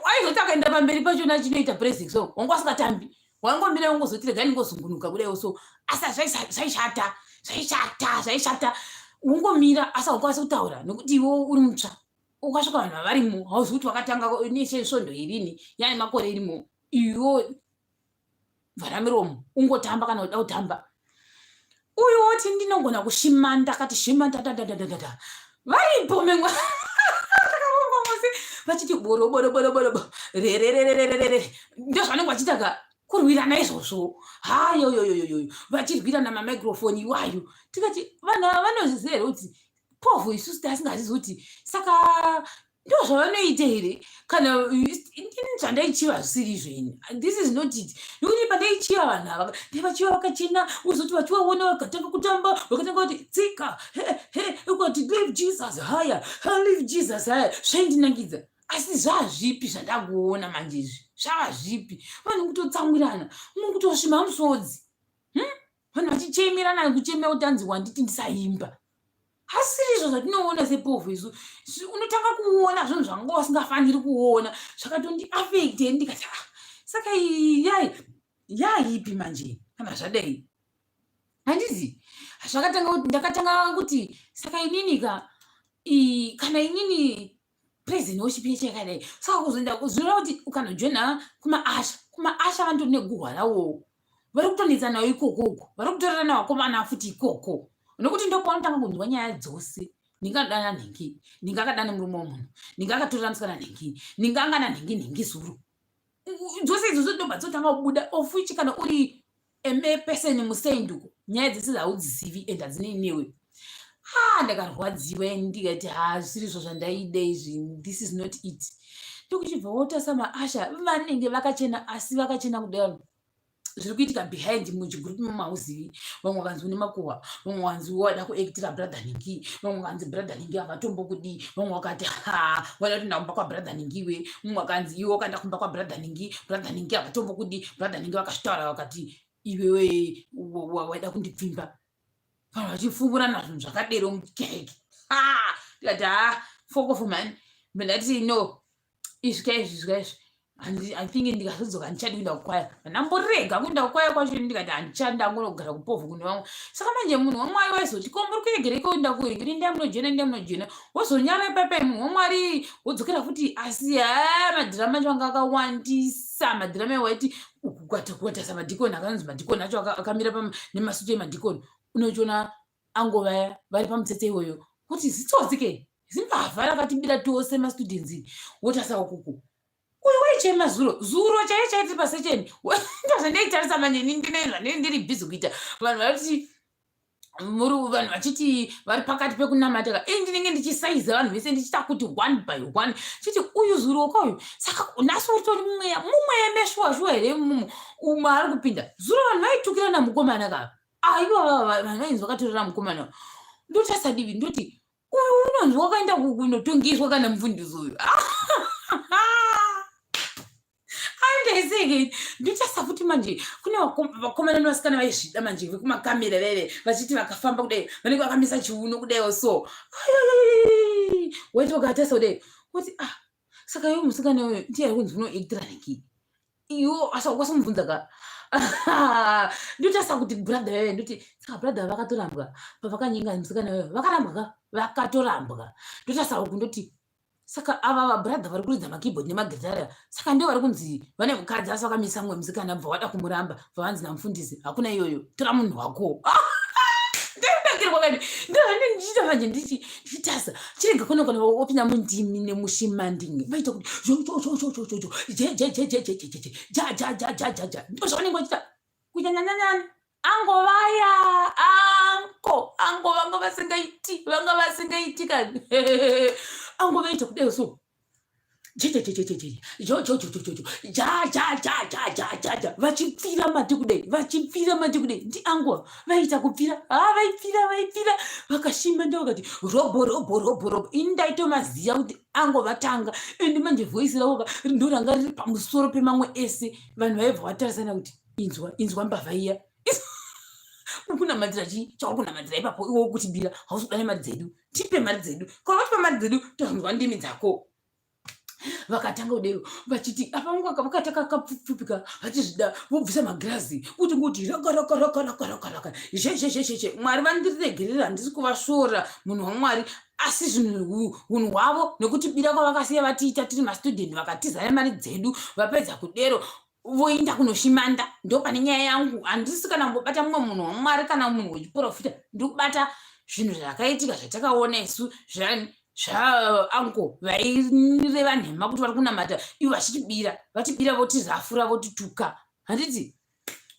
Waizoti akaenda pamberi pachona achinoita praising song, wanga wasingatambi, wangomira, wangozoti regai ndingozungunuka kudaiwo so, asi zvaishata, zvaishata, zvaishata. Ungomira, asi haukwanisi kutaura nekuti iwo uri mutsva. Ukasvika vanhu vavarimo, hauzivi kuti wakatanga nesvondo irini, yaane makore irimo. Iwo vhara miromo, ungotamba kana uda kutamba. Uyu woti ndinogona kushimanda, akati shimanda dadadadada, varipo memwe. Vachiti boro boro boro boro boro rererererere, ndozvanenge vachiita ka kurwirana izvozvo. Hayoyoyoyoyo, vachirwirana mamicrophone iwayo. Tikati vanhu ava vanozviziva here kuti povho isusu tasingazivi kuti saka ndozvavanoita here? Kana ini zvandaichiva zvisiri izvo, ini this is not it, nekuti pandaichiva vanhu ava ndaivachiva vakachena, uzoti vachivaona vakatanga kutamba, vakatanga kuti tsika he he, ukati live Jesus haya, live Jesus haya, zvaindinangidza. Asi zvazvipi zvandakuona manje izvi? Zvava zvipi? Vanhu kutotsamwirana, mumwe kutosvima musodzi, Vanhu vachichemerana, kuchemera kuti anzi wanditi ndisaimba. Hasiri izvo zvatinoona sepovhu isu. Unotanga kuona zvinhu zvanga wasingafaniri kuona, zvakatondiafekte. Ndikati, ah, saka iyi yaipi manje kana zvadai? Handizi zvakatanga kuti ndakatanga kuti saka inini ka, kana inini president worship yacho yakadai, saka kuzoenda zvinoreva kuti ukanojoina kumaasha, kumaasha vanotori neguhwa ravowo, vari kutonetsanawo ikoko uko, vari kutorerana vakomana futi ikoko, nokuti ndopaunotanga kunzwa nyaya dzose. Ndingadana nhingi, ndingakadana murume wemunhu, ndingakatorera musikana nhingi, ndingangana nhingi nhingi zuro, dzose idzodzo ndobva dzotanga kubuda, of which kana uri eme person musenduko, nyaya dzese haudzizivi and hadzinei newe. Ha, ndakarwadziwa, ndikati ha, zvisiri izvo zvandaida izvi, this is not it. Ndokuchibva wotarisa maasha, vanenge vakachena, asi vakachena kudaro zviri kuitika behind muchigroup mumauzivi. Vamwe vakanzi une makuhwa, vamwe vanzi wada kuactira brother ningi, vamwe vakanzi brother ningi havatombokudi, vamwe vakati ha, wada kutoenda kumba kwabrother ningi iwe, mumwe vakanzi iwe wakaenda kumba kwabrother ningi, brother ningi havatombokudi, brother ningi vakazvitaura, vakati iwewe waida kundipfimba. Vanhu vachifumurana zvinhu zvakadero mukereke. Ndikati ha, fokofu mani. Ndati no, izvi ka izvi, izvi ka izvi, I think ndikazodzoka handichadi kuenda kukwaya. Ndamborega kuenda kukwaya kwacho, ndikati handichadi, ndangonogara kupovho kune vamwe. Saka manje munhu waMwari waizoti ko muri kuregerei kuenda kuringiri, ndai munojena, ndai munojena, wozonyara ipaipai, munhu waMwari wodzokera futi. Asi ha, madhirama acho anga akawandisa, madhirama ewaiti kukatarisa madhikoni akanonzi madhikoni acho akamira nemasutu emadhikoni, unochiona angova vari pamutsetse iwoyo kuti zitsotsi ke, zimbavha rakatibira tose mastudents. Wotarisa ukuku, uyu waichema zuro zuro chaiye chaitiri pasecheni. Ndozvandaitarisa manje, ini ndine zvandine ndiri busy kuita, vanhu variti muri vanhu vachiti vari pakati pekunamata ka, ini ndinenge ndichisaiza vanhu vese, ndichiita kuti one by one, chiti uyu zuro kauyu, saka nhasi uritori mumweya, mumweya meshuwa shuwa here umu ari kupinda? Zuro vanhu vaitukirana mukomana ka, aiwa, vanhu vainzi vakatorera mukomana. Ndotarisa divi, ndoti uyu unonzi wakaenda kunotongeswa kana mufundisi uyu aendaiseke. Ndotarisa futi manje kune vakomana nevasikana vaizvida manje vekumakamera veve vachiti vakafamba kudai vanenge vakamisa chiuno kudaiwo, so waiti wakatarisa kudai kuti ah, saka iwe musikana uyu ndiye ari kunzi unoactira nhingi iwo, asi wakwanisa kumubvunza ka. Ndotarisa kuti brother veve, ndoti saka brother vakatorambwa pavakanyenga musikana veve, vakarambwa ka, vakatorambwa. Ndotarisa uku, ndoti saka ava vabrother vari kuridza makeyboard nemagitara, saka ndio vari kunzi vane mukadzi asi vakamisa mumwe musikana, bva wada kumuramba, bva vanzi namufundisi hakuna iyoyo, tora munhu wako. Ndinakirwa kani, ndozvandinenge ndichiita manje, ndichitarisa chirega kuona kana wopinda mundimi nemushimandingi, vaita kuti jojojojojojo jejejejejejeje ja ja ja ja ja ja, ndozvavanenge vachiita kunyanyanyanyani. Angovaya ango ango vanga vasingaiti, vanga vasingaiti kani, ango vaita kudai so jejejejejeje jojojojojo ja ja ja ja ja ja ja, vachipfira mate kudai, vachipfira mate kudai, ndi ango vaita kupfira, ha, vaipfira, vaipfira vakashimba, ndo vakati robo robo robo robo. Ini ndaitomaziva kuti ango vatanga, ende manje voice ravo ndo ranga riri pamusoro pemamwe ese. Vanhu vaibva vatarisana kuti inzwa, inzwa mbavha iya, uri kunamatira chii chauri kunamatira ipapo iwe? Kutibira, hausi kuda nemari dzedu, tipe mari dzedu. Kana watipa mari dzedu, tozonzwa ndimi dzako. Vakatanga kudero vachiti apa vakataka kapfupika, vachizvida, vobvisa magirazi kuti ngoti raka raka raka raka raka raka zhezhezhezhezhe. Mwari vandiregerera, handisi kuvasvora, munhu waMwari, asi zvinhu unhu hwavo nekutibira kwavakasiya vatiita tiri mastudent, vakatiza nemari dzedu, vapedza kudero voenda kunoshimanda. Ndo pane nyaya yangu. Handisi kana kumbobata mumwe munhu waMwari kana munhu wechiprofita, ndiri kubata zvinhu zvakaitika zvatakaona isu. Zvaango vaireva nhema kuti vari kunamata, ivo vachitibira, vatibira, votirafura, votituka, handiti?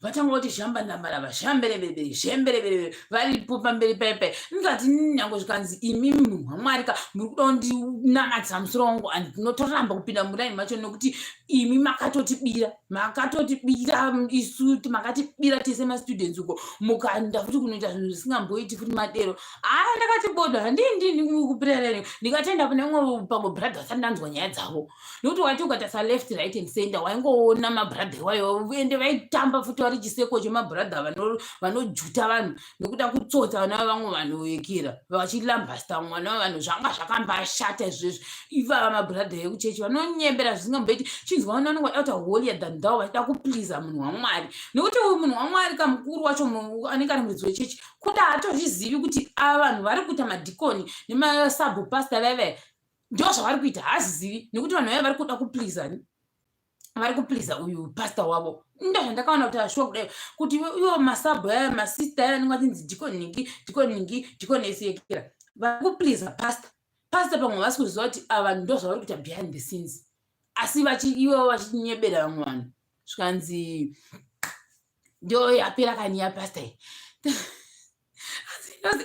Vatanga voti zhamba ndambarava zhamberebebe zvemberebebe varipo pamberi paipai. Ndikati nyange zvikanzi imi munhu waMwari ka, muri kuda kundinamatira musoro wangu, andinotoramba kupinda muraini macho, nekuti imi makatotibira, makatotibira isu, makatibira tese mastudents uko, mukaenda futi kunoita zvinhu zvisingamboiti futi madero. Haa, ndakati bodo, handii ndini kupirereni. Ndikatoenda pane umwe pamwe brother vasati ndanzwa nyaya dzavo, nekuti waiti ukatarisa left, right and center, waingoona mabrother iwayo, ende vaitamba futi vari chiseko chemabrother vanojuta vanhu nekuda kutsotsa vana vavamwe vanhu vekira, vachilambasta mwana wavanhu. Zvanga zvakambashata izvezvi. Ivava mabrother ekuchechi vanonyembera zvisingamboiti. Chinzwa, vana vanenge vada kuita holier than thou, vachida kupleasa munhu waMwari, nekuti uyu munhu waMwari kamukuru wacho anenge ari muridzi wechechi, kuda hatozvizivi kuti ava vanhu vari kuita madhikoni nemasabhupasta vaivai ndo zvavari kuita, haazizivi, nekuti vanhu vaiva vari kuda kupleasa, vari kupleasa uyu pasta wavo. Ndo zvandakaona kuti ashuwa kudai kuti ivo masabhu aya, masista aya anenge achinzi dhikoni ningi, dhikoni ningi, dhikoni esiyekera, vari kupleasa pasta. Pasta pamwe vasi kuziva kuti ava vanhu ndo zvavari kuita behind the scenes, asi ivo vachinyebera vamwe vanhu. Zvikanzi ndo yapera kani yapasta iyi.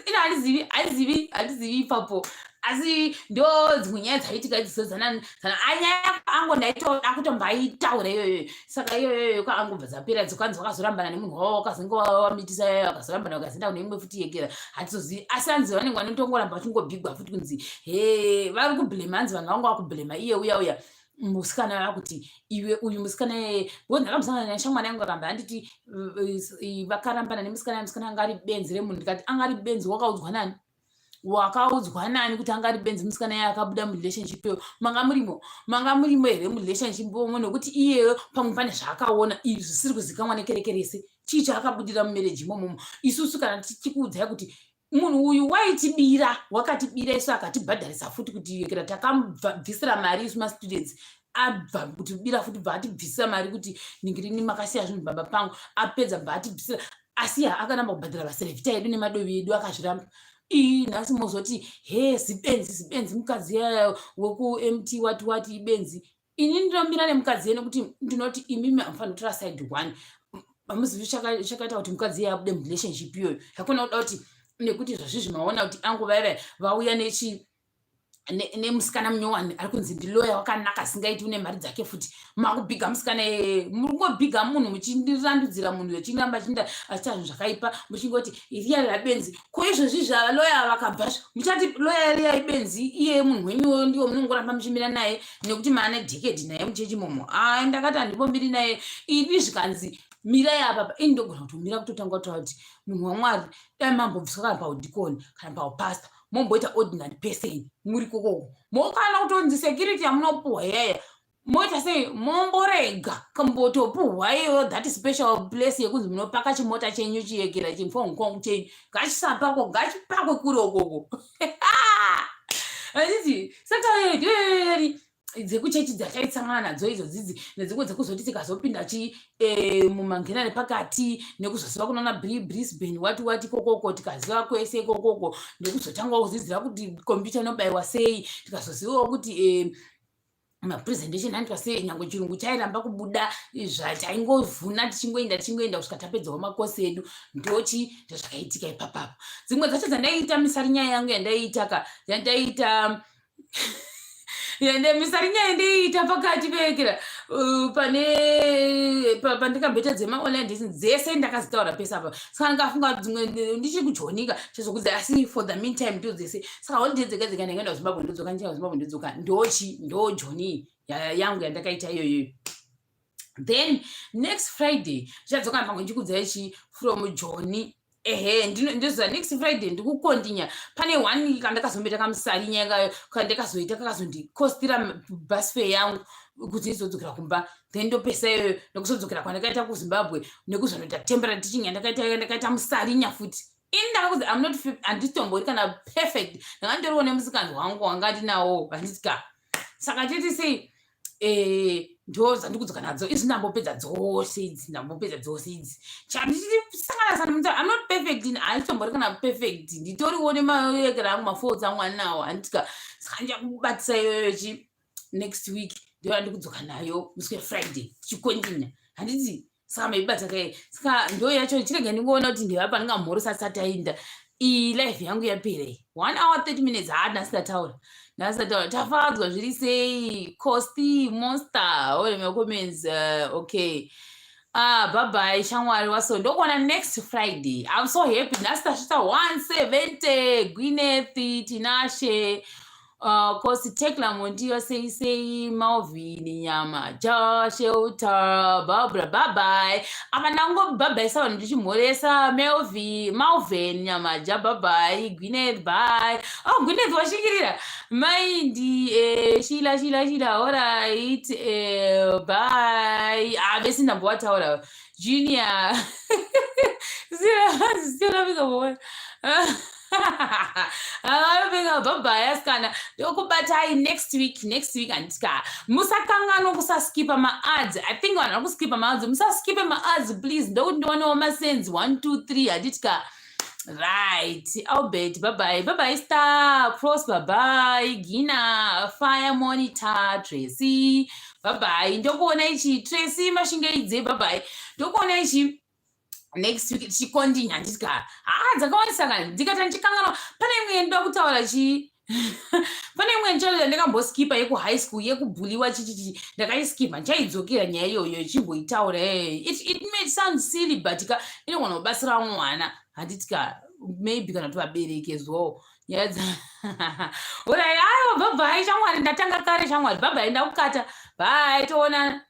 Ino handizivi, handizivi, handizivi ipapo, asi ndo dzimwe nyaya dzaitika idzidzo dzana anyaya ango ndaitoda kutombaitaura iyoyo. Saka iyoyoyo kwaangobva dzapera, dzokanzi vakazorambana nemunhu wavo, wakazenge wamitisa yayo, vakazorambana, vakazoenda kune imwe futi yekera, hatizozivi. Asi hanzi vanenge vanotongoramba vachingobhigwa futi kunzi he, vari kublema, hanzi vanhu vanga vakublema iye uya uya musikana, vakuti iwe uyu musikana iyeye, because ndakambosangana neshamwari yangu, akamba handiti vakarambana nemusikana, musikana anga ari benzi remunhu. Ndikati anga ari benzi, wakaudzwa nani? Wakaudzwa nani kuti anga ari benzi musikana iye akabuda murelationship iyo? Manga murimo, manga murimo here murelationship imomo? Nekuti iyeyo pamwe pane zvaakaona izvi zvisiri kuzikanwa nekereke rese. Chii chaakabudira mumarriage imomomo? Isusu kana tichikuudzai kuti munhu uyu waitibira, wakatibira isu, akatibhadharisa futi kuti yekera, takamubvisira mari isu mastudents, abva kutibira futi, bva atibvisira mari kuti ningirini makasiya zvinhu baba pangu, apedza bva atibvisira, asi akaramba kubhadhara vaserevhita edu nemadovi edu, akazviramba. Ii, nhasi mozoti he, zibenzi, zibenzi mukadzi wekumt wati wati ibenzi. Ini ndinomira nemukadzi ye, nekuti ndinoti imimi hamufaniri kutora side one. Hamuzivi chakaita kuti mukadzi iye abude murelationship iyoyo. Hakuna kuda kuti nekuti zvazvizvi maona kuti angu vaiva vauya nechi nemusikana munyowani ari kunzi ndiloya, wakanaka asingaiti, une mari dzake futi, makubhiga musikana iyeye. Muri kungobhiga munhu, muchindirandudzira munhu, echiramba achinda achiita zvinhu zvakaipa, muchingoti riya rabenzi. Ko izvozvi zvaloya vakabva, muchati loya riya ibenzi? Iye munhu wenyuwo ndiwo munongoramba muchimira naye nekuti maane decade naye muchechi momo. Ai, ndakati handimbomiri naye ini. Zvikanzi mirai apapa, ini ndogona kutomira kutotanga kutaura kuti munhu waMwari, dai mambobviswa kana paudhikoni kana paupasta, momboita ordinary person muri kokoko, mokana kutonzi security yamunopuhwa iyaya moita sei, momborega kambotopuhwa iyo that special place yekunzi munopaka chimota chenyu chiyekera chimfongkong chenyu, ngachisapakwa, ngachipakwe kure ukoko, handiti? Saka dzekuchechi dzataitsangana nadzo idzo dzidzi nedzimwe dzekuzoti tikazopinda chi mumangena nepakati, nekuzoziva kunana Brisbane wati wati ikokoko, tikaziva kwese ikokoko, nekuzotangawo kudzidzira kuti computer inobayiwa sei, tikazozivawo kuti mapresentation anoitwa sei, nyange chirungu chairamba kubuda, zvachaingovhuna, tichingoenda, tichingoenda kusvika tapedzawo makosi edu. Ndochi ndozvakaitika ipapapo. Dzimwe dzacho dzandaiita misari nyaya yangu yandaiita ka, yandaiita ende misari nyaya ndeiita pakati pekera pane pandikamboita dzemaonline dating dzese ndakazitaura pese apa. Saka ndikafunga dzimwe ndichiri kujonika chezokudzi, asi for the meantime ndo dzese. Saka holiday dzega dzega ndakaenda kuZimbabwe, ndodzoka, ndichienda kuZimbabwe, ndodzoka, ndochi ndojoni yangu yandakaita iyoyo. Then next Friday ndichadzoka pamwe ndichikudzai chi from Joni. Ehe, ndinoziva next Friday ndikukondinya. Pane one kandakazomboita kamusari nyaya kandakazoita, kakazondikostira bus fare yangu kuti ndizodzokera kumba. Then ndopesa iyoyo nekuzodzokera kwandakaita kuZimbabwe, nekuzonoita temporary teaching yandakaita. Ndakaita musarinya futi. Ini ndakakuzi I'm not, handitombori kana perfect, ndanga ndoriwo nemusikanzi wangu wanga ndinawo, handiti ka? Saka titi sei, Ndo dzandikudzoka nadzo izvi. Ndambopedza dzose idzi, ndambopedza dzose idzi. Chandichisangana sana munhu, I'm not perfect, handitombori kana perfect. Nditoriwo nemaekera angu, mafaults angu andinawo, handitika? Saka ndichakubatisa iyoyo chi next week. Ndo yandikudzoka nayo musi weFriday, tichikontinya, handiti? Saka maibata kai? Saka ndo yacho. Chirege ndingoona kuti ndevapa ndingamhorosa tisati taenda. Iyi live yangu yapera iyi, 1 hour 30 minutes. Haa, nhasi ndataura, nhasi ndataura. Tafadzwa, zviri sei? Costi Monster, all my comments. Okay, ah, bye bye shamwari waso. Ndokuona next Friday. I'm so happy, nhasi tasvitsa 170. Gwineth, Tinashe, Kosi, Tekla, Mondiyo, sei sei, Malvin, Nyama, Jashelter, Barbara, bye bye. Apa ndangobhabhaisa vanhu ndichimhoresa. Melvi, Malvin, Nyamaja, bye bye. Gwineth, bye. Oh, Gwineth washingirira. Maindi, Shila, Shila, Shila, alright, bye. Ah, vese ndambowataura. Junior. Zira, zira, zira, bye bye asikana. Ndokubatai next week, next week, handitika? Musakanganwa kusaskipa maads. I think vanhu vari kuskipa maads. Musaskipe maads, please. Ndokuti ndiwanewo masense 1 2 3, handitika? Right, Albert, bye bye. Bye bye, Star Prosper, bye. Gina, Fire Monitor, Tracy, bye bye. Ndokuona ichi, Tracy Mashingeidze, bye bye. Ndokuona ichi next week tichikondinya, handiti? Haa, dzakawandisa kani. Ndikati ndichikanganwa, pane imwe yandoda kutaura chii, pane imwe ndichauya ndakamboskipa yekuhigh school yekubhuliwa chichichi. Ndakaiskipa, ndichaidzokera nyaya iyoyo ichimboitaura. It may sound silly, but ka inogona kubatsira mwana, handiti ka? Maybe kana kuti vabereki as well. Nyaya dza alright. Aiwa, bye bye shamwari. Ndatanga kare shamwari. Bye bye, ndakukata. Bye, toonana.